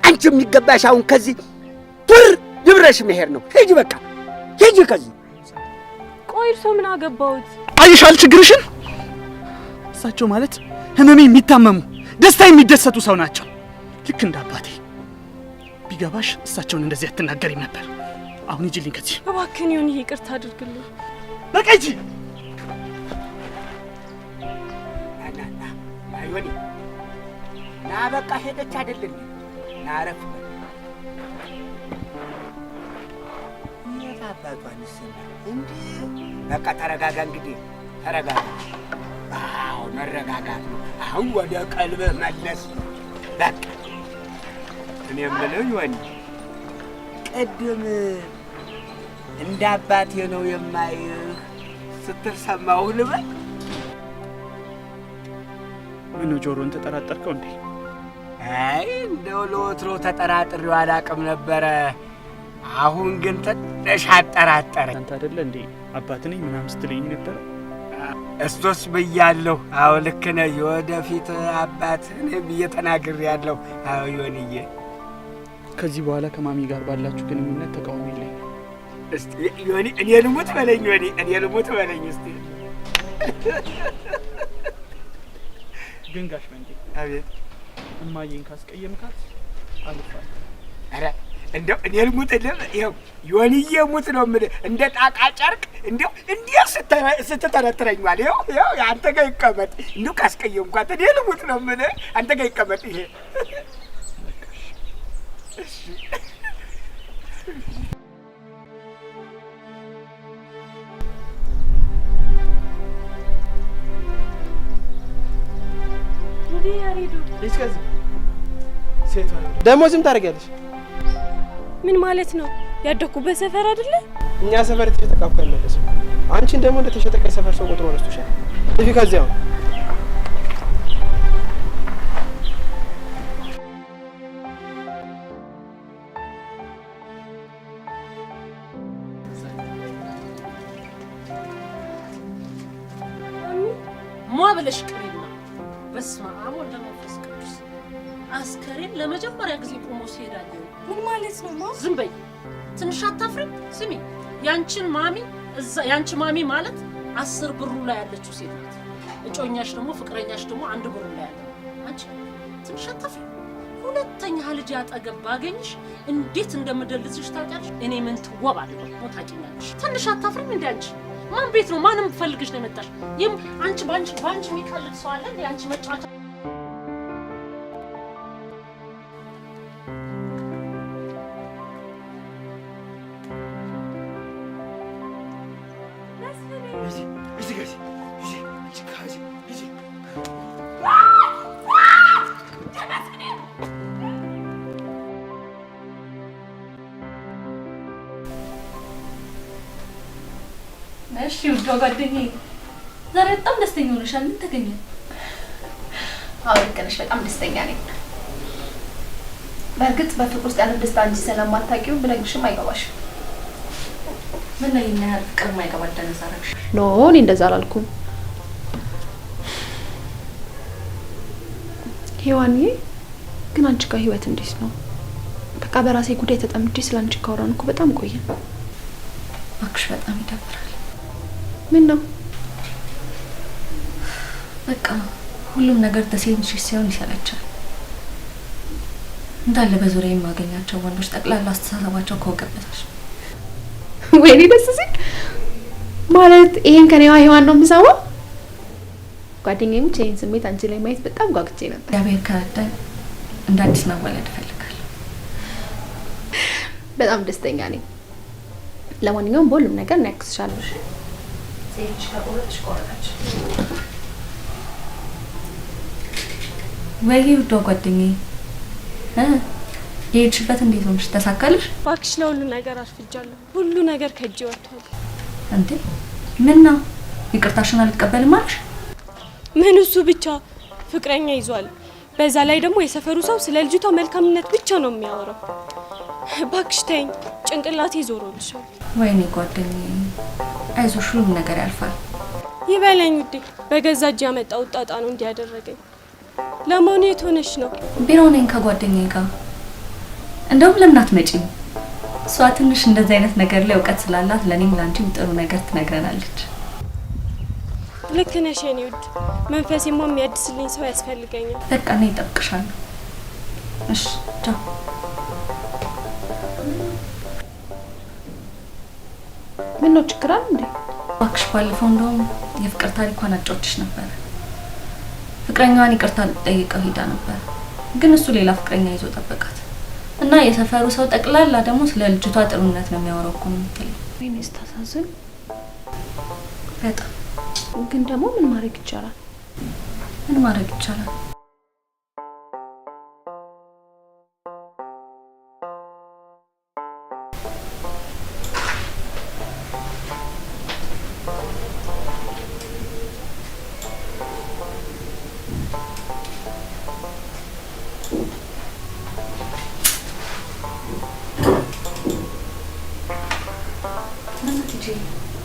አንቺም የሚገባሽ አሁን ከዚህ ቱር ድብረሽ መሄድ ነው። ሂጂ በቃ ሂጂ ከዚህ። ቆይ እርሶ ምን አገባውት? አይሻል ችግርሽን። እሳቸው ማለት ህመሜ የሚታመሙ ደስታ የሚደሰቱ ሰው ናቸው። ልክ እንደ አባቴ። ቢገባሽ እሳቸውን እንደዚህ አትናገሪም ነበር። አሁን ሂጂልኝ ከዚህ። እባክህን ዮኒዬ ይቅርታ አድርግልኝ። በቃ ሂጂ። ና ና ና ዮኒ ና በቃ ሄደች አይደል እንዴ? ና አረፍ በል። የት አባቷን ስማ እንዴ? በቃ ተረጋጋ እንግዲህ ተረጋጋ። አዎ መረጋጋት ነው። አሁን ወደ ቀልብህ መለስ። በቃ እኔ የምልህ ዮኒ ቅድም እንደ አባቴ ነው የማይህ ስትል ሰማሁህ ልበል? ምነው ጆሮን ተጠራጠርከው እንዴ? አይ እንደው ለወትሮ ተጠራጥሬው አላውቅም ነበረ። አሁን ግን ትንሽ አጠራጠረኝ። አንተ አይደለ እንዴ አባት ነኝ ምናምን ስትለኝ ነበር? እሱስ ብያለሁ። አዎ ልክ ነህ። የወደፊት አባት ነኝ ብዬ ተናግሬያለሁ። አዎ ዮኒዬ፣ ከዚህ በኋላ ከማሚ ጋር ባላችሁ ግንኙነት ተቃውሞ የለኝም። እስቲ ዮኒ እኔ ልሙት በለኝ። ዮኒ እኔ ልሙት በለኝ እስቲ። ግን ጋሽ መንጌ፣ አቤት። እማዬን ካስቀየምካት አልፋለሁ። ኧረ እንደው እኔ ልሙት ይኸው ዮኒዬ ሙት ነው የምልህ። እንደ ጣቃ ጨርቅ እንደው እንዲህ ስትተረትረኛል። ይኸው ይኸው አንተ ጋር ይቀመጥ። እንደው ካስቀየምኳት እኔ ልሙት ነው የምልህ። አንተ ጋር ይቀመጥ ይሄ። እሺ ደግሞ ዝም ታደርጊያለሽ? ምን ማለት ነው? ያደኩበት ሰፈር አይደለ? እኛ ሰፈር የተሸጠ ዕቃ እኮ አይመለስም። አንቺን ደግሞ እንደተሸጠ ዕቃ የሰፈር ሰው ቆጥሮ ረስቶሻል። ጥፊ ከዚያው። ሟ ብለሽ ቅሪና። በስመ አብ ወወልድ ወመንፈስ ቅዱስ። አስከሬን ለመጀመሪያ ጊዜ ቆሞ ሲሄድ አየሁ። ምን ማለት ነው ማ? ዝም በይ። ትንሽ አታፍሪም? ስሚ፣ ያንቺን ማሚ እዛ ያንቺ ማሚ ማለት 10 ብሩ ላይ ያለችው ሴት ናት። እጮኛሽ ደግሞ ፍቅረኛሽ ደግሞ 1 ብሩ ላይ ያለ። አንቺ ትንሽ አታፍሪም? ሁለተኛ ልጅ አጠገብ ባገኝሽ እንዴት እንደምደልዝሽ ታውቂያለሽ። እኔ ምን ትወብ አይደለም ታውቂኛለሽ። ትንሽ አታፍሪም እንዴ አንቺ? ማን ቤት ነው ማንም ፈልግሽ ነው የመጣሽ? ይም አንቺ ባንቺ ባንቺ የሚቀልድ ሰው አለ እንዴ? አንቺ መጫወቻ። እሺ ውዷ ጓደኛዬ፣ ዛሬ በጣም ደስተኛ ሆነሻል። ምን ተገኘ? አዎ ልክ ነሽ፣ በጣም ደስተኛ ነኝ። በእርግጥ በፍቅር ውስጥ ያለው ደስታ እንጂ ስለማታውቂው ብነግርሽም አይገባሽም። ምን ነው ይሄን ያህል ፍቅር የማይገባ ደነዝ አደረግሽ? No እኔ እንደዛ አላልኩም ሔዋንዬ። ግን አንቺ ጋር ህይወት እንዴት ነው? በቃ በራሴ ጉዳይ ተጠምጄ ስለ አንቺ ካወራን እኮ በጣም ቆየን። እባክሽ በጣም ይደብራል። ምን ነው? በቃ ሁሉም ነገር ተሴንሽ ሲሆን ይሰለቻል። እንዳለ በዙሪያ የማገኛቸው ወንዶች ጠቅላላ አስተሳሰባቸው ከወገብ በታች። ወይኔ ደስ ሲል። ማለት ይሄን ከኔዋ ሔዋን ነው የምሰማው። ጓደኛዬም ይሄን ስሜት አንቺ ላይ ማየት በጣም ጓጉቼ ነበር። እግዚአብሔር ከረዳኝ እንደ አዲስ መወለድ እፈልጋለሁ። በጣም ደስተኛ ነኝ። ለማንኛውም በሁሉም ነገር እኔ አግዝሻለሁ። እሺ? ሴትሽ ከቆረጥሽ ቆረጠች። ወይ ውዷ ጓደኛዬ፣ የሄድሽበት እንዴት ሆንሽ? ተሳካልሽ? እባክሽ ለሁሉ ነገር አርፍጃለሁ። ሁሉ ነገር ከእጄ ወጥቷል። እንዴ ምን ነው ይቅርታሽን አልቀበልም አልሽ? ምን እሱ ብቻ ፍቅረኛ ይዟል። በዛ ላይ ደግሞ የሰፈሩ ሰው ስለ ልጅቷ መልካምነት ብቻ ነው የሚያወራው። እባክሽ ተይኝ፣ ጭንቅላቴ ዞሮብሻል። ወይኔ ጓደኛዬ፣ አይዞሽ፣ ሁሉም ነገር ያልፋል። ይበለኝ ውዴ፣ በገዛ እጄ ያመጣው ጣጣ ነው እንዲህ ያደረገኝ። ለመሆኑ የት ሆነሽ ነው? ቢሮ ነኝ ከጓደኛዬ ጋር። እንደውም ለምን አትመጪም? እሷ ትንሽ እንደዚህ አይነት ነገር ላይ እውቀት ስላላት ለኔም ላንቺም ጥሩ ነገር ትነግረናለች። ልክ ነሽ የኔ ውድ። መንፈሴማ የሚያድስልኝ ሰው ያስፈልገኛል። በቃ እኔ እጠብቅሻለሁ። እሺ ቻው። ምን ነው ችግር አለ እንዴ? እባክሽ ባለፈው እንደውም የፍቅር ታሪኳን አጫውቼሽ ነበር። ፍቅረኛዋን ይቅርታ ልትጠይቀው ሄዳ ነበር፣ ግን እሱ ሌላ ፍቅረኛ ይዞ ጠበቃት እና የሰፈሩ ሰው ጠቅላላ ደግሞ ስለ ልጅቷ ጥሩነት ነው የሚያወራው እኮ ነው የምትለኝ። ወይኔ ስታሳዝን። በጣም ግን ደግሞ ምን ማድረግ ይቻላል? ምን ማድረግ ይቻላል?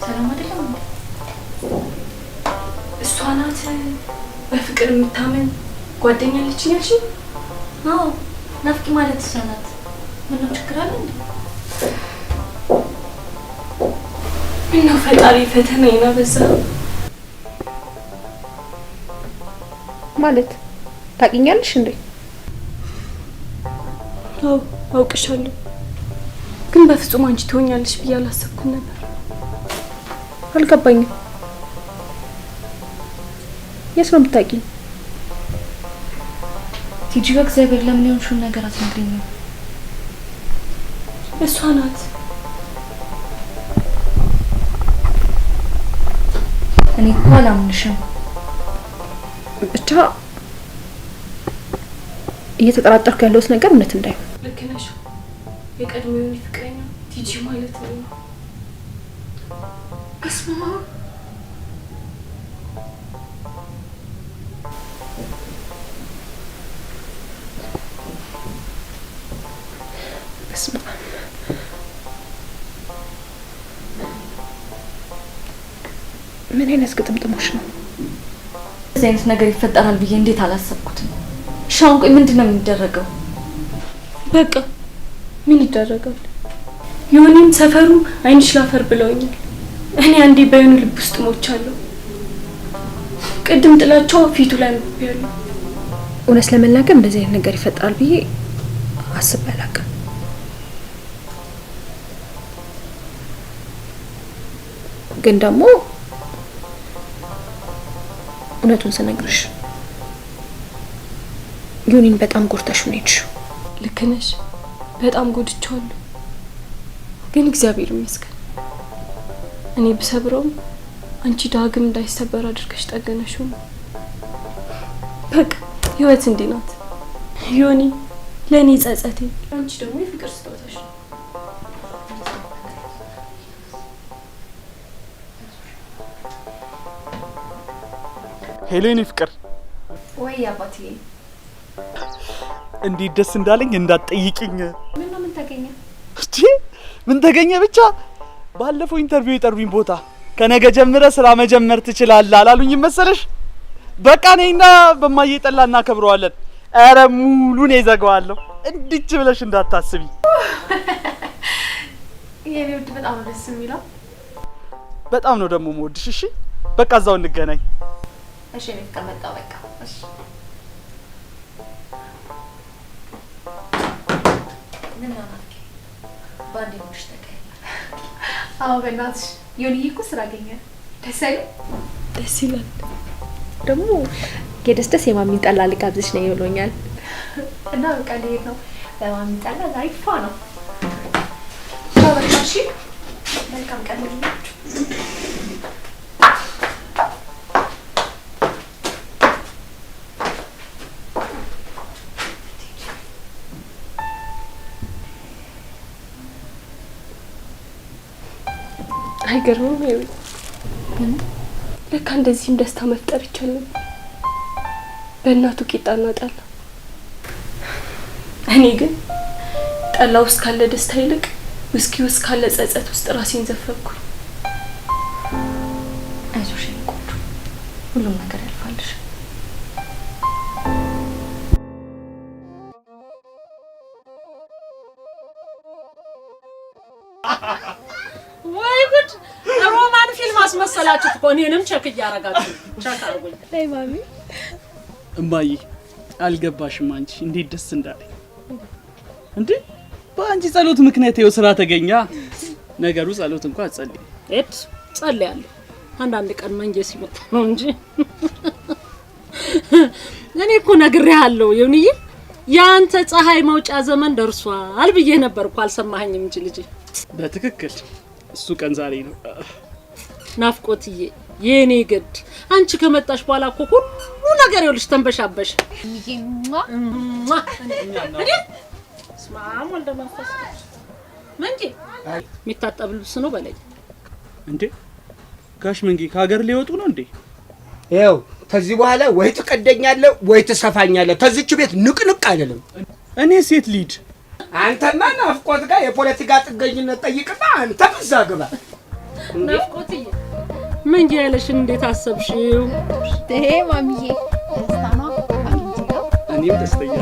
ሰላም አይደለም እንዴ? እሷ ናት በፍቅር የምታምን ጓደኛ አለችኝ ያልሽኝ? አዎ ናፍቂ ማለት እሷ ናት። ምነው ችግር አለ እንዴ? ምነው ፈጣሪ ፈተናዬን አበዛ። ማለት ታውቂኛለሽ እንዴ? አዎ አውቅሻለሁ፣ ግን በፍጹም አንቺ ትሆኛለሽ ብዬ አላሰብኩም ነበር። አልገባኝም። የት ነው የምታውቂኝ? ቲጂ በእግዚአብሔር ለምን የሆንሽውን ነገር አትነግሪኝም? እሷ ናት። እኔ እኮ አላምንሽም። ብቻ እየተጠራጠርኩ ያለሁት ነገር እውነት እንዳይሆን። ልክ ነሽ። የቀድሞውን ፍቅረኛ ቲጂ ማለት ነው። በስመ አብ። በስመ አብ። ምን አይነት ግጥምጥሞች ነው? እዚህ አይነት ነገር ይፈጠራል ብዬ እንዴት አላሰብኩትም። እሺ አሁን ቆይ ምንድን ነው የሚደረገው? በቃ ምን ይደረጋል? ዮኒም ሰፈሩ አይንሽ ላፈር ብለውኛል። እኔ አንዴ በዮኒ ልብ ውስጥ ሞቻለሁ። ቅድም ጥላቸው ፊቱ ላይ አንብቤያለሁ። እውነት ለመናገር እንደዚህ አይነት ነገር ይፈጠራል ብዬ አስቤ አላውቅም። ግን ደግሞ እውነቱን ስነግርሽ ዮኒን በጣም ጎድተሽው ነው የሄድሽው። ልክ ነሽ፣ በጣም ጎድቼዋለሁ። ግን እግዚአብሔር ይመስገን እኔ ብሰብረውም አንቺ ዳግም እንዳይሰበር አድርገሽ ጠገነሽው። በቃ ህይወት እንዲህ ናት። ዮኒ ለእኔ ጸጸቴ፣ አንቺ ደግሞ የፍቅር ስጦታሽ ነው። Hello የኔ ፍቅር። ወይ አባትዬ፣ እንዴት ደስ እንዳለኝ እንዳትጠይቂኝ። ምን ነው ምን ተገኘ? እስቲ ምን ተገኘ ብቻ ባለፈው interview የጠሩኝ ቦታ ከነገ ጀምረ ስራ መጀመር ትችላለህ አላሉኝም መሰለሽ? በቃ ነይና በማዬ ጠላ እናከብረዋለን። ኧረ ሙሉን እዘጋዋለሁ። እንድች ብለሽ እንዳታስቢ። የኔ ውድ በጣም ነው ደስ የሚለው። በጣም ነው ደግሞ የምወድሽ። እሺ በቃ እዛው እንገናኝ። እሺ የኔ ፍቅር መጣሁ። በቃ እሺ። ምን ነው ናፍቄ፣ በአንዴ mood ሽ ተቀየረ። አዎ በእናትሽ ዮኒዬ እኮ ስራ አገኘ። ደስ አይልም? ደስ ይላል። ደግሞ የደስ ደስ የማሚን ጠላ ልጋብዝሽ ነኝ ብሎኛል። እና በቃ ልሄድ ነው። በማሚን ጠላ ዛሬ ፏ ነው። በቃ እሺ፣ መልካም ቀን ይሁንላችሁ። አይገርምም? ይኸው ለካ እንደዚህም ደስታ መፍጠር ይቻል ነበር። በእናቱ ቂጣና ጠላ። እኔ ግን ጠላ ውስጥ ካለ ደስታ ይልቅ ውስኪ ውስጥ ካለ ጸጸት ውስጥ ራሴን ዘፈቅኩኝ። አይዞሽ የኔ ቆንጆ፣ ሁሉም ነገር ያልፋልሽ። ወይ ጉድ! ሮማን ፊልም አስመሰላችሁት እኮ። እኔንም check እያረጋችሁ check አድርጉኝ። ላይ ማሚ እማዬ አልገባሽም አንቺ እንዴት ደስ እንዳለኝ። እንዴ በአንቺ ጸሎት ምክንያት ይኸው ስራ ተገኛ። ነገሩ ጸሎት እንኳን አትጸልይም። ኤድ ጸልያለሁ። አንዳንድ ቀን መንጌ ሲመጣ ነው እንጂ እኔ እኮ ነግሬሃለሁ ዮኒዬ፣ የአንተ ፀሐይ መውጫ ዘመን ደርሷል ብዬ ነበር እኮ አልሰማኸኝም እንጂ ልጄ። በትክክል እሱ ቀን ዛሬ ነው። ናፍቆትዬ የኔ ግድ፣ አንቺ ከመጣሽ በኋላ እኮ ሁሉ ነገር ይኸውልሽ ተንበሻበሽ። እንዴ ስማ ወልደ መንፈስ ቅዱስ መንጌ፣ የሚታጠብ ልብስ ነው በለኝ። እንዴ ጋሽ መንጌ ከሀገር ሊወጡ ነው እንዴ? ይኸው ከዚህ በኋላ ወይ ትቀደኛለህ ወይ ትሰፋኛለህ። ተዚች ቤት ንቅንቅ አይደለም። እኔ ሴት ሊድ አንተማ ናፍቆት ጋር የፖለቲካ ጥገኝነት ጠይቅና አንተም እዛ ግባ። ናፍቆትዬ መንጌ ያለሽን እንዴት አሰብሽው? ይሄ ማሚዬ ደስታ ነው። እኔም ደስተኛ